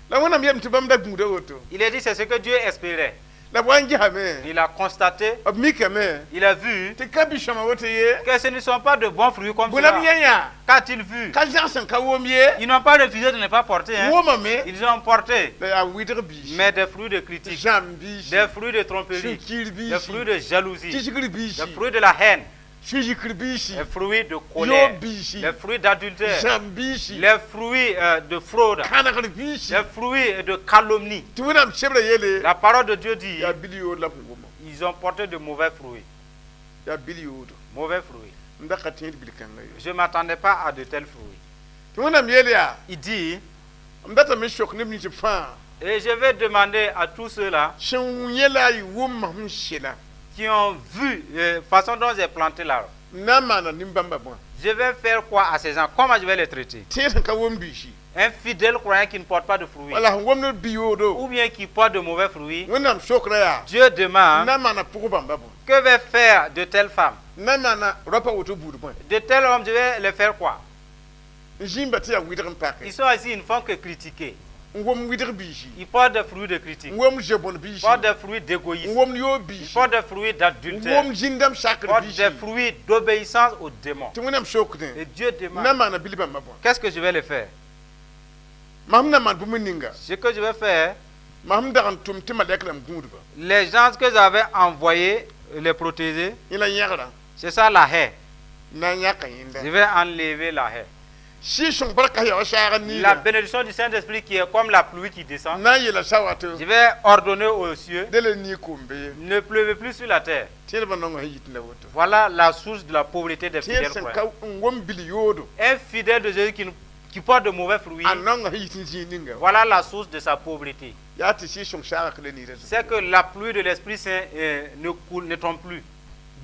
Speaker 2: La Wẽnnaam yeelame tɩ bãmb da gũuda woto.
Speaker 3: Il est dit, c'est ce que Dieu espérait.
Speaker 2: La b wa n gesame.
Speaker 3: Il a constaté,
Speaker 2: B mikame.
Speaker 3: Il a vu
Speaker 2: tɩ ka bi-sõma woto ye.
Speaker 3: Que ce ne sont pas de bons fruits comme
Speaker 2: Bõe la b
Speaker 3: cela.
Speaker 2: yẽ yã.
Speaker 3: Qu'a-t-il vu?
Speaker 2: Ka zãgs n ka wom ye.
Speaker 3: Ils n'ont pas refusé de ne pas porter. Hein.
Speaker 2: Womame.
Speaker 3: Ils ont porté,
Speaker 2: La yaa wɩdg biisi.
Speaker 3: Mais des fruits de critique,
Speaker 2: Zãmb biisi.
Speaker 3: Des fruits de tromperie,
Speaker 2: Sũ-kiir
Speaker 3: des
Speaker 2: biisi.
Speaker 3: Fruits de jalousie,
Speaker 2: Kisgr biisi.
Speaker 3: Des fruits de la haine,
Speaker 2: Sũ-yikr biisi.
Speaker 3: Les fruits de colère,
Speaker 2: Yoob biisi.
Speaker 3: Les fruits d'adultère,
Speaker 2: Zãmb biisi.
Speaker 3: Les fruits de fraude,
Speaker 2: Kãnegr biisi.
Speaker 3: Les fruits de calomnie.
Speaker 2: Tɩ Wẽnnaam sebrã yeele.
Speaker 3: La parole de Dieu dit,
Speaker 2: yaa bil-yood la b sẽn wʋma.
Speaker 3: Ils ont porté de mauvais fruits.
Speaker 2: Yaa bil-yoodo.
Speaker 3: Mauvais fruits.
Speaker 2: M da ka tẽed bil-kãngã ye.
Speaker 3: Je ne m'attendais pas à de tels fruits.
Speaker 2: Tɩ Wẽnnaam yeel yaa.
Speaker 3: Il dit,
Speaker 2: M datame n sok neb nins fãa.
Speaker 3: Et je vais demander à tous ceux-là
Speaker 2: Sẽn yẽ la a yɩ wʋm mam sẽn sela.
Speaker 3: Qui ont vu la façon dont j'ai planté l'arbre.
Speaker 2: M na n maana nin-bãmbã bõe.
Speaker 3: Je vais faire quoi à ces gens? Comment je vais les traiter?
Speaker 2: Tẽed sẽn ka wom biisi.
Speaker 3: Un fidèle croyant qui ne porte pas de fruits
Speaker 2: Wala sẽn womd bi-yoodo.
Speaker 3: Ou bien qui porte de mauvais fruits,
Speaker 2: Wẽnnaam sokra yaa.
Speaker 3: Dieu
Speaker 2: M
Speaker 3: demande,
Speaker 2: na n maana pʋg-bãmba bõe.
Speaker 3: Que vais faire de telle femme?
Speaker 2: M na n maana raopa woto buud bõe.
Speaker 3: De tel homme, je vais les faire quoi?
Speaker 2: N zĩmba tɩ yaa wɩdg n pake.
Speaker 3: Ils sont assis, ils ne font que critiquer.
Speaker 2: N wom wɩdg biisi.
Speaker 3: Ils portent des fruits de critique.
Speaker 2: N wom zebõn biisi.
Speaker 3: Ils portent des fruits
Speaker 2: N
Speaker 3: d'égoïsme.
Speaker 2: wom yoob
Speaker 3: Ils
Speaker 2: biisi.
Speaker 3: Portent des fruits
Speaker 2: N
Speaker 3: d'adultère.
Speaker 2: wom zĩndame
Speaker 3: Ils
Speaker 2: sakr
Speaker 3: portent
Speaker 2: biisi.
Speaker 3: des fruits d'obéissance aux démons.
Speaker 2: Tɩ Wẽnnaam sokdẽ.
Speaker 3: Et Dieu
Speaker 2: M na
Speaker 3: demande,
Speaker 2: n maana bil-bãmba bõe.
Speaker 3: Qu'est-ce que je vais les faire?
Speaker 2: Mam na maan bũmb ninga.
Speaker 3: Ce que je vais faire,
Speaker 2: Mam dag n tʋm tɩ malɛk rãmb gũudba.
Speaker 3: Les gens que j'avais envoyés les protéger,
Speaker 2: Yẽ la yẽgrã.
Speaker 3: C'est ça la haie.
Speaker 2: N na n yãka yẽnda.
Speaker 3: Je vais enlever la haie.
Speaker 2: Sɩɩg-sõng barka yaa wa saag n
Speaker 3: La
Speaker 2: niiga.
Speaker 3: Bénédiction du Saint-Esprit qui est comme la pluie qui descend,
Speaker 2: N na n yeela sa wato.
Speaker 3: Je vais ordonner aux cieux,
Speaker 2: Dẽ la nii koombe ye.
Speaker 3: Ne pleuvez plus sur la terre.
Speaker 2: Tẽedbã nongã sẽn yit la woto.
Speaker 3: Voilà la source de la pauvreté des
Speaker 2: Tẽed
Speaker 3: fidèles
Speaker 2: sẽn
Speaker 3: croyants.
Speaker 2: ka n wom bil-yoodo.
Speaker 3: Un fidèle de Jésus qui porte de mauvais fruits,
Speaker 2: A nongã sẽn yit n zĩig ninga.
Speaker 3: Voilà la source de sa pauvreté.
Speaker 2: Yaa tɩ sɩɩg-sõng saaga la niida zugu.
Speaker 3: C'est que la pluie de l'Esprit Saint ne coule, ne tombe plus.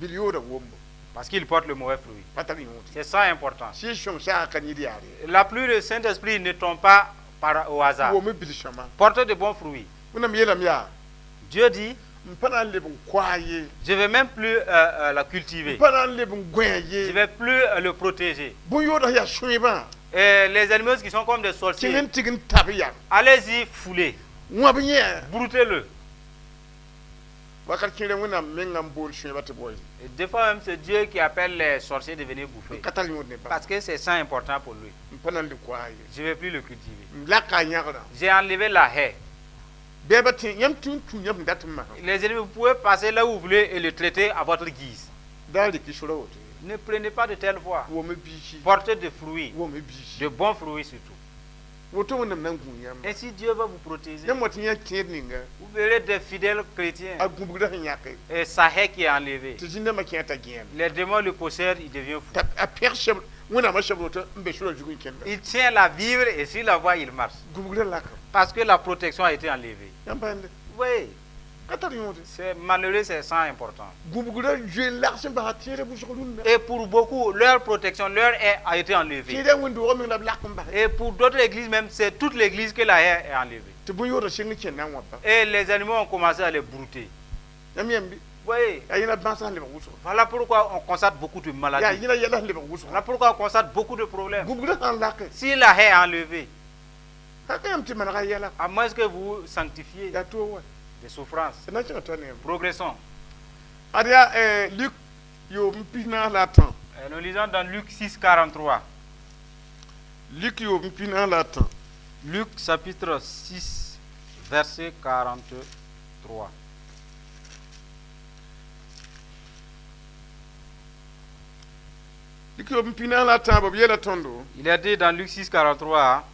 Speaker 2: Bil-yoodã wombo.
Speaker 3: Parce qu'il porte le mauvais fruit.
Speaker 2: Pa tar yõod.
Speaker 3: C'est ça important.
Speaker 2: Sɩɩg-sõng saaga ka niid yaar ye.
Speaker 3: La pluie du Saint-Esprit ne tombe pas au hasard.
Speaker 2: Wom bil-sõma.
Speaker 3: Portez de bons fruits.
Speaker 2: Wẽnnaam yeelame yaa.
Speaker 3: Dieu dit,
Speaker 2: M pa na n leb n koa ye.
Speaker 3: Je ne vais même plus la cultiver.
Speaker 2: M pa na n leb n gõe
Speaker 3: Je
Speaker 2: ye.
Speaker 3: ne vais plus le protéger.
Speaker 2: Bõn-yoodã yaa sõebã.
Speaker 3: Et les animaux qui sont comme des sorciers,
Speaker 2: Kẽng n tig n tab yam.
Speaker 3: Allez-y fouler,
Speaker 2: Wãb yẽ.
Speaker 3: Broutez-le.
Speaker 2: Wakat kẽere Wẽnnaam menga n bool sõebã tɩ b wa.
Speaker 3: Et des fois même, c'est Dieu qui appelle les sorciers de venir bouffer.
Speaker 2: N ka tar yõod ne bãmb.
Speaker 3: Parce que c'est ça important pour lui.
Speaker 2: M pa na n le koa ye.
Speaker 3: Je ne vais plus le cultiver.
Speaker 2: M laka a yãgrã.
Speaker 3: J'ai enlevé la haie.
Speaker 2: Bɛɛba tẽ yãmb tũ n tũ yãmb sẽn dat n masã.
Speaker 3: Les ennemis, vous pouvez passer là où vous voulez et le traiter à votre guise.
Speaker 2: Da n rɩk sora woto ye.
Speaker 3: Ne prenez pas de telle voie.
Speaker 2: Wom biisi.
Speaker 3: Portez des fruits,
Speaker 2: Wom biisi.
Speaker 3: de bons fruits surtout.
Speaker 2: Woto Wẽnnaam na n gũu yãmba.
Speaker 3: Ainsi Dieu va vous protéger.
Speaker 2: Yãmb wa tɩ yã kẽed ninga
Speaker 3: Vous verrez des fidèles chrétiens
Speaker 2: a gũbgrã sẽn yãke
Speaker 3: et sa haie qui est enlevée.
Speaker 2: Tɩ zĩn-dãmbã kẽer t'a gẽem.
Speaker 3: Les démons le possèdent, il devient fou.
Speaker 2: T'a a pẽg seb Wẽnnaamã seb woto n be sorã zug n kẽnda.
Speaker 3: Il tient la Bible et sur la voie, il marche.
Speaker 2: Gũbgrã laka.
Speaker 3: Parce que la protection a été enlevée.
Speaker 2: Yãmb pa yẽnde.
Speaker 3: Oui,
Speaker 2: Ka tar yõode.
Speaker 3: C'est malheureux, c'est sans important.
Speaker 2: Gũbgrã zoe n lags n basa tẽedã wʋsg rũndã.
Speaker 3: Et pour beaucoup, leur protection, leur haie a été enlevée.
Speaker 2: Tẽedã wẽnd-doogã meng la b lak n base.
Speaker 3: Et pour d'autres églises même, c'est toute l'église que la haie est enlevée.
Speaker 2: Tɩ bõn-yoodã sɩng n kẽnda n wãpa.
Speaker 3: Et les animaux ont commencé à les brouter.
Speaker 2: Yãmb yãmb bɩ
Speaker 3: Voyez,
Speaker 2: yaa yẽla bãasã sẽn lebg wʋsgo.
Speaker 3: Voilà pourquoi on constate beaucoup de
Speaker 2: Yaa
Speaker 3: maladies.
Speaker 2: yẽla yɛla sẽn lebg wʋsgo.
Speaker 3: Voilà pourquoi on constate beaucoup de problèmes.
Speaker 2: Gũbgrã sã n lake
Speaker 3: Si la haie est enlevée,
Speaker 2: sã ka yãmb tɩ manega yɛla
Speaker 3: à moins que vous sanctifiez
Speaker 2: yaa toog wa
Speaker 3: des souffrances,
Speaker 2: d na n kẽnga toa ne
Speaker 3: progressons.
Speaker 2: Ad yaa Luk yoom pis naas la a tã.
Speaker 3: Nous lisons dans Luc 6, 43.
Speaker 2: Luk yoom pis naas la a tã.
Speaker 3: Luc chapitre 6, verset 43.
Speaker 2: Luk yoom pis naas la a tãabo b yeela tõndo
Speaker 3: Il est dit dans Luc 6, 43,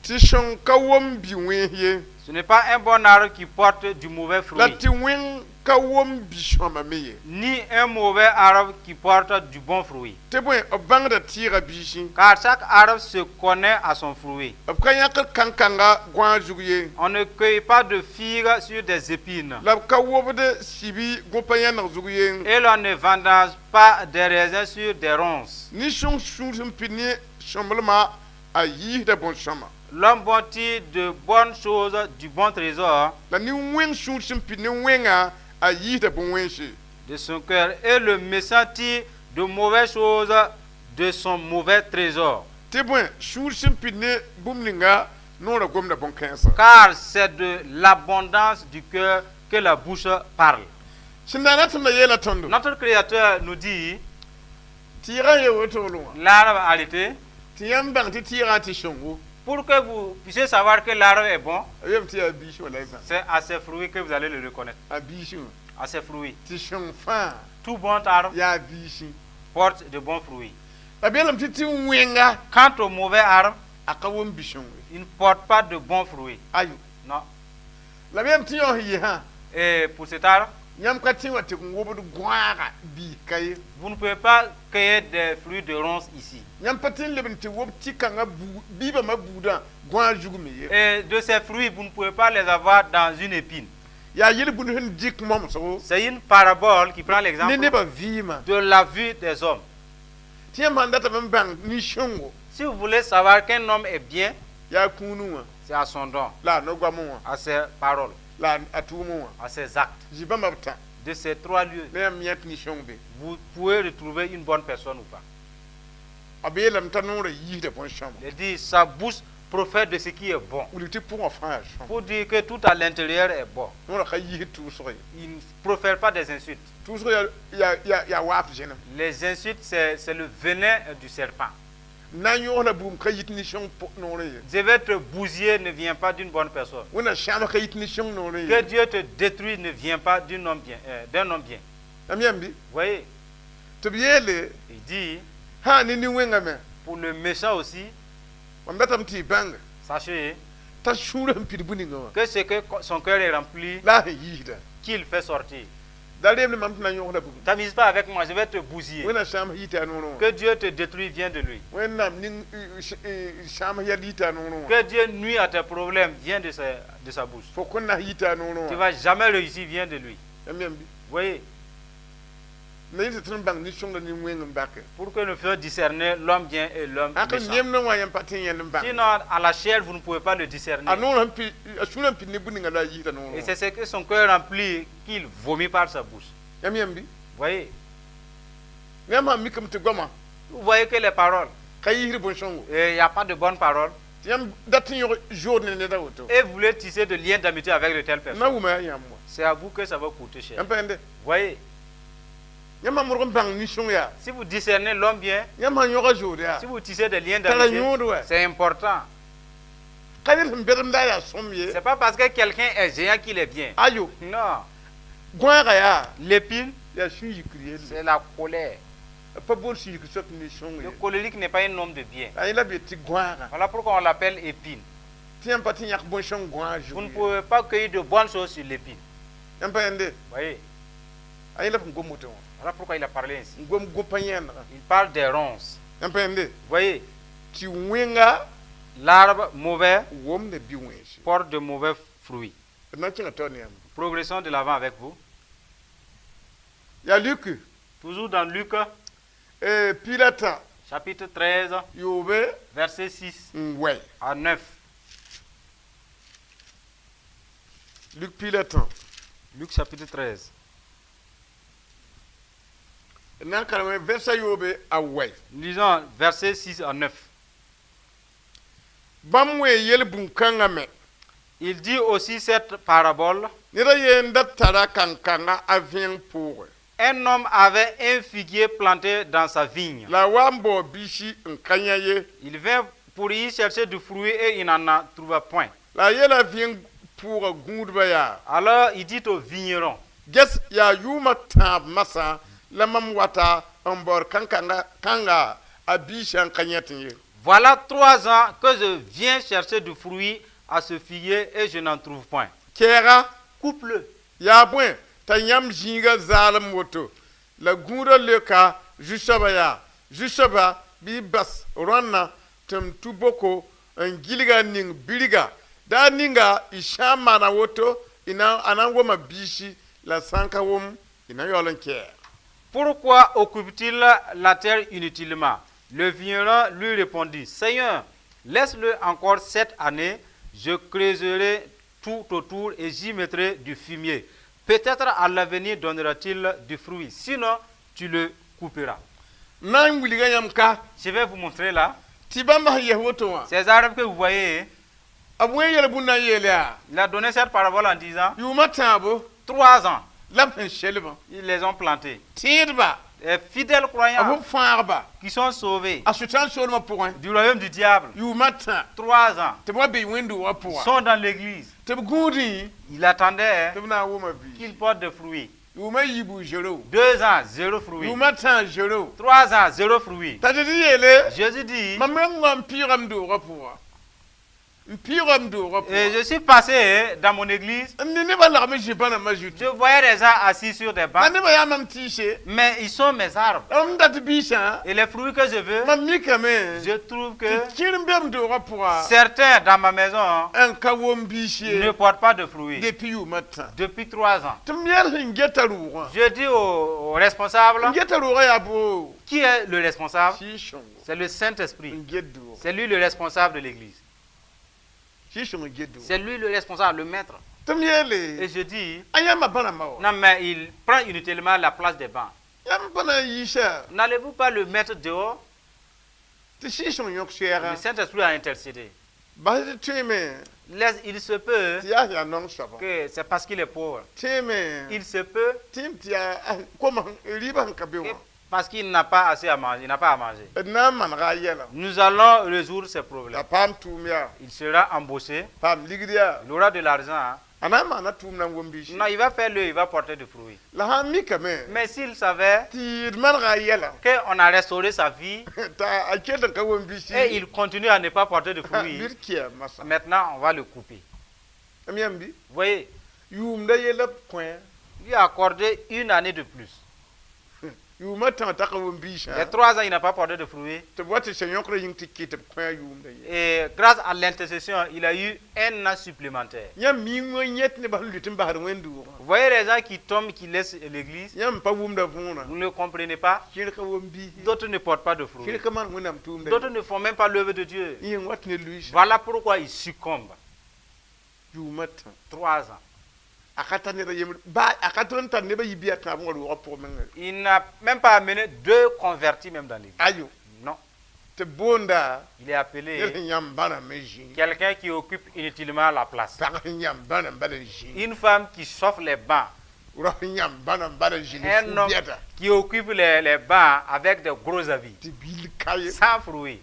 Speaker 2: tɩ sõng ka wom bi wẽns ye
Speaker 3: ce n'est pas un bon arbre qui porte du mauvais
Speaker 2: la
Speaker 3: fruit,
Speaker 2: tɩ wẽng ka wom bi sõama me ye.
Speaker 3: Ni un mauvais arbre qui porte du bon fruit.
Speaker 2: Tɩ bõe b bãngda tɩɩga biisẽ.
Speaker 3: Car chaque arbre se connaît à son fruit.
Speaker 2: B ka yãkd kãn-kãnga gõag zug ye.
Speaker 3: On ne cueille pas de figues sur des épines,
Speaker 2: La b ka wobd sibi gõpa yãneg zug ye.
Speaker 3: Et l'on ne vendange pas des raisins sur des ronces.
Speaker 2: Nin-sõng sũur sẽn pid ne sõmblmã a yiisda bõn-sõama.
Speaker 3: L'homme bon tire de bonnes choses du bon trésor
Speaker 2: La nin-wẽng sũur sẽn pid ne wẽnga a yiisda bõn-wẽnse.
Speaker 3: De son cœur, et le méchant tire de mauvaises choses de son mauvais trésor.
Speaker 2: Tɩ bõe sũur sẽn pid ne bũmb ninga noorã gomda bõn-kãensã.
Speaker 3: Car c'est de l'abondance du cœur que la bouche parle.
Speaker 2: Sẽn daana tẽmda yeela tõndo
Speaker 3: Notre Créateur nous dit,
Speaker 2: tɩɩgã n yee wotogl wã
Speaker 3: l'arbre arrêté,
Speaker 2: tɩ yãmb bãng tɩ tɩɩgã tɩ sõngo
Speaker 3: pour que vous puissiez savoir que l'arbre est bon,
Speaker 2: a yeelame tɩ yaa biis wã la y bãng
Speaker 3: c'est à ses fruits que vous allez le reconnaître.
Speaker 2: A biisẽ wã
Speaker 3: À ses fruits.
Speaker 2: Tɩ sõng fãa
Speaker 3: Tout bon arbre
Speaker 2: yaa biisẽ.
Speaker 3: Porte de bons fruits.
Speaker 2: La b yeelame tɩ tɩ wẽnga
Speaker 3: Quant au mauvais arbre,
Speaker 2: a ka wom bi-sõngo.
Speaker 3: Il ne porte pas de bons fruits.
Speaker 2: Ayo.
Speaker 3: Non.
Speaker 2: La b yeelame tɩ yõ sẽn yɩ sã
Speaker 3: Et pour cet arbre,
Speaker 2: yãmb ka tẽ wa tɩ n wobd gõaga biis ka ye.
Speaker 3: Vous ne pouvez pas cueillir des fruits de ronces ici.
Speaker 2: Yãmb pa tẽ n leb n tɩ wob tɩ-kãngã buud biibãmba buudã gõag zug me ye.
Speaker 3: Et de ces fruits, vous ne pouvez pas les avoir dans une épine.
Speaker 2: Yaa yel-bũnd sẽn dɩk momsgo
Speaker 3: C'est une parabole qui prend
Speaker 2: ne
Speaker 3: l'exemple
Speaker 2: nebã vɩɩmã.
Speaker 3: De la vue des hommes.
Speaker 2: Tɩ yãmb sãn datame n bãng nin-sõngo
Speaker 3: Si vous voulez savoir qu'un homme est bien,
Speaker 2: yaa kũunẽ wã
Speaker 3: c'est à son don,
Speaker 2: la a no-goamẽ wã
Speaker 3: à ses paroles,
Speaker 2: la a tʋʋmẽ wã
Speaker 3: à ses actes.
Speaker 2: zĩ-bãmba b tã
Speaker 3: De ces trois lieux,
Speaker 2: la yãmb yẽ tɩ nin-sõng be.
Speaker 3: Vous pouvez retrouver une bonne personne ou pas.
Speaker 2: B yeelame t'a noorã yiisda bõn-sõama.
Speaker 3: Il dit, sa bouche profère de ce qui est bon.
Speaker 2: Wilg tɩ pʋgã fãa yaa sõma.
Speaker 3: Pour dire que tout à l'intérieur est bon.
Speaker 2: Noorã ka yiisd tʋʋsg ye.
Speaker 3: Il ne profère pas des insultes.
Speaker 2: Tʋʋsg yaa waaf zẽnem.
Speaker 3: Les insultes, c'est le venin du serpent.
Speaker 2: Na n yõos la bugum ka yit nin-sõng noorẽ ye.
Speaker 3: Je vais te bousiller ne vient pas d'une bonne personne.
Speaker 2: Wẽnnaam sãam ka yit nin-sõng noorẽ
Speaker 3: Que
Speaker 2: ye.
Speaker 3: Dieu te détruise ne vient pas d'un homme bien. D'un homme bien.
Speaker 2: Yãmb yãmb bɩ
Speaker 3: Vous voyez,
Speaker 2: tɩ b yeele
Speaker 3: il dit,
Speaker 2: sã ne nin-wẽngame
Speaker 3: pour le méchant aussi,
Speaker 2: mam datame tɩ y bãnga
Speaker 3: sachez
Speaker 2: t'a sũurã sẽn pid bũ-ningã wã
Speaker 3: que ce que son cœur est rempli,
Speaker 2: la a sẽn yiisda
Speaker 3: qu'il fait sortir.
Speaker 2: Da reem ne mam tɩ na n yõs la bugum.
Speaker 3: T'amuse pas avec moi, je vais te bousiller.
Speaker 2: Wẽnnaam sãam yita a noorẽ wã.
Speaker 3: Que Dieu te détruise vient de lui.
Speaker 2: Wẽnnaam ning sãam yɛl yita a noorẽ wã.
Speaker 3: Que Dieu nuit à tes problèmes vient de sa bouche.
Speaker 2: Fo kõn nas yita a noorẽ
Speaker 3: Tu
Speaker 2: wã.
Speaker 3: vas jamais réussir vient de lui.
Speaker 2: Yãmb yãmb bɩ
Speaker 3: Vous voyez,
Speaker 2: na yẽ tɩ tõnd bãng nin-sõng la nin-wẽng n bake.
Speaker 3: Pour que nous puissions discerner l'homme bien et l'homme
Speaker 2: Sãn
Speaker 3: méchant.
Speaker 2: yemdẽ wã yãmb pa tɩ n yẽnd n bãng.
Speaker 3: Sinon, à la chair, vous ne pouvez pas le discerner.
Speaker 2: A noorã sẽn pid a sũurã sẽn pid ne bũ-ningã la a yiisda noorẽ
Speaker 3: Et
Speaker 2: wã.
Speaker 3: c'est ce que son cœur remplit qu'il vomit par sa bouche.
Speaker 2: Yãmb yãmb bɩ
Speaker 3: Vous voyez,
Speaker 2: yãmb sãn mikame tɩ goamã
Speaker 3: vous voyez que les paroles,
Speaker 2: ka yiisd bõn-sõngo
Speaker 3: et il n'y a pas de bonnes paroles,
Speaker 2: tɩ yãmb dat n yõg zood ne ned a woto
Speaker 3: et vous voulez tisser de liens d'amitié avec de telles
Speaker 2: na
Speaker 3: personnes.
Speaker 2: wʋma yaa yãmb wã.
Speaker 3: C'est à vous que ça va coûter cher.
Speaker 2: Yãmb pa yẽnde
Speaker 3: Vous voyez,
Speaker 2: yãmb sãn modg n bãng nin-sõng yaa
Speaker 3: si vous discernez l'homme bien,
Speaker 2: yãmb sãn yõga zood yaa
Speaker 3: si vous tissez des liens
Speaker 2: tara
Speaker 3: d'amitié,
Speaker 2: yõod wɛ
Speaker 3: c'est important.
Speaker 2: Ka ned sẽn bedemda yaa sõm ye.
Speaker 3: C'est pas parce que quelqu'un est géant qu'il est bien.
Speaker 2: Ayo.
Speaker 3: Non.
Speaker 2: Gõaga yaa
Speaker 3: L'épine,
Speaker 2: yaa sũ-yikr yelle.
Speaker 3: C'est la colère.
Speaker 2: B pa boond sũyg soab tɩ nin-sõng
Speaker 3: Le
Speaker 2: ye.
Speaker 3: colérique n'est pas un homme de bien.
Speaker 2: La yẽ la b yet tɩ gõaaga.
Speaker 3: Voilà pourquoi on l'appelle épine.
Speaker 2: Tɩ yãmb pa tɩ yãk bõn-sõng gõaag
Speaker 3: Vous ne
Speaker 2: zug ye.
Speaker 3: pouvez pas cueillir de bonnes choses sur l'épine.
Speaker 2: Yãmb pa yẽnde.
Speaker 3: Voyez.
Speaker 2: A yẽ la b sẽn gom woto wã.
Speaker 3: Voilà pourquoi il a parlé ainsi.
Speaker 2: N gom gõpa yẽndga.
Speaker 3: Il parle des ronces.
Speaker 2: Yãmb pa yẽnde.
Speaker 3: Voyez,
Speaker 2: Tɩ wẽnga
Speaker 3: l'arbre mauvais
Speaker 2: womda bi-wẽnse.
Speaker 3: Porte de mauvais fruits.
Speaker 2: D na n kẽnga taoor ne yãmb.
Speaker 3: Progressons de l'avant avec vous.
Speaker 2: Yaa Luk
Speaker 3: Toujours dans Luc,
Speaker 2: piig la tã
Speaker 3: chapitre 13,
Speaker 2: yoobe
Speaker 3: verset 6
Speaker 2: n wɛ.
Speaker 3: À 9.
Speaker 2: Luk piig la tã.
Speaker 3: Luc chapitre 13.
Speaker 2: D na n kareme vɛrsa yoobe a wɛ.
Speaker 3: Nous lisons verset 6 à 9.
Speaker 2: Bãmb wee yel-bũn-kãngã me.
Speaker 3: Il dit aussi cette parabole.
Speaker 2: Ned a yen da tara kankãnga a vẽeng pʋʋgẽ.
Speaker 3: Un homme avait un figuier planté dans sa vigne.
Speaker 2: La a wa n bao biisi n ka yã ye.
Speaker 3: Il vint pour y chercher du fruit et il n'en a trouvé point.
Speaker 2: La a yeela vẽeng pʋʋgã gũudbã yaa.
Speaker 3: Alors il dit au vigneron,
Speaker 2: Ges yaa yʋʋmã tãab masã la mam wata n baood kankãnga kãnga a biisã n ka yẽt ye.
Speaker 3: Voilà 3 ans que je viens chercher du fruit à ce figuier et je n'en trouve point.
Speaker 2: Kɛɛga.
Speaker 3: Coupe-le.
Speaker 2: Yaa bõe t'a yãmb zĩiga zaalem woto la gũudã leoka zu-soabã yaa zu-soaba bɩ y bas rõannã tɩ m tũ boko n gilga n ning birga daa ninga y sã n maana woto y na a na n woma biisi la sã n ka wʋm y na yaool n kɛɛg.
Speaker 3: Pourquoi occupe-t-il la terre inutilement? Le vigneron lui répondit, Seigneur, laisse-le encore cette année, je creuserai tout autour et j'y mettrai du fumier. Peut-être à l'avenir donnera-t-il du fruit. Sinon, tu le couperas.
Speaker 2: M na n wilga yãmb ka.
Speaker 3: Je vais vous montrer là.
Speaker 2: Tɩ bãmb sẽn yes woto wã.
Speaker 3: Ces arbres que vous voyez,
Speaker 2: b wẽ yel-bũnda n yeel yaa.
Speaker 3: Il a donné cette parabole en disant,
Speaker 2: yʋʋmã tãabo
Speaker 3: 3 ans,
Speaker 2: la b sẽn selbã.
Speaker 3: Ils les ont plantés.
Speaker 2: Tẽedba.
Speaker 3: Les fidèles croyants
Speaker 2: b fãagba.
Speaker 3: Qui sont sauvés
Speaker 2: a sʋtãan soolmã pʋgẽ.
Speaker 3: Du royaume du diable,
Speaker 2: yʋʋmã tã.
Speaker 3: 3 ans,
Speaker 2: tɩ b wa be wẽnd-doogã pʋga.
Speaker 3: Sont dans l'église.
Speaker 2: Tɩ b gũudẽ.
Speaker 3: Il attendait
Speaker 2: tɩ b na n wʋma biis.
Speaker 3: Qu'il porte des fruits.
Speaker 2: Yʋʋmã yiibu zero.
Speaker 3: 2 ans, zéro fruit.
Speaker 2: Yʋʋmã tã zero.
Speaker 3: 3 ans, zéro fruit.
Speaker 2: T'a Zezi yeele.
Speaker 3: Jésus dit,
Speaker 2: mam me n wa n pɩɩga m doogã pʋga n pɩɩga m doogã
Speaker 3: et
Speaker 2: pʋga.
Speaker 3: Je suis passé dans mon église,
Speaker 2: n ne nebã lagm n zĩ bãnambã zutu.
Speaker 3: Je voyais des gens assis sur des
Speaker 2: La
Speaker 3: bancs,
Speaker 2: nebã yaa mam tɩɩse.
Speaker 3: Mais ils sont mes arbres.
Speaker 2: La mam dat biisã.
Speaker 3: Et les fruits que je veux,
Speaker 2: mam mikame.
Speaker 3: Je trouve que
Speaker 2: tɩ kẽer n be m doogã pʋga.
Speaker 3: Certains dans ma maison
Speaker 2: n ka wʋm biis ye.
Speaker 3: Ne portent pas de fruits
Speaker 2: Depuis yʋʋmã tã.
Speaker 3: Depuis 3 ans.
Speaker 2: Tɩ m yɛl sẽn geta rʋʋgã.
Speaker 3: Je dis au responsable,
Speaker 2: n geta rʋʋgã yaa boo.
Speaker 3: Qui est le responsable?
Speaker 2: Sɩɩg-sõngo.
Speaker 3: C'est le Saint-Esprit.
Speaker 2: N get doogã.
Speaker 3: C'est lui le responsable de l'église.
Speaker 2: Sɩɩg-sõng n get doogã.
Speaker 3: C'est lui le responsable, le maître.
Speaker 2: Tɩ m yeele.
Speaker 3: Et je dis,
Speaker 2: a yãmba bãnambã wa.
Speaker 3: Non mais il prend inutilement la place des bancs.
Speaker 2: Yãmb pa na n yiisa.
Speaker 3: N'allez-vous pas le mettre dehors?
Speaker 2: Tɩ Sɩɩg-sõng yõk sɛɛga.
Speaker 3: Le Saint-Esprit a intercédé.
Speaker 2: Bas tɩ tõeme.
Speaker 3: Laisse, il se peut
Speaker 2: tɩ yaa yaa naong soabã.
Speaker 3: Que c'est parce qu'il est pauvre.
Speaker 2: Tẽeme.
Speaker 3: Il se peut
Speaker 2: tẽem tɩ yaa koma rɩɩbã sẽn ka be
Speaker 3: que
Speaker 2: wã.
Speaker 3: parce qu'il n'a pas assez à manger, il n'a pas à manger.
Speaker 2: D na n manega a yɛla.
Speaker 3: Nous allons résoudre ces problèmes.
Speaker 2: La paam tʋʋm yaa.
Speaker 3: Il sera embauché,
Speaker 2: paam ligd yaa.
Speaker 3: Il aura de l'argent, hein.
Speaker 2: A na n maana tʋʋm na n wʋm biisi.
Speaker 3: Non, il va faire le, il va porter du fruit.
Speaker 2: La sã n mikame.
Speaker 3: Mais s'il savait
Speaker 2: tɩ d manega a yɛla.
Speaker 3: Qu'on a restauré sa vie
Speaker 2: t'a a kell n ka wʋm biisi.
Speaker 3: Et il continue à ne pas porter de fruits,
Speaker 2: bɩ d kɩa masã.
Speaker 3: Maintenant on va le couper.
Speaker 2: M yãmb bɩ.
Speaker 3: Vous voyez,
Speaker 2: yʋʋmda yella kõ.
Speaker 3: Lui a accordé une année de plus.
Speaker 2: Yʋʋmã tã t'a ka wʋm biisã.
Speaker 3: Les 3 ans, il n'a pas porté de fruits.
Speaker 2: Tɩ b wa tɩ sẽn yõkra yĩng tɩ kɩ tɩ b kõ a yʋʋmda ye.
Speaker 3: Et grâce à l'intercession, il a eu un an supplémentaire.
Speaker 2: Yãmb mi wã yẽt nebã sẽn lʋɩt n basd wẽnd-doogã.
Speaker 3: Vous voyez les gens qui tombent, qui laissent l'église,
Speaker 2: Yãmb pa wʋmda võorã.
Speaker 3: Vous ne comprenez pas.
Speaker 2: Kẽer ka wʋm biisi.
Speaker 3: D'autres ne portent pas de fruits.
Speaker 2: Kẽer ka maan Wẽnnaam tʋʋmda.
Speaker 3: D'autres ne font même pas l'œuvre de Dieu.
Speaker 2: Yẽ wat ne luiisã.
Speaker 3: Voilà pourquoi ils succombent.
Speaker 2: Yʋʋmã tã.
Speaker 3: 3 ans.
Speaker 2: A ka tar ned a yembr baa a ka tõe n tar nebã yibi a tãab wã roogã pʋgẽ menga.
Speaker 3: Il n'a même pas amené deux convertis même dans l'église.
Speaker 2: Ayo.
Speaker 3: Non.
Speaker 2: Tɩ boonda.
Speaker 3: Il est appelé
Speaker 2: ned sẽn yãmb bãna me zĩ.
Speaker 3: Quelqu'un qui occupe inutilement la place.
Speaker 2: Pag sẽn yãmb bãna n bala n zĩ.
Speaker 3: Une femme qui chauffe les bancs.
Speaker 2: Rao sẽn yãmb bãna n bala n zĩ ne
Speaker 3: Un homme
Speaker 2: fu-bɛda.
Speaker 3: Qui occupe les bancs avec de gros habits.
Speaker 2: Tɩ bil ka ye.
Speaker 3: Sans fruits.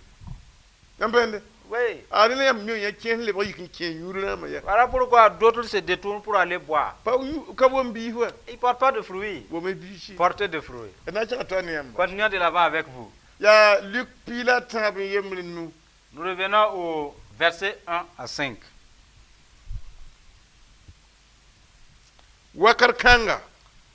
Speaker 2: Yãmb pa yẽnde.
Speaker 3: Oui.
Speaker 2: A rẽ la yãmb mi yã kẽes lebg yik n kẽ yũud rãambã ya.
Speaker 3: Voilà pourquoi d'autres se détournent pour aller boire.
Speaker 2: Pa ka wom biis wa.
Speaker 3: Ils ne portent pas de fruits.
Speaker 2: Wome biisi.
Speaker 3: Portez de fruits.
Speaker 2: D na n segã toa ne yãmba.
Speaker 3: Continuons de l'avant avec vous.
Speaker 2: Yaa Luk piig la tãab n yembr nu.
Speaker 3: Nous revenons au verset 1 à 5.
Speaker 2: Wakat kãnga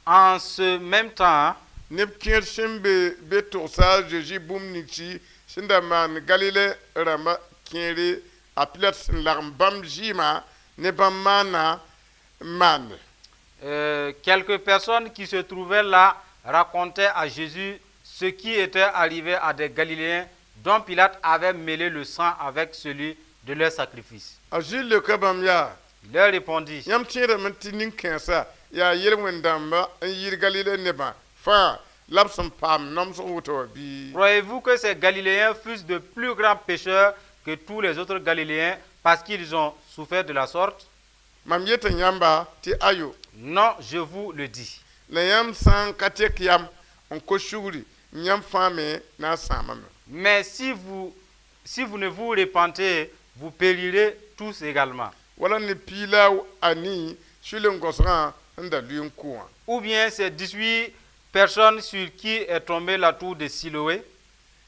Speaker 3: En ce même temps,
Speaker 2: neb kẽer sẽn be be togsa a Zeezi bũmb ninsi sẽn da maan Galile rãmbã kẽere a Pilat sẽn lagem bãmb zɩɩmã ne bãmb maana n maande.
Speaker 3: Quelques personnes qui se trouvaient là racontaient à Jésus ce qui était arrivé à des Galiléens dont Pilate avait mêlé le sang avec celui de leur sacrifice.
Speaker 2: A Zezi leoka bãmb yaa:
Speaker 3: Il leur répondit:
Speaker 2: Yãmb tẽedame tɩ nin-kãensã yaa yel-wẽn-dãmba n yɩɩd Galile nebã fãa la b sẽn paam namsg woto wã bɩ?
Speaker 3: Croyez-vous que ces Galiléens fussent de plus grands pécheurs que tous les autres Galiléens parce qu'ils ont souffert de la sorte?
Speaker 2: Mam yeta yãmba tɩ ayo.
Speaker 3: Non, je vous le dis.
Speaker 2: La yãmb sã n ka tek yam n kos sugri, yãmb fãa me na n sãamame.
Speaker 3: Mais si vous ne vous repentez, vous périrez tous également.
Speaker 2: Wala ne piig la a nii sʋɩl-n-gosgã sẽn da lʋɩ n kʋ wã.
Speaker 3: Ou bien ces 18 personnes sur qui est tombée la tour de Siloé.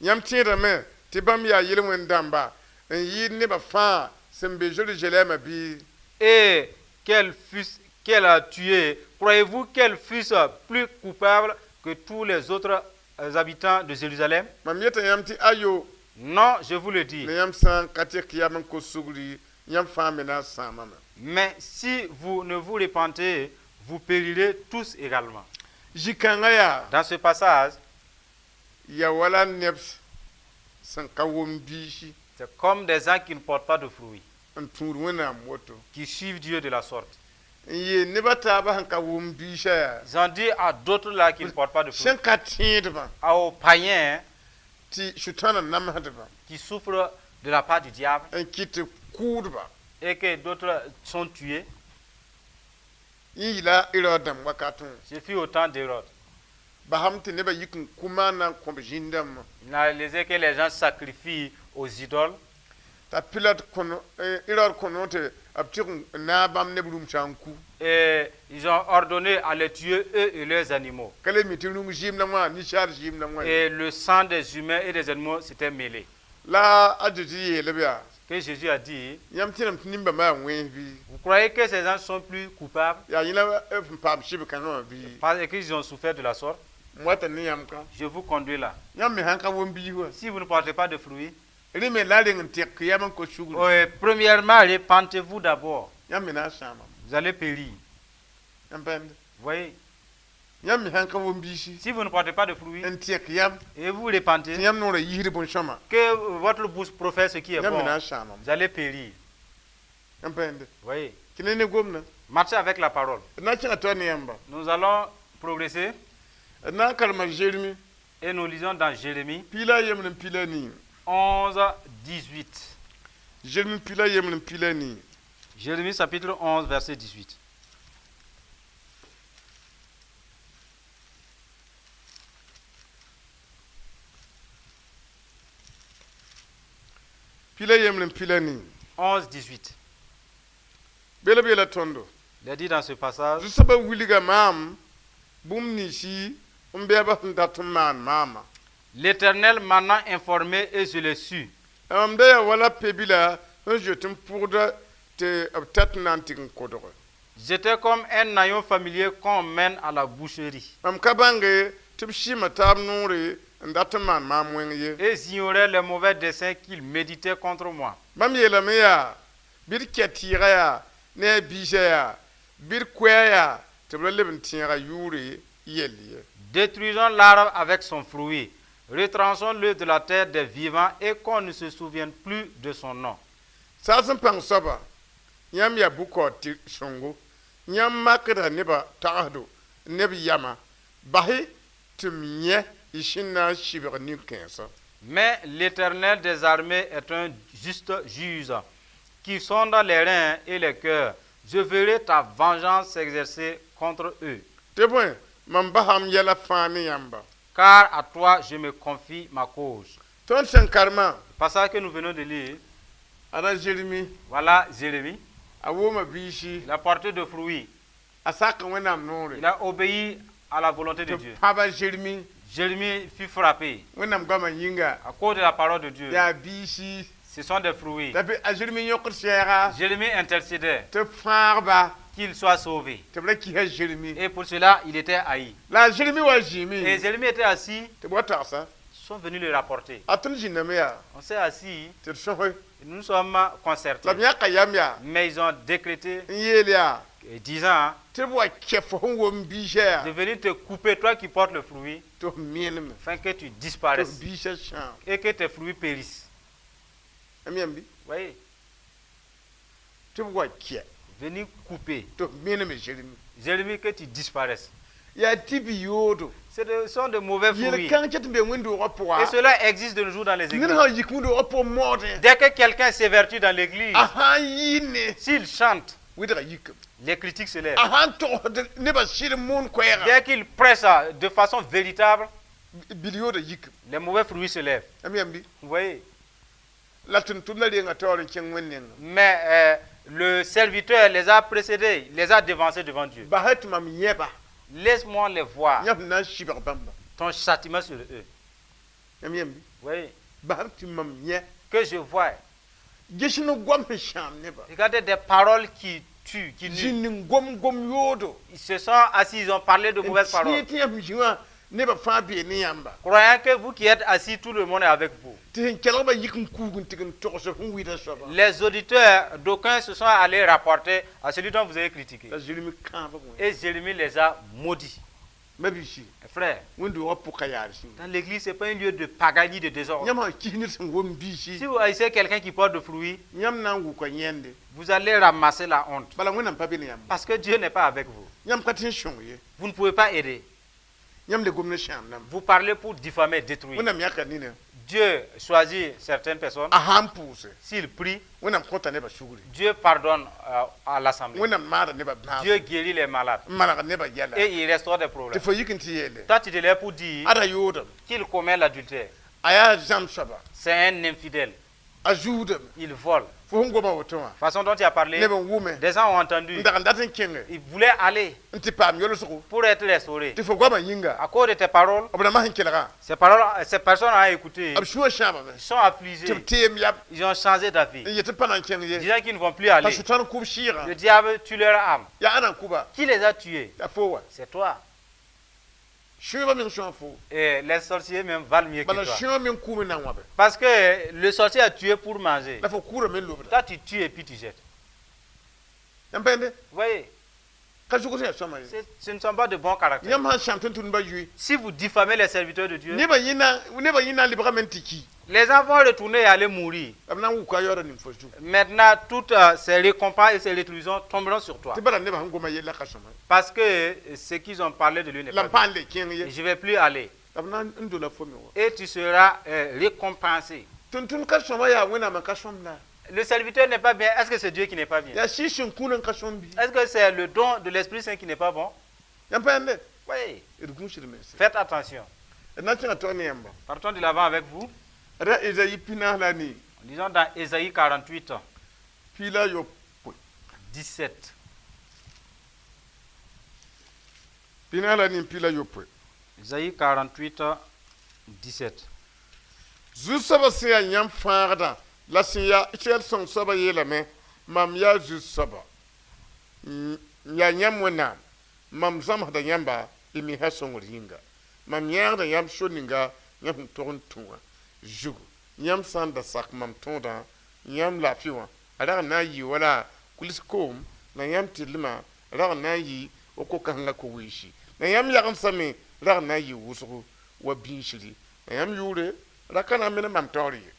Speaker 2: Yãmb tẽedame tɩ bãmb yaa yel-wẽn-dãmba n yɩɩd nebã fãa sẽn be Zerizalɛɛmã bɩ?
Speaker 3: Et qu'elle a tué, croyez-vous qu'elles fussent plus coupables que tous les autres habitants de Jérusalem?
Speaker 2: Mam yeta yãmb tɩ ayo.
Speaker 3: Non, je vous le dis.
Speaker 2: La yãmb sã n ka tek yam n kos sugri, yãmb fãa me na n sãamame.
Speaker 3: Mais si vous ne vous repentez, vous périrez tous également.
Speaker 2: Zĩ-kãngã yaa
Speaker 3: Dans ce passage,
Speaker 2: ya wala neb sẽn ka wʋm biisi
Speaker 3: c'est comme des gens qui ne portent pas de fruits,
Speaker 2: n tũud Wẽnnaam woto.
Speaker 3: Qui suivent Dieu de la sorte.
Speaker 2: N yeel nebã taabã sẽn ka wʋm biisã yaa
Speaker 3: Ils ont dit à d'autres là qui ne portent pas de fruits,
Speaker 2: sẽn ka tẽedbã
Speaker 3: aux païens
Speaker 2: tɩ Sʋtãanã namsdbã
Speaker 3: qui souffrent de la part du diable
Speaker 2: n kɩt tɩ kʋʋdba.
Speaker 3: Et que d'autres sont tués.
Speaker 2: Yẽ yɩla Erod dãmb wakatẽ.
Speaker 3: Ce fut au temps d'Hérode.
Speaker 2: Basame tɩ nebã yik n kʋ maana n kõb zĩn-dãmbã.
Speaker 3: Il n'a laissé que les gens sacrifient aux idoles.
Speaker 2: T'a Pilat kõ Erod kõ no tɩ b tɩg n naag bãmb neb rũmsã n ku.
Speaker 3: Et ils ont ordonné à les tuer, eux et leurs animaux.
Speaker 2: Ka le mi tɩ rũng zɩɩm la wã ninsaal zɩɩm la wã.
Speaker 3: Et le sang des humains et des animaux s'était mêlé.
Speaker 2: La a Zeezi yeelb yaa:
Speaker 3: Que Jésus a dit:
Speaker 2: Yãmb tẽedame tɩ nin-bãmbã yaa wẽns bɩ?
Speaker 3: Vous croyez que ces gens sont plus coupables
Speaker 2: Yaa yẽ la b sẽn paam sɩb-kãngã wã bɩ?
Speaker 3: parce qu'ils ont souffert de la sorte?
Speaker 2: M wata ne yãmb ka.
Speaker 3: Je vous conduis là.
Speaker 2: Yãmb me sãn ka wʋm biis wã.
Speaker 3: Si vous ne portez pas de fruits,
Speaker 2: Rẽ me la reng n tek yam n kos sugri.
Speaker 3: Oui, premièrement, repentez-vous d'abord.
Speaker 2: Yãmb me na n sãamame.
Speaker 3: Vous allez périr.
Speaker 2: Yãmb bãmb.
Speaker 3: Vous voyez?
Speaker 2: Yãmb me sãn ka wʋm biisi
Speaker 3: Si vous ne portez pas de fruits
Speaker 2: n tek yam
Speaker 3: et vous repentez,
Speaker 2: tɩ yãmb noorã yisd bõn-sõma.
Speaker 3: Que votre bouche professe ce qui est
Speaker 2: Yãmb me
Speaker 3: bon,
Speaker 2: na n sãamame.
Speaker 3: Vous allez périr.
Speaker 2: Yãmb bãmb.
Speaker 3: Vous voyez?
Speaker 2: Tɩ ne ne gomdã.
Speaker 3: Marchez avec la parole.
Speaker 2: D na n kẽngã toa ne yãmba.
Speaker 3: Nous allons progresser
Speaker 2: D na n karema Zeremi
Speaker 3: et nous lisons dans Jérémie
Speaker 2: piig la a yembr n piig la nii.
Speaker 3: 11, 18.
Speaker 2: Zeremi piig la a yembr n piig la nii.
Speaker 3: Jérémie chapitre 11, verset 18.
Speaker 2: Piig la yembr n piig la nii.
Speaker 3: 11, 18.
Speaker 2: Bela b yeela tõndo:
Speaker 3: Il est dit dans ce passage:
Speaker 2: Zu-soabã wilga maam bũmb ninsi n bɩa sẽn dat n maan maama.
Speaker 3: L'Éternel m'en a informé et je l'ai su.
Speaker 2: La mam da yaa wala pe-bila sẽn zoet n pʋgda tɩ b tat n na n tɩg n kodge.
Speaker 3: J'étais comme un agneau familier qu'on mène à la boucherie.
Speaker 2: Mam ka bãnge tɩ b sɩɩmã taab noore n dat n maan maam wẽng ye.
Speaker 3: Et j'ignorais les mauvais desseins qu'ils méditaient contre moi.
Speaker 2: Bãmb yeelame yaa bɩ d kɛ tɩɩga yaa ne a biisã yaa bɩ d koɛɛ yaa tɩ b ra leb n tẽega yʋʋre yell ye.
Speaker 3: Détruisons l'arbre avec son fruit. Retranchons-le de la terre des vivants et qu'on ne se souvienne plus de son nom.
Speaker 2: Saas n pãng soaba yãmb yaa bʋ-kaood tɩ sõngo yãmb makda nebã tagsdo neb yamã bas-y tɩ m yẽ y sẽn na n sɩbg nin-kãensã.
Speaker 3: Mais l'Éternel des armées est un juste juge qui sonde les reins et les cœurs. Je verrai ta vengeance s'exercer contre eux.
Speaker 2: Tɩ bõe mam basam yɛla fãa ne yãmba.
Speaker 3: Car à toi je me confie ma cause.
Speaker 2: Tõnd sẽn karemã
Speaker 3: Le passage que nous venons de lire,
Speaker 2: Ada Zeremi.
Speaker 3: Voilà Jérémie.
Speaker 2: A wʋʋma biisi.
Speaker 3: Il a porté de fruits.
Speaker 2: A sak Wẽnnaam noore.
Speaker 3: Il a obéi à la volonté de
Speaker 2: Tɩ
Speaker 3: Dieu.
Speaker 2: pãba Zeremi.
Speaker 3: Jérémie fut frappé
Speaker 2: Wẽnnaam goamã yĩnga.
Speaker 3: À cause de la parole de Dieu.
Speaker 2: Yaa biisi.
Speaker 3: Ce sont des fruits.
Speaker 2: La a Zeremi yõkd sɛɛga.
Speaker 3: Jérémie intercédait
Speaker 2: Tɩ b fãagba.
Speaker 3: Qu'il soit sauvé.
Speaker 2: Tɩ b ra kisa Zeremi.
Speaker 3: Et pour cela, il était haï.
Speaker 2: La a Zeremi wa zĩime.
Speaker 3: Et Jérémie était assis,
Speaker 2: Tɩ b wa tagsa.
Speaker 3: Ils sont venus le rapporter.
Speaker 2: A tõnd zĩndame yaa.
Speaker 3: On s'est assis,
Speaker 2: Tɩ d sõse.
Speaker 3: Nous sommes concertés.
Speaker 2: La b yãka yam yaa.
Speaker 3: Mais ils ont décrété,
Speaker 2: N yeel yaa.
Speaker 3: Et disant,
Speaker 2: Tɩ b wa kɛ fo sẽn wom biisã yaa.
Speaker 3: De venir te couper, toi qui portes le fruit,
Speaker 2: Tɩ f meneme.
Speaker 3: Afin que tu
Speaker 2: Tɩ f
Speaker 3: disparaisses
Speaker 2: biisã sãam.
Speaker 3: Et que tes fruits périssent.
Speaker 2: M yãmb bɩ.
Speaker 3: Voyez,
Speaker 2: Tɩ b wa kɛ.
Speaker 3: Venir couper.
Speaker 2: Tɩ f meneme Zeremi.
Speaker 3: Jérémie, que tu disparaisses.
Speaker 2: Yaa tɩ bi yoodo.
Speaker 3: Ce sont de mauvais fruits.
Speaker 2: Yel-kãng ket n be wẽnd-doogã pʋga.
Speaker 3: Et cela existe de nos jours dans les églises.
Speaker 2: Ned sã n yik wẽnd-doogã pʋgẽ moodẽ.
Speaker 3: Dès que quelqu'un s'évertue dans l'église,
Speaker 2: A sã n yɩɩne.
Speaker 3: S'il chante,
Speaker 2: Wɩdgã yikame.
Speaker 3: Les critiques se lèvent.
Speaker 2: A sã n togsd nebã sɩd n moon koɛɛgã.
Speaker 3: Dès qu'il prêche de façon véritable,
Speaker 2: Bil yooda yikame.
Speaker 3: Les mauvais fruits se lèvent.
Speaker 2: M yãmb bɩ.
Speaker 3: Vous voyez?
Speaker 2: La tʋm-tʋmdã renga taoor n kẽng Wẽnd nengã.
Speaker 3: Mais le serviteur les a précédés, les a devancés devant Dieu.
Speaker 2: Basa tɩ mam yẽba.
Speaker 3: Laisse-moi les voir.
Speaker 2: Yãmb na n sɩbg bãmba.
Speaker 3: Ton châtiment sur eux.
Speaker 2: M yãmb bɩ.
Speaker 3: Vous voyez?
Speaker 2: Basa tɩ mam yẽ.
Speaker 3: Que je vois.
Speaker 2: Ges ne goam sẽn sãam nebã.
Speaker 3: Regardez des paroles qui tuent, qui nuisent.
Speaker 2: Zĩnd n gom gom yoodo.
Speaker 3: Ils se sont assis, ils ont parlé de
Speaker 2: N
Speaker 3: mauvaises paroles.
Speaker 2: tẽeg tɩ yãmb zĩ wã nebã fãa bee ne yãmba.
Speaker 3: Croyant que vous qui êtes assis, tout le monde est avec vous.
Speaker 2: Tɩ sẽn kelgba yik n kuug n tɩg n togs sẽn wɩɩda soaba.
Speaker 3: Les auditeurs, d'aucuns se sont allés rapporter à celui dont vous avez critiqué.
Speaker 2: La Zeremi kãabg wẽ.
Speaker 3: Et Jérémie les a maudits.
Speaker 2: Ma-biisi.
Speaker 3: Frère,
Speaker 2: Wẽnd-doogã pʋka yaar sĩnga.
Speaker 3: Dans l'église, ce n'est pas un lieu de pagaille ni de désordre.
Speaker 2: Yãmb sã n kis ned sẽn wom biisi.
Speaker 3: Si vous haïssez quelqu'un qui porte de fruits,
Speaker 2: Yãmb na n wʋka yẽnde.
Speaker 3: Vous allez ramasser la honte.
Speaker 2: Bala Wẽnnaam pa be ne yãmb.
Speaker 3: Parce que Dieu n'est pas avec vous.
Speaker 2: Yãmb ka tɩ n sõng ye.
Speaker 3: Vous ne pouvez pas aider.
Speaker 2: Yãmb le gom ne sãam dãmb.
Speaker 3: Vous parlez pour diffamer, détruire.
Speaker 2: Wẽnnaam yãka nina.
Speaker 3: Dieu choisit certaines personnes.
Speaker 2: A sã n pʋʋse.
Speaker 3: S'il prie,
Speaker 2: Wẽnnaam kõta nebã sugri.
Speaker 3: Dieu pardonne à l'assemblée.
Speaker 2: Wẽnnaam maada nebã bãas.
Speaker 3: Dieu guérit les malades.
Speaker 2: N maneg nebã yɛla.
Speaker 3: Et il restaure des
Speaker 2: Tɩ
Speaker 3: problèmes.
Speaker 2: fo yik n tɩ yeele.
Speaker 3: Toi, tu te lèves pour dire
Speaker 2: Ada yoodame.
Speaker 3: Qu'il commet l'adultère.
Speaker 2: A yaa zãm soaba.
Speaker 3: C'est un infidèle.
Speaker 2: A zuudame.
Speaker 3: Il vole.
Speaker 2: Fo sẽn goma woto wã.
Speaker 3: Façon dont tu as parlé,
Speaker 2: Neb n wʋme.
Speaker 3: Des gens ont entendu.
Speaker 2: N dag n dat n kẽnge.
Speaker 3: Ils voulaient aller
Speaker 2: N tɩ paam yolsgo.
Speaker 3: Pour être restaurés.
Speaker 2: Tɩ fo goamã yĩnga.
Speaker 3: À cause de tes paroles,
Speaker 2: B rãmbã sẽn kelgã.
Speaker 3: Ces paroles, ces personnes ont écouté.
Speaker 2: B sũurã sãamame.
Speaker 3: Ils sont affligés.
Speaker 2: Tɩ b teem yab.
Speaker 3: Ils ont changé d'avis.
Speaker 2: N yet tɩ pa na n kẽng ye.
Speaker 3: Disant qu'ils ne vont plus aller.
Speaker 2: T'a sʋtãan kʋb sɩɩgã.
Speaker 3: Le diable tue leur âme.
Speaker 2: Yaa ãnna n kʋba.
Speaker 3: Qui les a tués?
Speaker 2: Yaa fo wa.
Speaker 3: C'est toi.
Speaker 2: Sũurã meng sõa fo.
Speaker 3: Et les sorciers même valent mieux que
Speaker 2: Bala
Speaker 3: toi.
Speaker 2: sũurã meng kʋʋme na n wãbe.
Speaker 3: Parce que le sorcier a tué pour manger.
Speaker 2: La fo kʋʋrame n lobda.
Speaker 3: Toi, tu tues et puis tu jettes.
Speaker 2: Yãmb pẽnde.
Speaker 3: Vous voyez,
Speaker 2: Ka zʋg sẽn yaa sõama ye.
Speaker 3: Ce ne sont pas de bons caractères.
Speaker 2: Yãmb sãn sãam tʋm-tʋmdbã yʋɩ.
Speaker 3: Si vous diffamez les serviteurs de Dieu,
Speaker 2: Nebã yẽ nebã yẽ na n lebgame n tɩ ki.
Speaker 3: Les gens vont retourner et aller mourir.
Speaker 2: La b na n wʋka yaooda ning fo zugu.
Speaker 3: Maintenant, toutes ces récompenses et ces rétributions tomberont sur toi.
Speaker 2: Tɩ bala nebã sẽn goma yella ka sõma.
Speaker 3: Parce que ce qu'ils ont parlé de lui n'est
Speaker 2: La
Speaker 3: pas
Speaker 2: m pa n le kẽng
Speaker 3: bien.
Speaker 2: ye.
Speaker 3: Je ne vais plus aller.
Speaker 2: La b na n dola fo me wa.
Speaker 3: Et tu seras récompensé.
Speaker 2: Tʋm-tʋmd ka sõma yaa Wẽnnaam n ka sõm la.
Speaker 3: Le serviteur n'est pas bien. Est-ce que c'est Dieu qui n'est pas bien?
Speaker 2: Yaa sɩɩg sẽn kũun n ka sõm bɩ.
Speaker 3: Est-ce que c'est le don de l'Esprit Saint qui n'est pas bon?
Speaker 2: Yãmb pa yãmbe.
Speaker 3: Oui.
Speaker 2: D gũusd mense.
Speaker 3: Faites attention.
Speaker 2: D na n kẽnga tog ne yãmba.
Speaker 3: Partons de l'avant avec vous.
Speaker 2: Ra Ezayi 44.
Speaker 3: Disons dans Ésaïe 48,
Speaker 2: 17.
Speaker 3: 17.
Speaker 2: 44 n 17.
Speaker 3: Ésaïe 48, 17.
Speaker 2: Zu-soabã sẽn yaa yãmb fãagdã la sẽn yaa Israɛl sõng soabã yeelame mam yaa zu-soaba n yaa yãmb Wẽnnaam mam zãmsda yãmba y mesã sõngr yĩnga mam yãagda yãmb so ninga yãmb sẽn tog n tũ wã zugu yãmb sã n da sak mam tõodã yãmb laafɩ wã a rag n na n yɩ wala kuls koom la yãmb tɩrlmã rag n na n yɩ wa ko-kãsengã ko-weesi la yãmb yagemsã me rag n na n yɩ wʋsgo wa bĩisri la yãmb yʋʋre ra ka na n me mam taoor ye.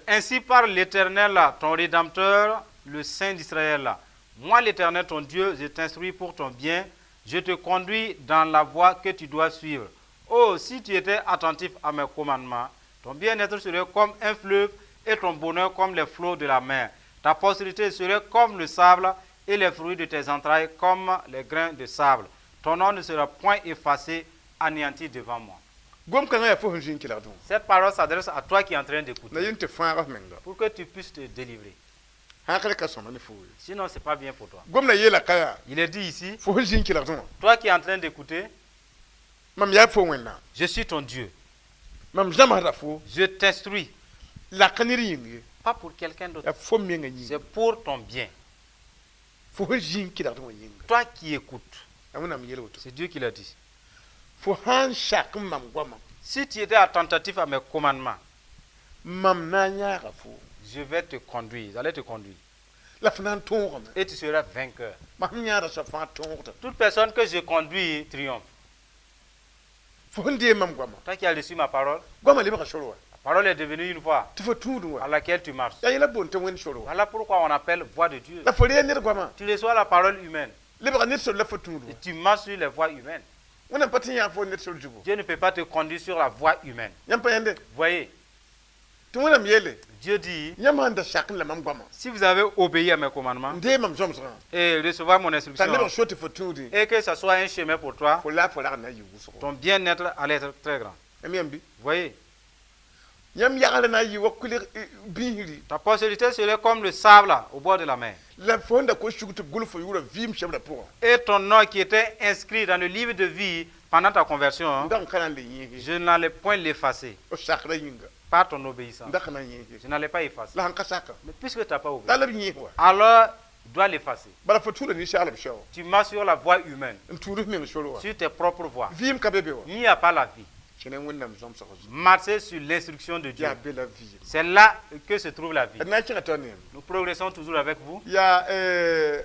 Speaker 3: Ainsi parle l'Éternel, ton Rédempteur, le Saint d'Israël. Moi, l'Éternel, ton Dieu, je t'instruis pour ton bien. Je te conduis dans la voie que tu dois suivre. Oh, si tu étais attentif à mes commandements, ton bien-être serait comme un fleuve et ton bonheur comme les flots de la mer. Ta postérité serait comme le sable et les fruits de tes entrailles comme les grains de sable. Ton nom ne sera point effacé, anéanti devant moi.
Speaker 2: Gom kãngã yaa fo sẽn zĩ n kelgdẽ wã.
Speaker 3: Cette parole s'adresse à toi qui es en train
Speaker 2: Na
Speaker 3: d'écouter.
Speaker 2: yẽn tɩ fãag f menga.
Speaker 3: Pour que tu puisses te délivrer.
Speaker 2: Sãkr ka sõma ne foo ye.
Speaker 3: Sinon, ce n'est pas bien pour toi.
Speaker 2: Gomdã yeela ka yaa
Speaker 3: Il est dit ici,
Speaker 2: fo sẽn zĩ n kelgdẽ wã.
Speaker 3: toi qui es en train d'écouter,
Speaker 2: Mam yaa fo Wẽnnaam.
Speaker 3: je suis ton Dieu.
Speaker 2: Mam zãmsda fo
Speaker 3: Je t'instruis.
Speaker 2: la ka ned yĩng ye.
Speaker 3: Pas pour quelqu'un d'autre.
Speaker 2: Yaa fo mengã yĩnga.
Speaker 3: C'est pour ton bien.
Speaker 2: Fo sẽn zĩ n kelgdẽ wã yĩnga.
Speaker 3: Toi qui écoutes.
Speaker 2: Yaa Wẽnnaam yeel woto.
Speaker 3: C'est Dieu qui l'a dit.
Speaker 2: Fo sã n sak n mam goamã,
Speaker 3: Si tu étais attentif à mes commandements,
Speaker 2: mam na n yãaga fo.
Speaker 3: je vais te conduire. J'allais te conduire.
Speaker 2: La f na n tõogame.
Speaker 3: Et tu seras vainqueur.
Speaker 2: Mam sẽn yãada soab fãa tõogda.
Speaker 3: Toute personne que je conduis triomphe.
Speaker 2: Fo sẽn deeg mam goamã,
Speaker 3: Toi qui as reçu ma parole,
Speaker 2: goamã lebga sor wa.
Speaker 3: la parole est devenue une voie
Speaker 2: Tɩ fo tũudẽ
Speaker 3: à
Speaker 2: wa.
Speaker 3: laquelle tu marches.
Speaker 2: Yaa yẽla boond tɩ Wẽnd sor wa.
Speaker 3: Voilà pourquoi on appelle voie de Dieu.
Speaker 2: La fo reeg ned goamã,
Speaker 3: Tu reçois la parole humaine
Speaker 2: lebga ned sor la fo tũud
Speaker 3: et
Speaker 2: wa.
Speaker 3: tu marches sur les voies humaines.
Speaker 2: Wẽnnaam pa tɩ yãag fo ned sor zugu.
Speaker 3: Dieu ne peut pas te conduire sur la voie humaine.
Speaker 2: Yãmb pa yãnde.
Speaker 3: Voyez,
Speaker 2: Tɩ Wẽnnaam yeele,
Speaker 3: Dieu dit,
Speaker 2: yãmb sãn da sak n la mam goamã,
Speaker 3: si vous avez obéi à mes commandements
Speaker 2: n deeg mam zõmsgã,
Speaker 3: et recevoir mon
Speaker 2: t'a
Speaker 3: instruction
Speaker 2: lebg so tɩ fo tũudẽ,
Speaker 3: et que ce soit un chemin pour toi,
Speaker 2: fo la fo rag n na n yɩ wʋsgo.
Speaker 3: ton bien-être allait être très grand.
Speaker 2: Yãmb yãmb bɩ?
Speaker 3: Voyez,
Speaker 2: Yãmb yagrã na n yɩ wa kʋlg biisri.
Speaker 3: ta postérité serait comme le sable au bord de la mer.
Speaker 2: La fo sẽn da kos sug tɩ b gʋls fo yʋʋrã vɩɩm sebrã pʋgã.
Speaker 3: Et ton nom qui était inscrit dans le livre de vie pendant ta conversion,
Speaker 2: N dag n ka na n le yẽes ye.
Speaker 3: je n'allais point l'effacer
Speaker 2: F sakrã yĩnga.
Speaker 3: par ton obéissance.
Speaker 2: N dag n na n yẽes ye.
Speaker 3: Je n'allais pas effacer.
Speaker 2: La sẽn ka saka.
Speaker 3: Mais puisque tu n'as pas obéi,
Speaker 2: La b yẽes wa.
Speaker 3: alors tu dois l'effacer.
Speaker 2: Bala fo tũuda ninsaalb sɛoog.
Speaker 3: Tu marches sur la voie humaine,
Speaker 2: N tũud f meng sor wa.
Speaker 3: sur tes propres voies.
Speaker 2: Vɩɩm ka be be wa.
Speaker 3: Il n'y a pas la vie.
Speaker 2: Kẽne Wẽnnaam zãmsg zugu.
Speaker 3: Marcher sur l'instruction de Dieu.
Speaker 2: Yaa be la vɩɩm.
Speaker 3: C'est là que se trouve la vie.
Speaker 2: D na n kẽngã tao neem.
Speaker 3: Nous progressons toujours avec vous.
Speaker 2: Yaa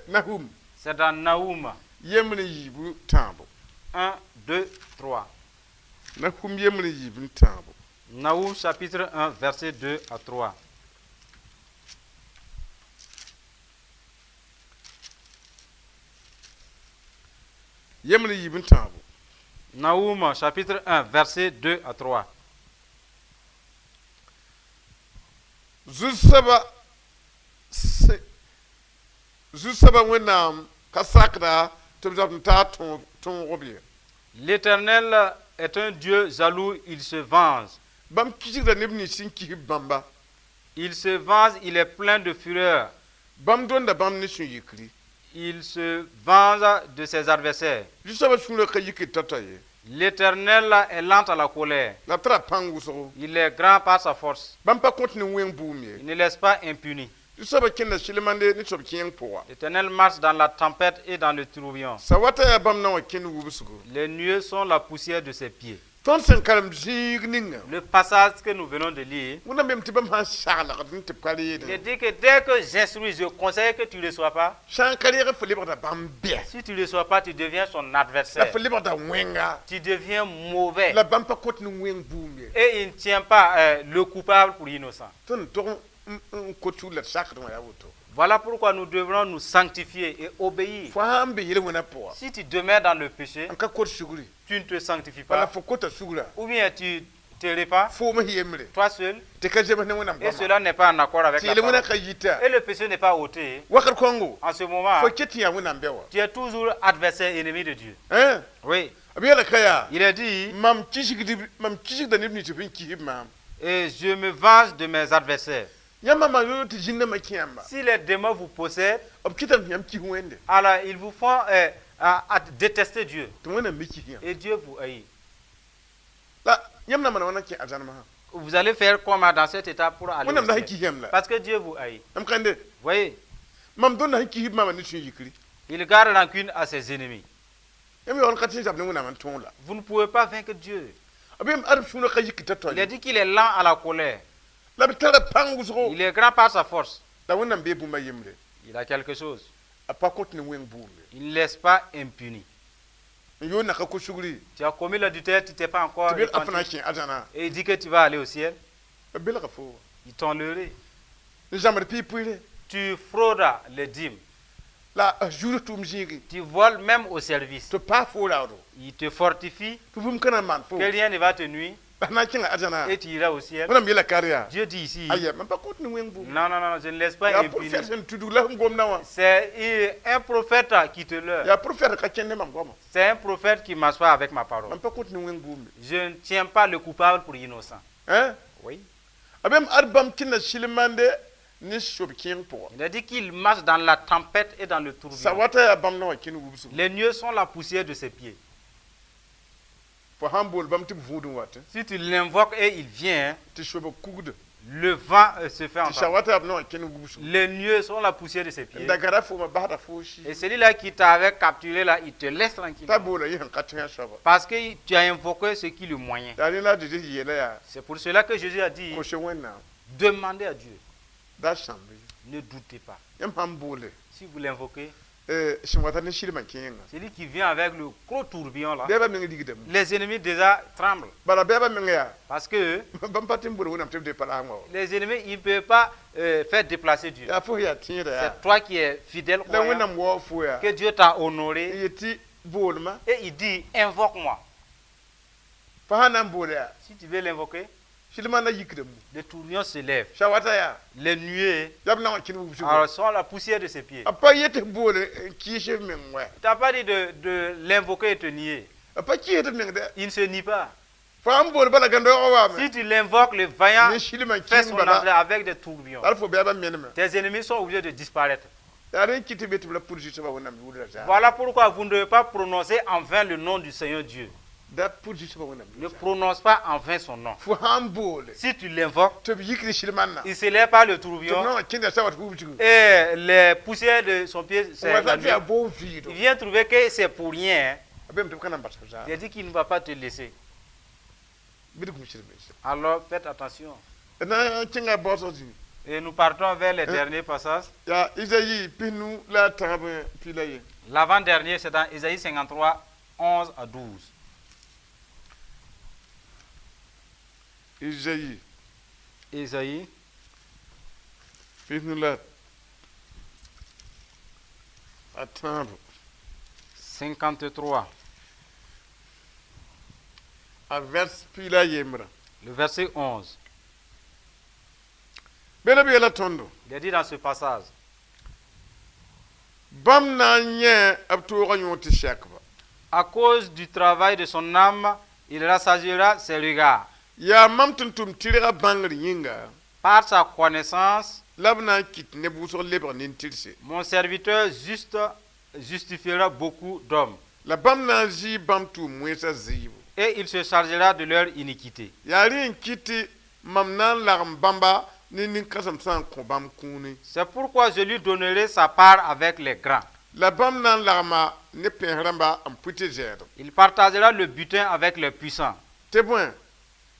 Speaker 2: Nahum
Speaker 3: C'est dans Naoum
Speaker 2: yembr n yiib tãabo.
Speaker 3: 1, 2, 3.
Speaker 2: Nahum yembr n yiib n tãabo.
Speaker 3: Naoum chapitre 1, versets 2 à 3.
Speaker 2: Yembr n yiib n tãabo.
Speaker 3: Naoum chapitre 1, versets 2 à 3.
Speaker 2: Zu-soabã sẽn zu-soabã Wẽnnaam ka sakda tɩ b zab n taa tõog b ye.
Speaker 3: L'Éternel est un Dieu jaloux, il se venge.
Speaker 2: Bãmb kisgda neb nins sẽn kis b bãmba.
Speaker 3: Il se venge, il est plein de fureur.
Speaker 2: Bãmb dõnda bãmb ne sũ-yikri.
Speaker 3: Il se venge de ses adversaires.
Speaker 2: Zu-soabã sũurã ka yikd tao-tao ye.
Speaker 3: L'Éternel est lent à la colère.
Speaker 2: La b tara pãng wʋsgo.
Speaker 3: Il est grand par sa force.
Speaker 2: Bãmb pa kõt ne wẽng bʋʋm ye.
Speaker 3: Il ne laisse pas impuni.
Speaker 2: Zu-soabã kẽnda sɩlemande ne soab kẽeng pʋga.
Speaker 3: L'Éternel marche dans la tempête et dans le tourbillon.
Speaker 2: Sawata yaa bãmb na wã kẽnd wubsgo.
Speaker 3: Les nuées sont la poussière de ses pieds.
Speaker 2: Tõnd sẽn karem zĩig ninga.
Speaker 3: Le passage que nous venons de lire,
Speaker 2: Wẽnnaam beem tɩ bãmb sã n saglgd n tɩ b ka
Speaker 3: il est
Speaker 2: reedẽ.
Speaker 3: dit que dès que j'instruis, je conseille que tu ne reçois pas.
Speaker 2: Sã n ka reeg fo lebgda bãmb bɛ.
Speaker 3: Si tu ne reçois pas, tu deviens son
Speaker 2: La
Speaker 3: adversaire.
Speaker 2: fo lebgda wẽnga.
Speaker 3: Tu deviens mauvais.
Speaker 2: La bãmb pa kõt ne wẽng bʋʋm ye.
Speaker 3: Et il ne tient pas le coupable pour innocent.
Speaker 2: Tõnd tog n kot sugr la d sakd wã yaa woto.
Speaker 3: Voilà pourquoi nous devrons nous sanctifier et obéir.
Speaker 2: Fo sã n be yel-wẽnã pʋga,
Speaker 3: Si tu demeures dans le péché,
Speaker 2: n ka kot sugri,
Speaker 3: tu ne te sanctifies
Speaker 2: bala
Speaker 3: pas,
Speaker 2: fo kota sugrã,
Speaker 3: ou bien tu te répands,
Speaker 2: foom s yembre,
Speaker 3: toi seul,
Speaker 2: tɩ ka zems ne Wẽnnaam
Speaker 3: et
Speaker 2: goama.
Speaker 3: cela n'est pas en accord avec
Speaker 2: Tɩ
Speaker 3: la
Speaker 2: yel-wẽnã
Speaker 3: parole.
Speaker 2: ka yita,
Speaker 3: Et le péché n'est pas ôté.
Speaker 2: wakat kõngo,
Speaker 3: En ce moment,
Speaker 2: fo ket tɩ yaa Wẽnnaam bɛ wa.
Speaker 3: tu es toujours adversaire, ennemi de Dieu.
Speaker 2: Hein?
Speaker 3: Oui.
Speaker 2: B yeela ka yaa,
Speaker 3: Il est dit,
Speaker 2: mam kisgd mam kisgda neb nins sẽn kis maam.
Speaker 3: et je me venge de mes adversaires.
Speaker 2: Yãmb maan yoor tɩ zĩnnãmbã kẽ yãmba,
Speaker 3: Si les démons vous possèdent,
Speaker 2: b kɩtame tɩ yãmb kis Wẽnde,
Speaker 3: alors ils vous font à détester Dieu.
Speaker 2: tɩ Wẽnnaam me kis yãmb.
Speaker 3: Et Dieu vous haït.
Speaker 2: La yãmb na maana wãna n kẽ arzãn masã.
Speaker 3: Vous allez faire comment dans cet état pour aller
Speaker 2: Wẽnnaam
Speaker 3: au
Speaker 2: la sẽn
Speaker 3: ciel?
Speaker 2: kis yãmb la.
Speaker 3: Parce que Dieu vous haït.
Speaker 2: Yãmb kãnde,
Speaker 3: Voyez,
Speaker 2: mam dõnda sẽn kis b maamã ne sũ-yikri.
Speaker 3: il garde rancune à ses ennemis.
Speaker 2: Yãmb yaool n ka tɩ n zab ne Wẽnnaam n tõog la.
Speaker 3: Vous ne pouvez pas vaincre Dieu.
Speaker 2: B yeem ad b sũurã ka yikd tao-tao
Speaker 3: Il a
Speaker 2: ye.
Speaker 3: dit qu'il est lent à la colère.
Speaker 2: La b tara pãng wʋsgo,
Speaker 3: Il est grand par sa force.
Speaker 2: la Wẽnnaam bee bũmb a yembre.
Speaker 3: Il a quelque chose.
Speaker 2: A pa kõt ne wẽng bʋʋm ye.
Speaker 3: Il ne laisse pas impuni.
Speaker 2: N yoor na ka kos sugri,
Speaker 3: Tu as commis l'adultère, tu ne t'es pas encore
Speaker 2: tɩ bel a fãa
Speaker 3: repenti.
Speaker 2: kẽ arzãna,
Speaker 3: Et il dit que tu vas aller au ciel.
Speaker 2: b belga fo wa.
Speaker 3: Il t'enlèverait.
Speaker 2: N zãmbd pɩɩ-pʋɩre,
Speaker 3: Tu fraudes les dîmes.
Speaker 2: la a zuud tʋʋm zĩigi,
Speaker 3: Tu voles même au service.
Speaker 2: tɩ b paas fo raoodo,
Speaker 3: Il te fortifie
Speaker 2: tɩ bũmb ka na n maan fo,
Speaker 3: que rien ne va te nuire.
Speaker 2: La na n kẽnga arzãna.
Speaker 3: Et tu iras au ciel.
Speaker 2: Wẽnnaam yeela ka yaa.
Speaker 3: Dieu dit ici,
Speaker 2: Aya, mam pa kõt ne wẽng bʋʋm.
Speaker 3: Non, non, non, je ne laisse pas
Speaker 2: Yaa
Speaker 3: impuni.
Speaker 2: profɛt sẽn tudg la sẽn gomdã wã.
Speaker 3: C'est un prophète qui te leurre.
Speaker 2: Yaa profɛt ka kẽnd ne mam goama.
Speaker 3: C'est un prophète qui ne marche pas avec ma parole.
Speaker 2: Mam pa kõt ne wẽng bʋʋm.
Speaker 3: Je ne tiens pas le coupable pour innocent.
Speaker 2: Hein?
Speaker 3: Oui.
Speaker 2: A bem ad bãmb kẽnda sɩlmande ne sob kẽeng pʋga.
Speaker 3: Il a dit qu'il marche dans la tempête et dans le tourbillon.
Speaker 2: Sawata yaa bãmb na wã kẽnd wubsgu.
Speaker 3: Les nuées sont la poussière de ses pieds.
Speaker 2: Fo sãn bool bãmb tɩ b vũud n wat,
Speaker 3: Si tu l'invoques et il vient,
Speaker 2: tɩ soba kugda,
Speaker 3: le vent se fait
Speaker 2: tɩ
Speaker 3: entendre.
Speaker 2: sawata yaa b na wã kẽnd wubsgu.
Speaker 3: Les nuées sont la poussière de ses pieds.
Speaker 2: N da gara fooma basda foo
Speaker 3: Et
Speaker 2: sɩ.
Speaker 3: celui-là qui t'avait capturé là, il te laisse tranquille.
Speaker 2: T'a boola yẽ sẽn ka tõe a soaba.
Speaker 3: Parce que tu as invoqué ce qui le moyen.
Speaker 2: Yaa rẽ la a Zeezi yeela yaa
Speaker 3: C'est pour cela que Jésus a dit,
Speaker 2: kos Wẽnnaam
Speaker 3: demandez à Dieu.
Speaker 2: da sãmb ye.
Speaker 3: Ne doutez pas.
Speaker 2: Yãmb sãn boole,
Speaker 3: Si vous l'invoquez,
Speaker 2: sẽn wata ne sɩlmã kẽenga.
Speaker 3: celui qui vient avec le gros tourbillon là,
Speaker 2: Bɛɛbã meng rigdame.
Speaker 3: les ennemis déjà tremblent.
Speaker 2: Bala bɛɛbã meng yaa
Speaker 3: Parce que
Speaker 2: bãmb pa tɩ n bool Wẽnnaam tɩ b dee pa laafã wa.
Speaker 3: les ennemis, ils ne peuvent pas faire déplacer Dieu.
Speaker 2: Yaa fo yaa tẽeda yaa.
Speaker 3: C'est toi qui es fidèle,
Speaker 2: La
Speaker 3: croyant,
Speaker 2: Wẽnnaam waoog fo yaa.
Speaker 3: que Dieu t'a honoré.
Speaker 2: N yet tɩ boolma.
Speaker 3: Et il dit, invoque-moi.
Speaker 2: Fo sã na n bool yaa.
Speaker 3: Si tu veux l'invoquer,
Speaker 2: Sɩlmã na yikdame.
Speaker 3: le tourbillon se lève.
Speaker 2: Sawata yaa.
Speaker 3: Les nuées
Speaker 2: Yaa b na wã kẽnd wubsgu.
Speaker 3: alors, sont la poussière de ses pieds.
Speaker 2: A pa yet tɩ bool n kɩɩs f meng wɛ.
Speaker 3: Tu n'as pas dit de l'invoquer et te nier.
Speaker 2: A pa kɩɩsd f meng dɛ.
Speaker 3: Il ne se nie pas.
Speaker 2: Fo sãn bool bala gãndoogã waame.
Speaker 3: Si tu l'invoques, le vaillant
Speaker 2: Ne sɩlmã
Speaker 3: fait
Speaker 2: kẽeng
Speaker 3: son
Speaker 2: bala.
Speaker 3: entrée avec des tourbillons.
Speaker 2: La fo bɛɛbã meneme.
Speaker 3: Tes ennemis sont obligés de disparaître.
Speaker 2: Yaa rẽ n kɩt tɩ be tɩ b la pʋd Zu-soabã Wẽnnaam yʋʋrã zaa.
Speaker 3: Voilà pourquoi vous ne devez pas prononcer en vain le nom du Seigneur Dieu.
Speaker 2: Da pʋd Zu-soabã Wẽnnaam
Speaker 3: Ne
Speaker 2: yʋʋrã.
Speaker 3: prononce pas en vain son nom.
Speaker 2: Fo sãn boole
Speaker 3: Si tu l'invoques,
Speaker 2: tɩ b yikd sɩlmãnna.
Speaker 3: il ne s'élève pas le
Speaker 2: Tɩ b
Speaker 3: tourbillon
Speaker 2: na wã kẽnda sawat wubsgu.
Speaker 3: et les poussières de son pied, c'est la
Speaker 2: Wata tɩ
Speaker 3: nuée.
Speaker 2: yaa boom vɩɩdo.
Speaker 3: Il vient trouver que c'est pour rien, hein.
Speaker 2: A bem tɩ b ka na n bas f zaa.
Speaker 3: Il a dit qu'il ne va pas te laisser.
Speaker 2: Bɩ d gũus d mense.
Speaker 3: Alors faites attention.
Speaker 2: D na n kẽnga baoosg zĩig.
Speaker 3: Et nous partons vers les derniers passages.
Speaker 2: Yaa Izayi 53 p.
Speaker 3: L'avant-dernier, c'est dans Ésaïe 53, 11 à 12.
Speaker 2: Izayi
Speaker 3: Ésaïe
Speaker 2: 53.
Speaker 3: 53,
Speaker 2: A vers 11.
Speaker 3: le verset 11.
Speaker 2: Be la b yeela tõndo.
Speaker 3: Il est dit dans ce passage,
Speaker 2: Bãmb na n yẽ b toogã yõod tɩ sɛkba.
Speaker 3: à cause du travail de son âme, il rassasiera ses regards.
Speaker 2: Yaa mam tɩ n tʋm tɩrgã bãngr yĩnga
Speaker 3: Par sa connaissance,
Speaker 2: la b na n kɩt neb wʋsg lebg nin-tɩrse.
Speaker 3: mon serviteur juste justifiera beaucoup d'hommes
Speaker 2: La bãmb na n zɩɩ bãmb tʋʋm wẽnsã zɩɩbo.
Speaker 3: et il se chargera de leur iniquité.
Speaker 2: Yaa rẽ n kɩt tɩ mam na n lagem bãmba ne nin-kãsem sã n kõ bãmb kũuni.
Speaker 3: C'est pourquoi je lui donnerai sa part avec les grands.
Speaker 2: La bãmb na n lagma ne pẽes rãmba n pʋ tɩ zɛɛdem.
Speaker 3: Il partagera le butin avec les puissants
Speaker 2: Tɩ bõe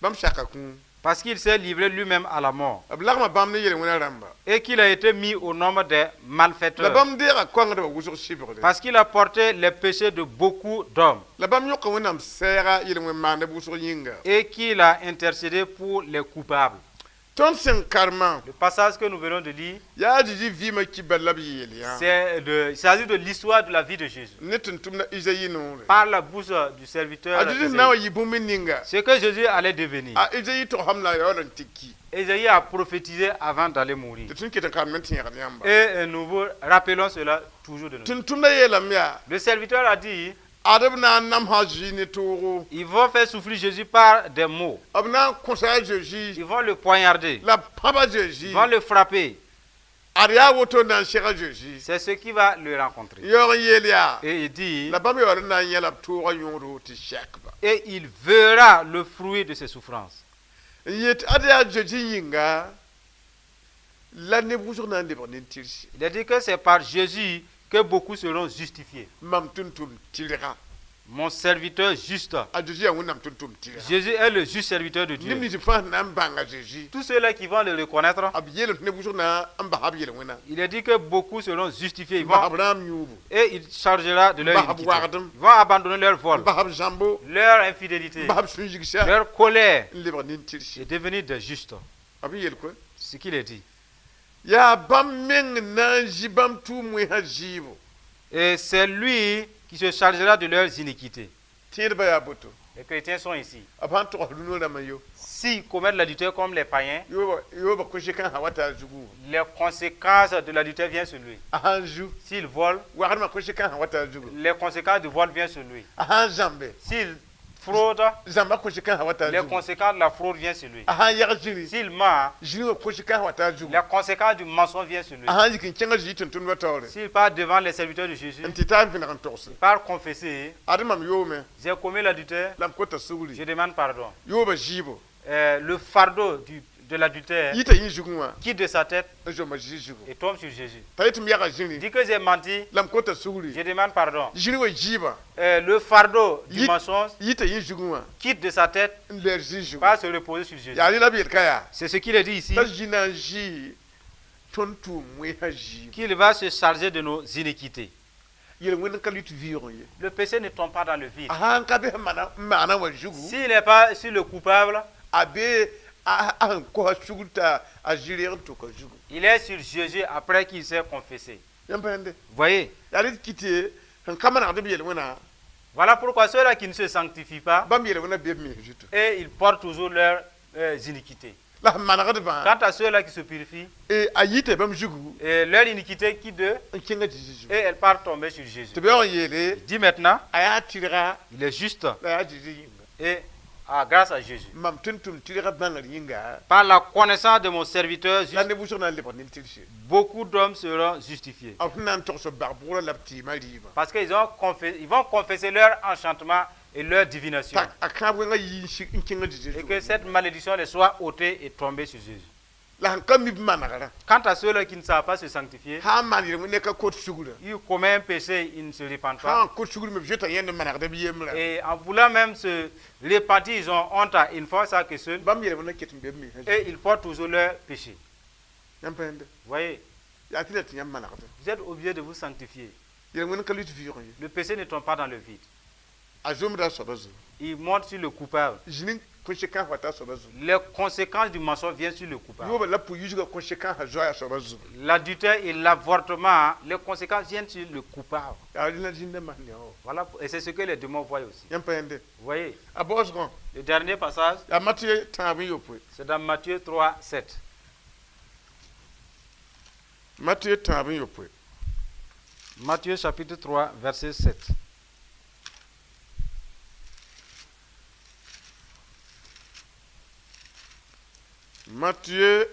Speaker 2: bãmb saka kũum.
Speaker 3: parce qu'il s'est livré lui-même à la mort
Speaker 2: B lagma bãmb ne yel-wẽna rãmba.
Speaker 3: et qu'il a été mis au nombre des
Speaker 2: La
Speaker 3: malfaiteurs
Speaker 2: bãmb deega koangdbã wʋsg sɩbgre.
Speaker 3: parce qu'il a porté les péchés de beaucoup d'hommes
Speaker 2: La bãmb yõka Wẽnnaam sɛɛga yel-wẽn maandb wʋsg yĩnga.
Speaker 3: et qu'il a intercédé pour les coupables.
Speaker 2: Tõnd sẽn karemã
Speaker 3: Le passage que nous venons de lire,
Speaker 2: yaa a Zeezi vɩɩmã kibar la b yeel yã.
Speaker 3: il s'agit de l'histoire de la vie de Jésus
Speaker 2: Ne tʋm-tʋmda Izayi noore.
Speaker 3: par la bouche du serviteur.
Speaker 2: A Zeezi
Speaker 3: Ésaïe.
Speaker 2: na n wa yɩ bũmb ninga
Speaker 3: Ce que Jésus allait devenir.
Speaker 2: a Izayi togsame la a yaool n tɩ ki.
Speaker 3: Ésaïe a prophétisé avant d'aller mourir.
Speaker 2: Tɩ tõnd ket n karem n tẽegd yãmba.
Speaker 3: Et nous vous rappelons cela toujours de nous.
Speaker 2: Tʋm-tʋmda yeelame yaa
Speaker 3: Le serviteur a dit,
Speaker 2: ad b na n namsa a Zeezi ne toogo.
Speaker 3: ils vont faire souffrir Jésus par des mots.
Speaker 2: B na n kõsa a Zeezi
Speaker 3: Ils vont le poignarder.
Speaker 2: la b pãb a Zeezi.
Speaker 3: Ils vont le frapper.
Speaker 2: Ad yaa woto n na n seg a Zeezi.
Speaker 3: C'est ce qui va le rencontrer.
Speaker 2: Yaoog n yeel yaa
Speaker 3: Et il dit,
Speaker 2: la bãmb yaool n na n yẽ la b toogã yõodo tɩ sɛkba.
Speaker 3: et il verra le fruit de ses souffrances.
Speaker 2: N yet ad yaa Zeezi yĩnga la neb wʋsg na n lebg nin-tɩrse.
Speaker 3: Il a dit que c'est par Jésus que beaucoup seront justifiés.
Speaker 2: Mam tʋm-tʋm tɩrga.
Speaker 3: Mon serviteur juste.
Speaker 2: A Zeezi yaa Wẽnnaam tʋm-tʋm tɩrga.
Speaker 3: Jésus est le juste serviteur de
Speaker 2: Neb
Speaker 3: Dieu.
Speaker 2: nins fãa sẽn na n bãnga Zeezi
Speaker 3: Tous ceux-là qui vont le reconnaître,
Speaker 2: b yeelame tɩ neb wʋsg na n basa b yel-wẽna.
Speaker 3: il est dit que beaucoup seront justifiés. Ils
Speaker 2: N basa
Speaker 3: vont,
Speaker 2: b rãam yũubu.
Speaker 3: et il chargera de leur
Speaker 2: Bah,
Speaker 3: iniquité.
Speaker 2: wagdem.
Speaker 3: Ils vont abandonner leur vol,
Speaker 2: N basa b zãmbo.
Speaker 3: leur infidélité,
Speaker 2: N basa b sũ-yigsa.
Speaker 3: leur colère
Speaker 2: N lebg nin-tɩrse.
Speaker 3: et devenir des justes.
Speaker 2: B yeel koe.
Speaker 3: Ce qu'il est dit.
Speaker 2: Yaa bãmb meng na n zĩ bãmb tʋʋm wẽnsã zɩɩbo.
Speaker 3: Et c'est lui qui se chargera de leurs iniquités.
Speaker 2: Tẽedbã yaa boto.
Speaker 3: Les chrétiens sont ici.
Speaker 2: B sãn togs rũnã rãmbã yo,
Speaker 3: S'ils commettent l'adultère comme les païens,
Speaker 2: yoobã yoobã conséquence sã wa t'a zugu wã.
Speaker 3: Les conséquences de l'adultère viennent sur lui.
Speaker 2: A sãn zu,
Speaker 3: S'il vole,
Speaker 2: wagdmã conséquence sã wa t'a zugu.
Speaker 3: Les conséquences du vol viennent sur lui.
Speaker 2: A sãn zãmbe,
Speaker 3: S'il fraude,
Speaker 2: zãmbã conséquence sã wa t'a
Speaker 3: les
Speaker 2: zugu.
Speaker 3: Conséquences de la fraude viennent sur lui.
Speaker 2: A sãn yag zĩri,
Speaker 3: S'il ment,
Speaker 2: zĩri wã conséquence wa t'a zugu.
Speaker 3: Les conséquences du mensonge viennent sur lui.
Speaker 2: A sãn yik n kẽngã Zezi tʋmtʋmdbã taoore
Speaker 3: S'il part devant les serviteurs de Jésus,
Speaker 2: n tɩ taa n vẽneg n togse,
Speaker 3: part confesser,
Speaker 2: ad mam yoome
Speaker 3: j'ai commis l'adultère,
Speaker 2: la m kota sugri,
Speaker 3: je demande pardon.
Speaker 2: Yoobã zɩɩbo
Speaker 3: Le fardeau de l'adultère
Speaker 2: yita yẽ zugẽ wã
Speaker 3: quitte de sa tête
Speaker 2: n zoma Zezi zugu.
Speaker 3: Et tombe sur Jésus.
Speaker 2: T'a yet tɩ m yaga zĩri
Speaker 3: Dit que j'ai menti,
Speaker 2: la m kota sugri,
Speaker 3: je demande pardon.
Speaker 2: Zĩri wã zɩɩbã
Speaker 3: Le fardeau du
Speaker 2: Yit-
Speaker 3: mensonge
Speaker 2: yita yẽ zugẽ wã
Speaker 3: quitte de sa tête,
Speaker 2: n leer Zezi zugu.
Speaker 3: va se reposer sur Jésus.
Speaker 2: Yaa rẽ la b yel ka yaa
Speaker 3: C'est ce qu'il est dit ici,
Speaker 2: t'a zĩ na n zɩ tõnd tʋʋm wẽnsã zɩɩb.
Speaker 3: Qu'il va se charger de nos iniquités.
Speaker 2: Yel-wẽnd ka lʋɩt vɩʋʋgẽ ye.
Speaker 3: Le péché ne tombe pas dans le vide.
Speaker 2: A sãn ka be sẽn maana n maana wã zugu,
Speaker 3: S'il n'est pas sur le coupable,
Speaker 2: a be a a sẽn kosa sugr t'a a zɩ-reeg n tʋka zugu.
Speaker 3: Il est sur Jésus après qu'il s'est confessé.
Speaker 2: Yãmb pa yãnde
Speaker 3: Voyez,
Speaker 2: yaa rẽ tɩ kɩt sẽn ka manegd b yel-wẽna,
Speaker 3: voilà pourquoi ceux-là qui ne se sanctifient pas,
Speaker 2: bãmb yel-wẽna be b mens zutu.
Speaker 3: Et ils portent toujours leurs iniquités.
Speaker 2: La sẽn manegdbã,
Speaker 3: Quant à ceux-là qui se purifient,
Speaker 2: a yita bãmb zugu
Speaker 3: et leur iniquité quitte d'eux,
Speaker 2: n kẽnga Zezi zugu.
Speaker 3: Et elle part tomber sur Jésus.
Speaker 2: Tɩ b yaool n yeele
Speaker 3: Il dit maintenant,
Speaker 2: a yaa tɩrga
Speaker 3: il est juste,
Speaker 2: la yaa Zezi yĩnga.
Speaker 3: Et grâce à Jésus.
Speaker 2: Mam tɩ n tʋm tɩrgã bãngr yĩnga,
Speaker 3: Par la connaissance de mon serviteur
Speaker 2: la
Speaker 3: juste,
Speaker 2: neb wʋsg na n lebg nin-tɩrse
Speaker 3: beaucoup d'hommes seront justifiés.
Speaker 2: B sẽn na n togs b bag bʋgrã la b tɩɩmã rɩɩbã.
Speaker 3: Parce qu'ils vont confesser leur enchantement et leur divination.
Speaker 2: T'a a kãab wẽngã yi n sig n kẽngã Zezi
Speaker 3: Et
Speaker 2: zugu.
Speaker 3: Que cette malédiction les soit ôtée et tombée sur Jésus.
Speaker 2: La sẽn ka mi b manegrã,
Speaker 3: Quant à ceux-là qui ne savent pas se sanctifier,
Speaker 2: sã n maan yel-wẽnd ka kot sugrã,
Speaker 3: ils commettent un péché, ils ne se repentent
Speaker 2: sã
Speaker 3: pas.
Speaker 2: n kot sugr me b zoeta yẽnd n manegd b yembrã,
Speaker 3: Et en voulant même se repentir, ils ont honte, ils ne font ça que seuls.
Speaker 2: Bãmb yel-wẽnã ket n be b mensã.
Speaker 3: Et ils portent toujours leur péché.
Speaker 2: Yãmb pa yãnde
Speaker 3: Voyez,
Speaker 2: yaa tɩ la tɩ yãmb manegd.
Speaker 3: Vous êtes obligés de vous sanctifier.
Speaker 2: Yel-wẽnd ka lʋɩt vɩʋʋgẽ ye.
Speaker 3: Le péché ne tombe pas dans le vide.
Speaker 2: A zomda a soabã zugu.
Speaker 3: Il monte sur le coupable.
Speaker 2: Zĩni conséquence wa t'a soabã zugu.
Speaker 3: Les conséquences du mensonge viennent sur le coupable.
Speaker 2: Yoobã la pʋ-yisgã conséquence a zoa a soabã zugu.
Speaker 3: L'adultère et l'avortement, les conséquences viennent sur le coupable.
Speaker 2: Yaa rẽna zĩnda masem yaa wã.
Speaker 3: Voilà, et c'est ce que les démons voient aussi.
Speaker 2: Yãmb pa yãnde
Speaker 3: Vous voyez,
Speaker 2: a baoosgõ
Speaker 3: le dernier passage,
Speaker 2: yaa Matɩ tãab n yopoe.
Speaker 3: C'est dans Matthieu 3, 7.
Speaker 2: Matɩ tãab n yopoe.
Speaker 3: Matthieu chapitre 3, verset 7.
Speaker 2: Mathieu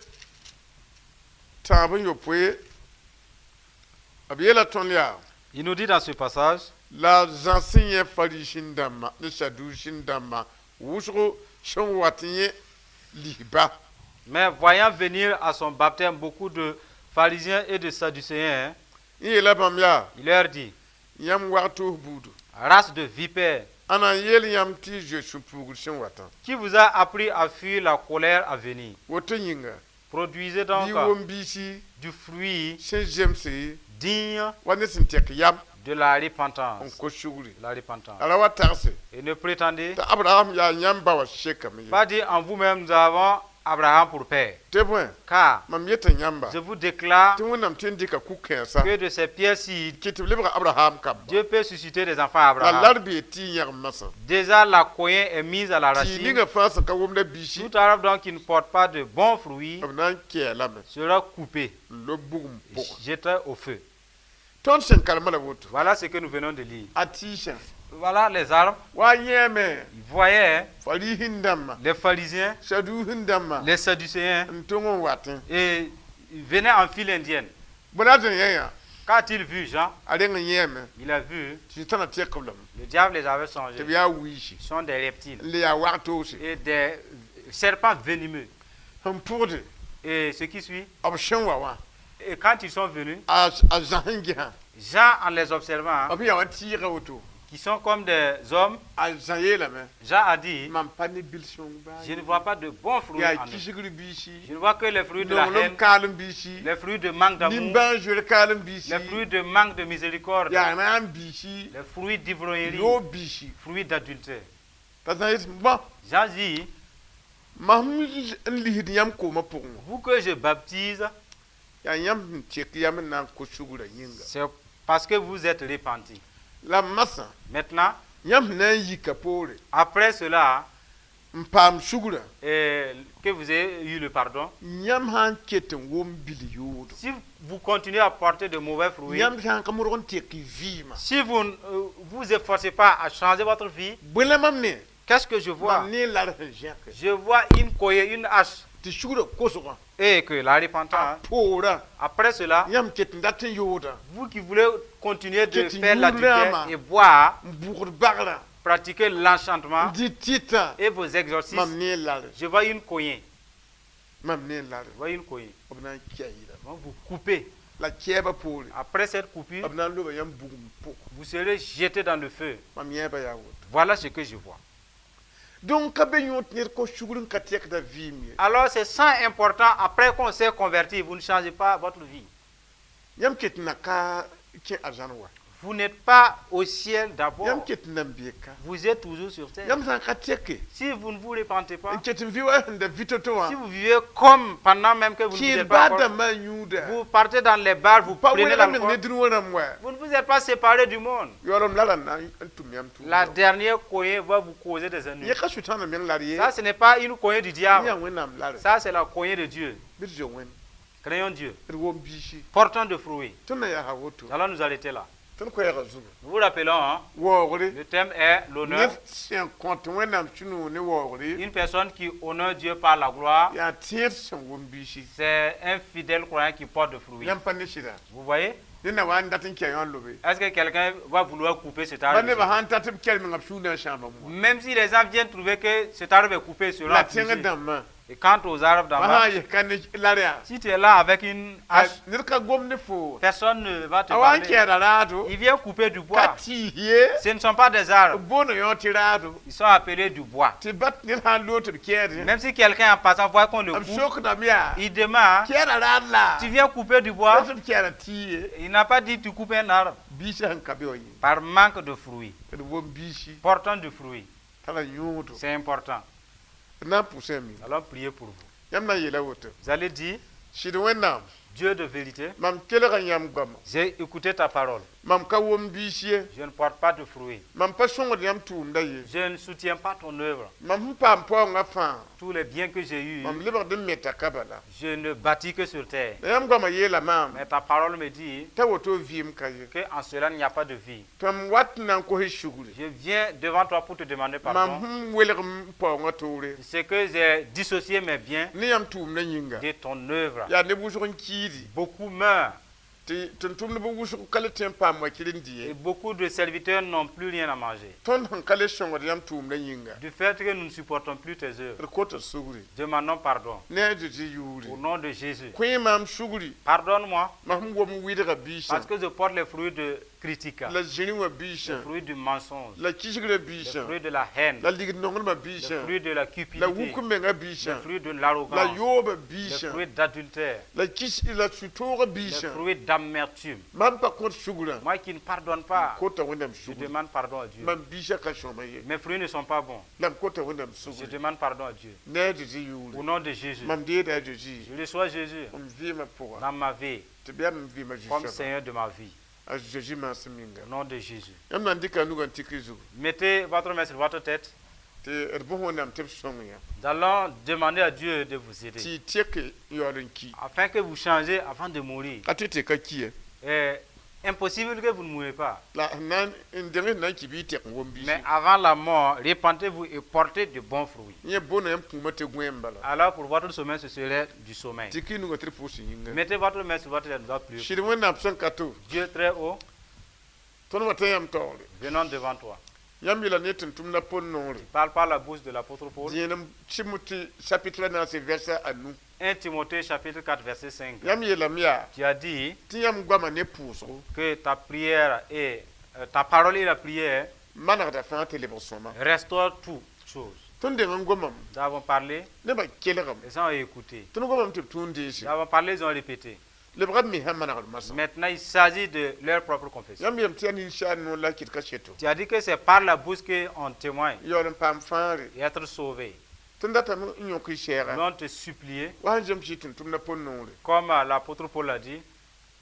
Speaker 2: tãab n yopoe b yeela tõnd yaa
Speaker 3: Il nous dit dans ce passage,
Speaker 2: la Zã sẽn yẽ Fariisẽ dãmba ne Saduusẽ dãmba wʋsgo sẽn wat yẽ lisba.
Speaker 3: Mais voyant venir à son baptême beaucoup de pharisiens et de sadducéens,
Speaker 2: N yeela bãmb yaa
Speaker 3: il leur dit,
Speaker 2: yãmb wag toos buudu,
Speaker 3: race de vipères,
Speaker 2: ãnna n yeel yãmb tɩ y zoe sũ-puugr sẽn watã?
Speaker 3: Qui vous a appris à fuir la colère à venir?
Speaker 2: Woto yĩnga
Speaker 3: Produisez donc
Speaker 2: bɩ wom-biisi
Speaker 3: du fruit
Speaker 2: sẽn zemse
Speaker 3: digne
Speaker 2: wa ne sẽn tɛk yam
Speaker 3: de la
Speaker 2: n
Speaker 3: repentance.
Speaker 2: kos sugri.
Speaker 3: La repentance.
Speaker 2: La ra wa tagse
Speaker 3: Et ne prétendez
Speaker 2: t'a Abraham yaa yãmb ba wã sekame ye.
Speaker 3: Pas dire en vous-même, nous avons Abraham pour père.
Speaker 2: Tɩ bõe
Speaker 3: Car
Speaker 2: mam yeta yãmba
Speaker 3: je vous déclare
Speaker 2: tɩ Wẽnnaam tõe n dɩka ku-kãensa
Speaker 3: que de ces pierres-ci,
Speaker 2: kɩ tɩ b lebga Abraham kamba.
Speaker 3: Dieu peut susciter des enfants à
Speaker 2: La
Speaker 3: Abraham.
Speaker 2: lar bee tɩ yãgem masã.
Speaker 3: Déjà, la cognée est mise à la
Speaker 2: Tɩ
Speaker 3: racine.
Speaker 2: ninga fãa sẽn ka womda biisi,
Speaker 3: Tout arbre donc qui ne porte pas de bons fruits
Speaker 2: b na n kɛɛ lame
Speaker 3: sera coupé
Speaker 2: n lob bugum
Speaker 3: et
Speaker 2: pʋgẽ.
Speaker 3: Jeté au feu.
Speaker 2: Tõnd sẽn karema la woto.
Speaker 3: Voilà ce que nous venons de lire.
Speaker 2: A tɩɩsã
Speaker 3: Voilà les arbres.
Speaker 2: wa yẽeme
Speaker 3: Ils voyaient
Speaker 2: Fariisẽ dãmba
Speaker 3: les pharisiens,
Speaker 2: Saduusẽ dãmba
Speaker 3: les sadducéens,
Speaker 2: n tõng n watẽ.
Speaker 3: Et ils venaient en file indienne.
Speaker 2: Bõe la a yẽ yã?
Speaker 3: Qu'a-t-il vu, Jean?
Speaker 2: A reng n yẽeme
Speaker 3: Il a vu,
Speaker 2: tɩ tãna tɛk b lame
Speaker 3: le diable les avait
Speaker 2: tɩ
Speaker 3: changés.
Speaker 2: b yaa wiisi
Speaker 3: Ils sont des reptiles
Speaker 2: n le yaa wag toose
Speaker 3: et des serpents venimeux.
Speaker 2: Sẽn pʋgde
Speaker 3: Et ce qui suit,
Speaker 2: b sẽn wa wã
Speaker 3: et quand ils sont venus,
Speaker 2: a a Zã sẽn gesã
Speaker 3: Jean, en les observant,
Speaker 2: b yaa wa tɩɩga woto
Speaker 3: qui sont comme des hommes,
Speaker 2: a Zã yeelame
Speaker 3: Jean a dit,
Speaker 2: mam pa ne bil-sõng baa
Speaker 3: je ne vois pas de bons fruits
Speaker 2: yaa
Speaker 3: en eux.
Speaker 2: kisgr biisi
Speaker 3: Je ne vois que les fruits de la
Speaker 2: nonglem
Speaker 3: haine,
Speaker 2: kaalem biisi
Speaker 3: les fruits de manque d'amour,
Speaker 2: nimbãan-zoeer kaalem biisi
Speaker 3: les fruits de manque de miséricorde,
Speaker 2: yaa naam biisi
Speaker 3: les fruits d'ivrognerie,
Speaker 2: yoob biisi
Speaker 3: fruits d'adultère.
Speaker 2: T'a Zã yet bõ
Speaker 3: Jean dit,
Speaker 2: mam n lisd yãmb koomã pʋgẽ wã
Speaker 3: vous que je baptise,
Speaker 2: yaa yãmb sẽn tek yam n na n kos sugrã yĩnga.
Speaker 3: C'est parce que vous êtes repentis.
Speaker 2: La masã
Speaker 3: Maintenant,
Speaker 2: Yãmb sẽn na n yika poore
Speaker 3: Après cela,
Speaker 2: n paam sugrã
Speaker 3: et que vous ayez eu le pardon,
Speaker 2: yãmb sã n ket n wom bil yoodo
Speaker 3: si vous continuez à porter de mauvais fruits,
Speaker 2: yãmb sã n ka modg n tek y vɩɩmã
Speaker 3: si vous ne vous efforcez pas à changer votre vie,
Speaker 2: bõe la mam ne
Speaker 3: qu'est-ce que je vois?
Speaker 2: Mam ne la sẽn zẽke
Speaker 3: Je vois une cohée, une hache,
Speaker 2: tɩ sugrã kosgã
Speaker 3: et que la repentance,
Speaker 2: poorã
Speaker 3: après cela,
Speaker 2: yãmb ket n dat n yoodã
Speaker 3: vous qui voulez continuer de
Speaker 2: Que tu
Speaker 3: faire
Speaker 2: nous
Speaker 3: l'adultère
Speaker 2: l'aimes.
Speaker 3: et boire,
Speaker 2: n bʋgd bagrã
Speaker 3: pratiquer
Speaker 2: n
Speaker 3: l'enchantement
Speaker 2: dɩ tɩtã
Speaker 3: et vos exorcismes,
Speaker 2: mam ne lare
Speaker 3: je vois une cognée.
Speaker 2: Mam ne lare
Speaker 3: Je vois une cognée.
Speaker 2: B na n kɛ yɩla
Speaker 3: Vont vous couper.
Speaker 2: La kɛɛbã poore
Speaker 3: Après cette coupure,
Speaker 2: b na n loba yãmb bugum pʋgã
Speaker 3: vous serez jeté dans le feu.
Speaker 2: Mam yẽebã yaa woto
Speaker 3: Voilà ce que je vois.
Speaker 2: Donc ka be yõ tɩ ned kos sugr n ka tɛkda vɩɩm ye
Speaker 3: Alors c'est ça important, après qu'on s'est converti, vous ne changez pas votre vie.
Speaker 2: Yãmb ket n na ka kẽ arzãn wa
Speaker 3: Vous n'êtes pas au ciel d'abord.
Speaker 2: Yãmb ket n na n bee ka
Speaker 3: Vous êtes toujours sur terre.
Speaker 2: Yãmb sã n ka tɛke
Speaker 3: Si vous ne vous repentez pas,
Speaker 2: n ket n vɩ wa sẽn da vɩ to-to wã
Speaker 3: si vous vivez comme pendant même que vous ne vous
Speaker 2: kɩɩd
Speaker 3: êtes pas
Speaker 2: baa
Speaker 3: encore,
Speaker 2: dãmbã yũuda
Speaker 3: vous partez dans les bars, vous
Speaker 2: pa
Speaker 3: prenez
Speaker 2: welg meng ne
Speaker 3: l'alcool,
Speaker 2: dũni wã rãmb wa
Speaker 3: vous ne vous êtes pas séparé du monde.
Speaker 2: Yaoolem la ra na n tʋm yãmb
Speaker 3: La
Speaker 2: tʋʋm
Speaker 3: dernière cognée va vous causer des ennuis.
Speaker 2: Yẽ ka sʋtãana meng lar ye
Speaker 3: Ça, ce n'est pas une cognée du diable.
Speaker 2: Yã Wẽnnaam lare
Speaker 3: Ça, c'est la cognée de Dieu.
Speaker 2: Bɩ d zoe Wẽnd
Speaker 3: Craignons Dieu.
Speaker 2: D wom biisi
Speaker 3: Portons de fruits.
Speaker 2: Tõnd na yaa woto
Speaker 3: Nous allons nous arrêter là.
Speaker 2: Tõnd koɛɛgã zugu
Speaker 3: Nous vous rappelons, hein,
Speaker 2: waoogre
Speaker 3: le thème est l'honneur.
Speaker 2: Ned sẽn kõt Wẽnnaam sũ-noog ne waoogre
Speaker 3: Une personne qui honore Dieu par la gloire,
Speaker 2: yaa tẽed sẽn wom biisi
Speaker 3: c'est un fidèle croyant qui porte de fruits.
Speaker 2: Yãmb pa ne sɩda
Speaker 3: Vous voyez?
Speaker 2: Ned na wa n dat n kɛ yã n lobe
Speaker 3: Est-ce que quelqu'un va vouloir couper cet
Speaker 2: Pa
Speaker 3: arbre?
Speaker 2: nebã sã n tat b kɛl menga b sũur na n sãama moa
Speaker 3: Même si les gens viennent trouver que cet arbre est coupé, ils seront
Speaker 2: La tẽngã
Speaker 3: affligés.
Speaker 2: dãmbã
Speaker 3: Et quant aux arbres d'en
Speaker 2: fa
Speaker 3: bas,
Speaker 2: sã n ges ka ne lar yaa
Speaker 3: si tu es là avec une hache,
Speaker 2: ned ka gom ne foo
Speaker 3: personne ne va te
Speaker 2: a wa n
Speaker 3: parler.
Speaker 2: kɛɛda raado
Speaker 3: Il vient couper du
Speaker 2: ka
Speaker 3: bois.
Speaker 2: tɩɩs ye
Speaker 3: Ce ne sont pas des arbres.
Speaker 2: B boonda yõ tɩ raado
Speaker 3: Ils sont appelés du bois.
Speaker 2: Tɩ bat ned sã n loog tɩ b kɛɛdẽ
Speaker 3: Même si quelqu'un en passant voit qu'on le
Speaker 2: b
Speaker 3: coupe,
Speaker 2: sokdame yaa
Speaker 3: il demande,
Speaker 2: kɛɛda raad la
Speaker 3: tu viens couper du bois?
Speaker 2: Tɩ b kɛɛda tɩ ye
Speaker 3: Il n'a pas dit tu coupes un arbre.
Speaker 2: Biisã sẽn ka be wã yẽ
Speaker 3: Par manque de fruits.
Speaker 2: D wom biisi
Speaker 3: Portant du fruit,
Speaker 2: tara yõodo
Speaker 3: c'est important.
Speaker 2: D na n pʋsame
Speaker 3: Nous allons prier pour vous.
Speaker 2: Yãmb na n yeela woto
Speaker 3: Vous allez dire,
Speaker 2: sɩd Wẽnnaam
Speaker 3: Dieu de vérité,
Speaker 2: mam kelga yãmb goama
Speaker 3: j'ai écouté ta parole.
Speaker 2: Mam ka wom biis ye
Speaker 3: Je ne porte pas de fruits.
Speaker 2: Mam pa sõngd yãmb tʋʋmda ye
Speaker 3: Je ne soutiens pas ton œuvre.
Speaker 2: Mam sẽn paam paoongã fãa
Speaker 3: Tous les biens que j'ai eus,
Speaker 2: mam lebgd n meta ka bala
Speaker 3: je ne bâtis que sur terre.
Speaker 2: La yãmb goamã yeela maam
Speaker 3: Mais ta parole me dit
Speaker 2: t'a woto vɩɩm ka ye
Speaker 3: qu'en cela, il n'y a pas de vie.
Speaker 2: Tɩ mam wat n na n kos sugri
Speaker 3: Je viens devant toi pour te demander
Speaker 2: mam
Speaker 3: pardon.
Speaker 2: sẽn welg m paoongã toore
Speaker 3: C'est que j'ai dissocié mes biens
Speaker 2: ne yãmb tʋʋmdã yĩnga
Speaker 3: de ton œuvre.
Speaker 2: Yaa neb wʋsg n kiidi
Speaker 3: Beaucoup meurent
Speaker 2: tɩ tʋm-tʋmdb wʋsg ka le tõe n paam wakir n dɩ
Speaker 3: et
Speaker 2: ye
Speaker 3: beaucoup de serviteurs n'ont plus rien à manger.
Speaker 2: Tõnd sẽn ka le sõngd yãmb tʋʋmdã yĩnga
Speaker 3: Du fait que nous ne supportons plus tes œuvres,
Speaker 2: d kota sugri
Speaker 3: demandons pardon
Speaker 2: ne a Zeezi yʋʋre
Speaker 3: au nom de Jésus.
Speaker 2: Kõ maam sugri
Speaker 3: Pardonne-moi
Speaker 2: mam sẽn wom wɩdga biisã
Speaker 3: parce que je porte les fruits de critique,
Speaker 2: la zĩri wã
Speaker 3: les
Speaker 2: biisã
Speaker 3: fruits du mensonge,
Speaker 2: la kisgrã
Speaker 3: les
Speaker 2: biisã
Speaker 3: fruits de la haine,
Speaker 2: la ligd nonglmã
Speaker 3: les
Speaker 2: biisã
Speaker 3: fruits de la
Speaker 2: la
Speaker 3: cupidité,
Speaker 2: wuk menga
Speaker 3: les
Speaker 2: biisã
Speaker 3: fruits de
Speaker 2: la
Speaker 3: l'arrogance,
Speaker 2: yoobã
Speaker 3: les
Speaker 2: biisã
Speaker 3: fruits d'adultère,
Speaker 2: la kis la sũ-toogã
Speaker 3: les
Speaker 2: biisã
Speaker 3: fruits d'amertume.
Speaker 2: Mam pa kõt sugrã
Speaker 3: Moi qui ne pardonne pas,
Speaker 2: kota Wẽnnaam
Speaker 3: je
Speaker 2: sugri
Speaker 3: demande pardon à Dieu.
Speaker 2: Mam biisã ka sõma ye
Speaker 3: Mes fruits ne sont pas bons.
Speaker 2: La m kota Wẽnnaam
Speaker 3: Je
Speaker 2: sugri
Speaker 3: demande pardon à Dieu.
Speaker 2: Ne a Zeezi
Speaker 3: Au
Speaker 2: yʋʋre
Speaker 3: nom de Jésus,
Speaker 2: mam deeda a Zeezi
Speaker 3: je reçois Jésus
Speaker 2: m vɩɩmã pʋga
Speaker 3: dans ma vie
Speaker 2: tɩ bɩ yaa m vɩɩmã
Speaker 3: comme
Speaker 2: zu-soaba
Speaker 3: Seigneur de ma vie.
Speaker 2: A Zeezi maasem yĩnga
Speaker 3: Au nom de Jésus.
Speaker 2: Yãmb na n dɩka nugã n tik y zugu
Speaker 3: Mettez votre main sur votre tête.
Speaker 2: Tɩ d bõs Wẽnnaam tɩ b sõng yã
Speaker 3: Nous allons demander à Dieu de vous aider
Speaker 2: tɩ y tɛk n yaool n ki
Speaker 3: afin que vous changez avant de mourir.
Speaker 2: Ka tɩ tɩ ka ki ye
Speaker 3: Et impossible que vous ne mourrez pas.
Speaker 2: La sẽn na n deng sẽn na n ki bɩ y tɛk n wom biisi
Speaker 3: Mais avant la mort, répentez-vous et portez de bons fruits.
Speaker 2: Yẽ boona yãmb kũumã tɩ gõeem bala
Speaker 3: Alors pour votre sommeil, ce serait du sommeil.
Speaker 2: Tɩ ki nugã tɩ d pʋʋs yĩnga
Speaker 3: Mettez votre main sur votre tête, nous allons prier.
Speaker 2: Sɩd Wẽnnaam sẽn ka to
Speaker 3: Dieu très haut,
Speaker 2: tõnd wa tã yãmb taoore
Speaker 3: venons devant toi.
Speaker 2: Yãmb yeela ne tʋm-tʋmdã Pol noore
Speaker 3: Parle par la bouche de l'apôtre Paul.
Speaker 2: Dẽenem Tɩmote chapitre naase vɛrsa a nu
Speaker 3: 1 Timothée chapitre 4 verset 5.
Speaker 2: Yãmb yeelame yaa
Speaker 3: Tu as dit
Speaker 2: tɩ yãmb goamã ne pʋʋsgo
Speaker 3: que ta prière et ta parole et la prière
Speaker 2: manegda fãa tɩ lebg sõma
Speaker 3: restaurent toutes choses.
Speaker 2: Tõnd deng n gomame
Speaker 3: Nous avons parlé,
Speaker 2: nebã kelgame
Speaker 3: les gens ont écouté.
Speaker 2: Tõnd gomame tɩ b tũud deese
Speaker 3: Nous avons parlé, ils ont répété.
Speaker 2: Lebga b mesã manegd masã
Speaker 3: Maintenant, il s'agit de leur propre confession.
Speaker 2: Yãmb yeelame tɩ yaa nin-saar noor la kɩt ka seto
Speaker 3: Tu as dit que c'est par la bouche qu'on témoigne
Speaker 2: yaool n paam fãagre
Speaker 3: et être sauvé.
Speaker 2: Tõnd datame n yõk y sɛɛga
Speaker 3: Nous allons te supplier,
Speaker 2: wa sẽn zems y tʋm-tʋmdã Pol noore
Speaker 3: comme l'apôtre Paul l'a dit,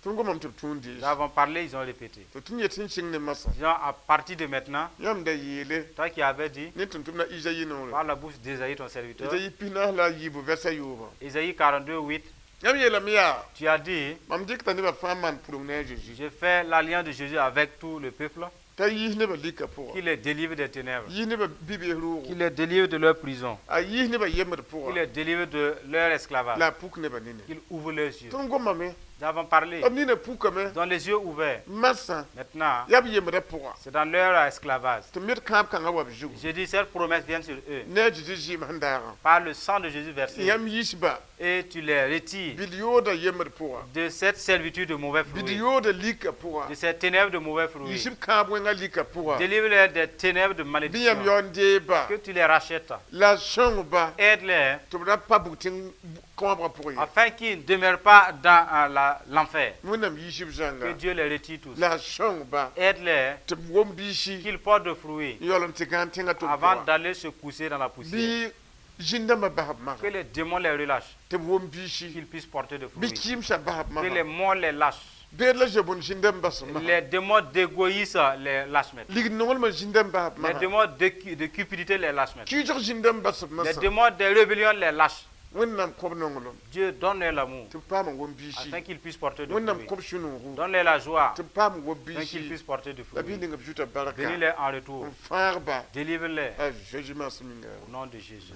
Speaker 2: Tõnd gomame tɩ b tũud
Speaker 3: Nous
Speaker 2: dees.
Speaker 3: Avons parlé, ils ont répété.
Speaker 2: Tɩ tõnd yet sẽn sɩng ne masã.
Speaker 3: Disons, à partir de maintenant,
Speaker 2: Yãmb da yeele
Speaker 3: toi qui avais dit,
Speaker 2: ne tʋm-tʋmda Izayi noore.
Speaker 3: Par la bouche d'Ésaïe, ton serviteur,
Speaker 2: Izayi 43 vɛrsa yoobã.
Speaker 3: Ésaïe 42, 8,
Speaker 2: Yãmb yeelame yaa
Speaker 3: tu as dit,
Speaker 2: mam dɩkta nebã fãa n maan pʋreng ne a Zeezi
Speaker 3: je fais l'alliance de Jésus avec tout le peuple,
Speaker 2: t'a yiis nebã lika pʋga
Speaker 3: qu'il les délivre des ténèbres,
Speaker 2: yiis nebã bi-bees roogo
Speaker 3: qu'il les délivre de leur prison,
Speaker 2: a yiis nebã yembd
Speaker 3: qu'il
Speaker 2: pʋga
Speaker 3: les délivre de leur esclavage,
Speaker 2: la a puk nebã nini.
Speaker 3: Qu'il ouvre leurs yeux.
Speaker 2: Tõnd gomame
Speaker 3: Nous avons parlé,
Speaker 2: b nina pukame
Speaker 3: dans les yeux ouverts.
Speaker 2: Masã
Speaker 3: Maintenant,
Speaker 2: yaa b yembdã pʋga
Speaker 3: c'est dans leur esclavage.
Speaker 2: Tɩ med kãab kãngã wa b zugu
Speaker 3: J'ai dit, cette promesse vient sur eux.
Speaker 2: Ne a Zeezi zɩɩm sẽn daagã
Speaker 3: Par le sang de Jésus versé.
Speaker 2: Yãmb yiisba
Speaker 3: Et tu les retires
Speaker 2: bɩ d yooda yembd pʋga
Speaker 3: de cette servitude de mauvais
Speaker 2: bɩ d
Speaker 3: fruits,
Speaker 2: yooda lika pʋga
Speaker 3: de ces ténèbres de mauvais fruits.
Speaker 2: Yiis b kãab wẽngã lika pʋga
Speaker 3: Délivre-les des ténèbres de
Speaker 2: bɩ yãmb
Speaker 3: malédiction.
Speaker 2: yao n deeba
Speaker 3: Que tu les rachètes.
Speaker 2: La sõngba
Speaker 3: Aide-les
Speaker 2: tɩ b ra pa bug tẽng kõobgã pʋgẽ ye.
Speaker 3: Afin qu'ils ne demeurent pas dans l'enfer.
Speaker 2: Wẽnnaam yiis b
Speaker 3: Que
Speaker 2: zãnga
Speaker 3: Dieu les retire tous.
Speaker 2: La a sõngba
Speaker 3: Aide-les
Speaker 2: tɩ b wom biisi
Speaker 3: qu'ils portent de fruits
Speaker 2: n yaool n tɩ gãan tẽngã tʋm
Speaker 3: avant
Speaker 2: pʋga
Speaker 3: d'aller se coucher dans la poussière.
Speaker 2: Bɩ zĩn-dãmbã bas b
Speaker 3: Que
Speaker 2: maga
Speaker 3: les démons les relâchent,
Speaker 2: tɩ b wom biisi
Speaker 3: qu'ils puissent porter de
Speaker 2: bɩ
Speaker 3: fruits.
Speaker 2: kɩɩmsã bas b
Speaker 3: Que les
Speaker 2: maga
Speaker 3: morts les lâchent.
Speaker 2: Beed la zebõn zĩn-dãmb bas b maga
Speaker 3: Les démons d'égoïsme les lâchent maintenant.
Speaker 2: Lig nonglmã zĩn-dãmb bas b
Speaker 3: Les
Speaker 2: maga
Speaker 3: démons de cupidité les lâchent maintenant.
Speaker 2: Kɩɩsg zĩn-dãmb bas b
Speaker 3: Les
Speaker 2: masã
Speaker 3: démons des rébellions les lâchent.
Speaker 2: Wẽnnaam kõb nonglem
Speaker 3: Dieu, donne-leur l'amour
Speaker 2: tɩ b paam n wom biisi
Speaker 3: afin qu'ils puissent porter de
Speaker 2: Wẽnnaam
Speaker 3: fruits.
Speaker 2: kõb sũ-noogo
Speaker 3: Donne-leur la joie
Speaker 2: tɩ b paam n wom
Speaker 3: afin qu'ils
Speaker 2: biisi
Speaker 3: puissent porter de
Speaker 2: la bɩ
Speaker 3: fruits.
Speaker 2: ning b zuta barka
Speaker 3: Bénis-les en retour.
Speaker 2: N fãagba
Speaker 3: Délivre-les
Speaker 2: a Zeezi maasem yĩnga.
Speaker 3: Au nom de Jésus.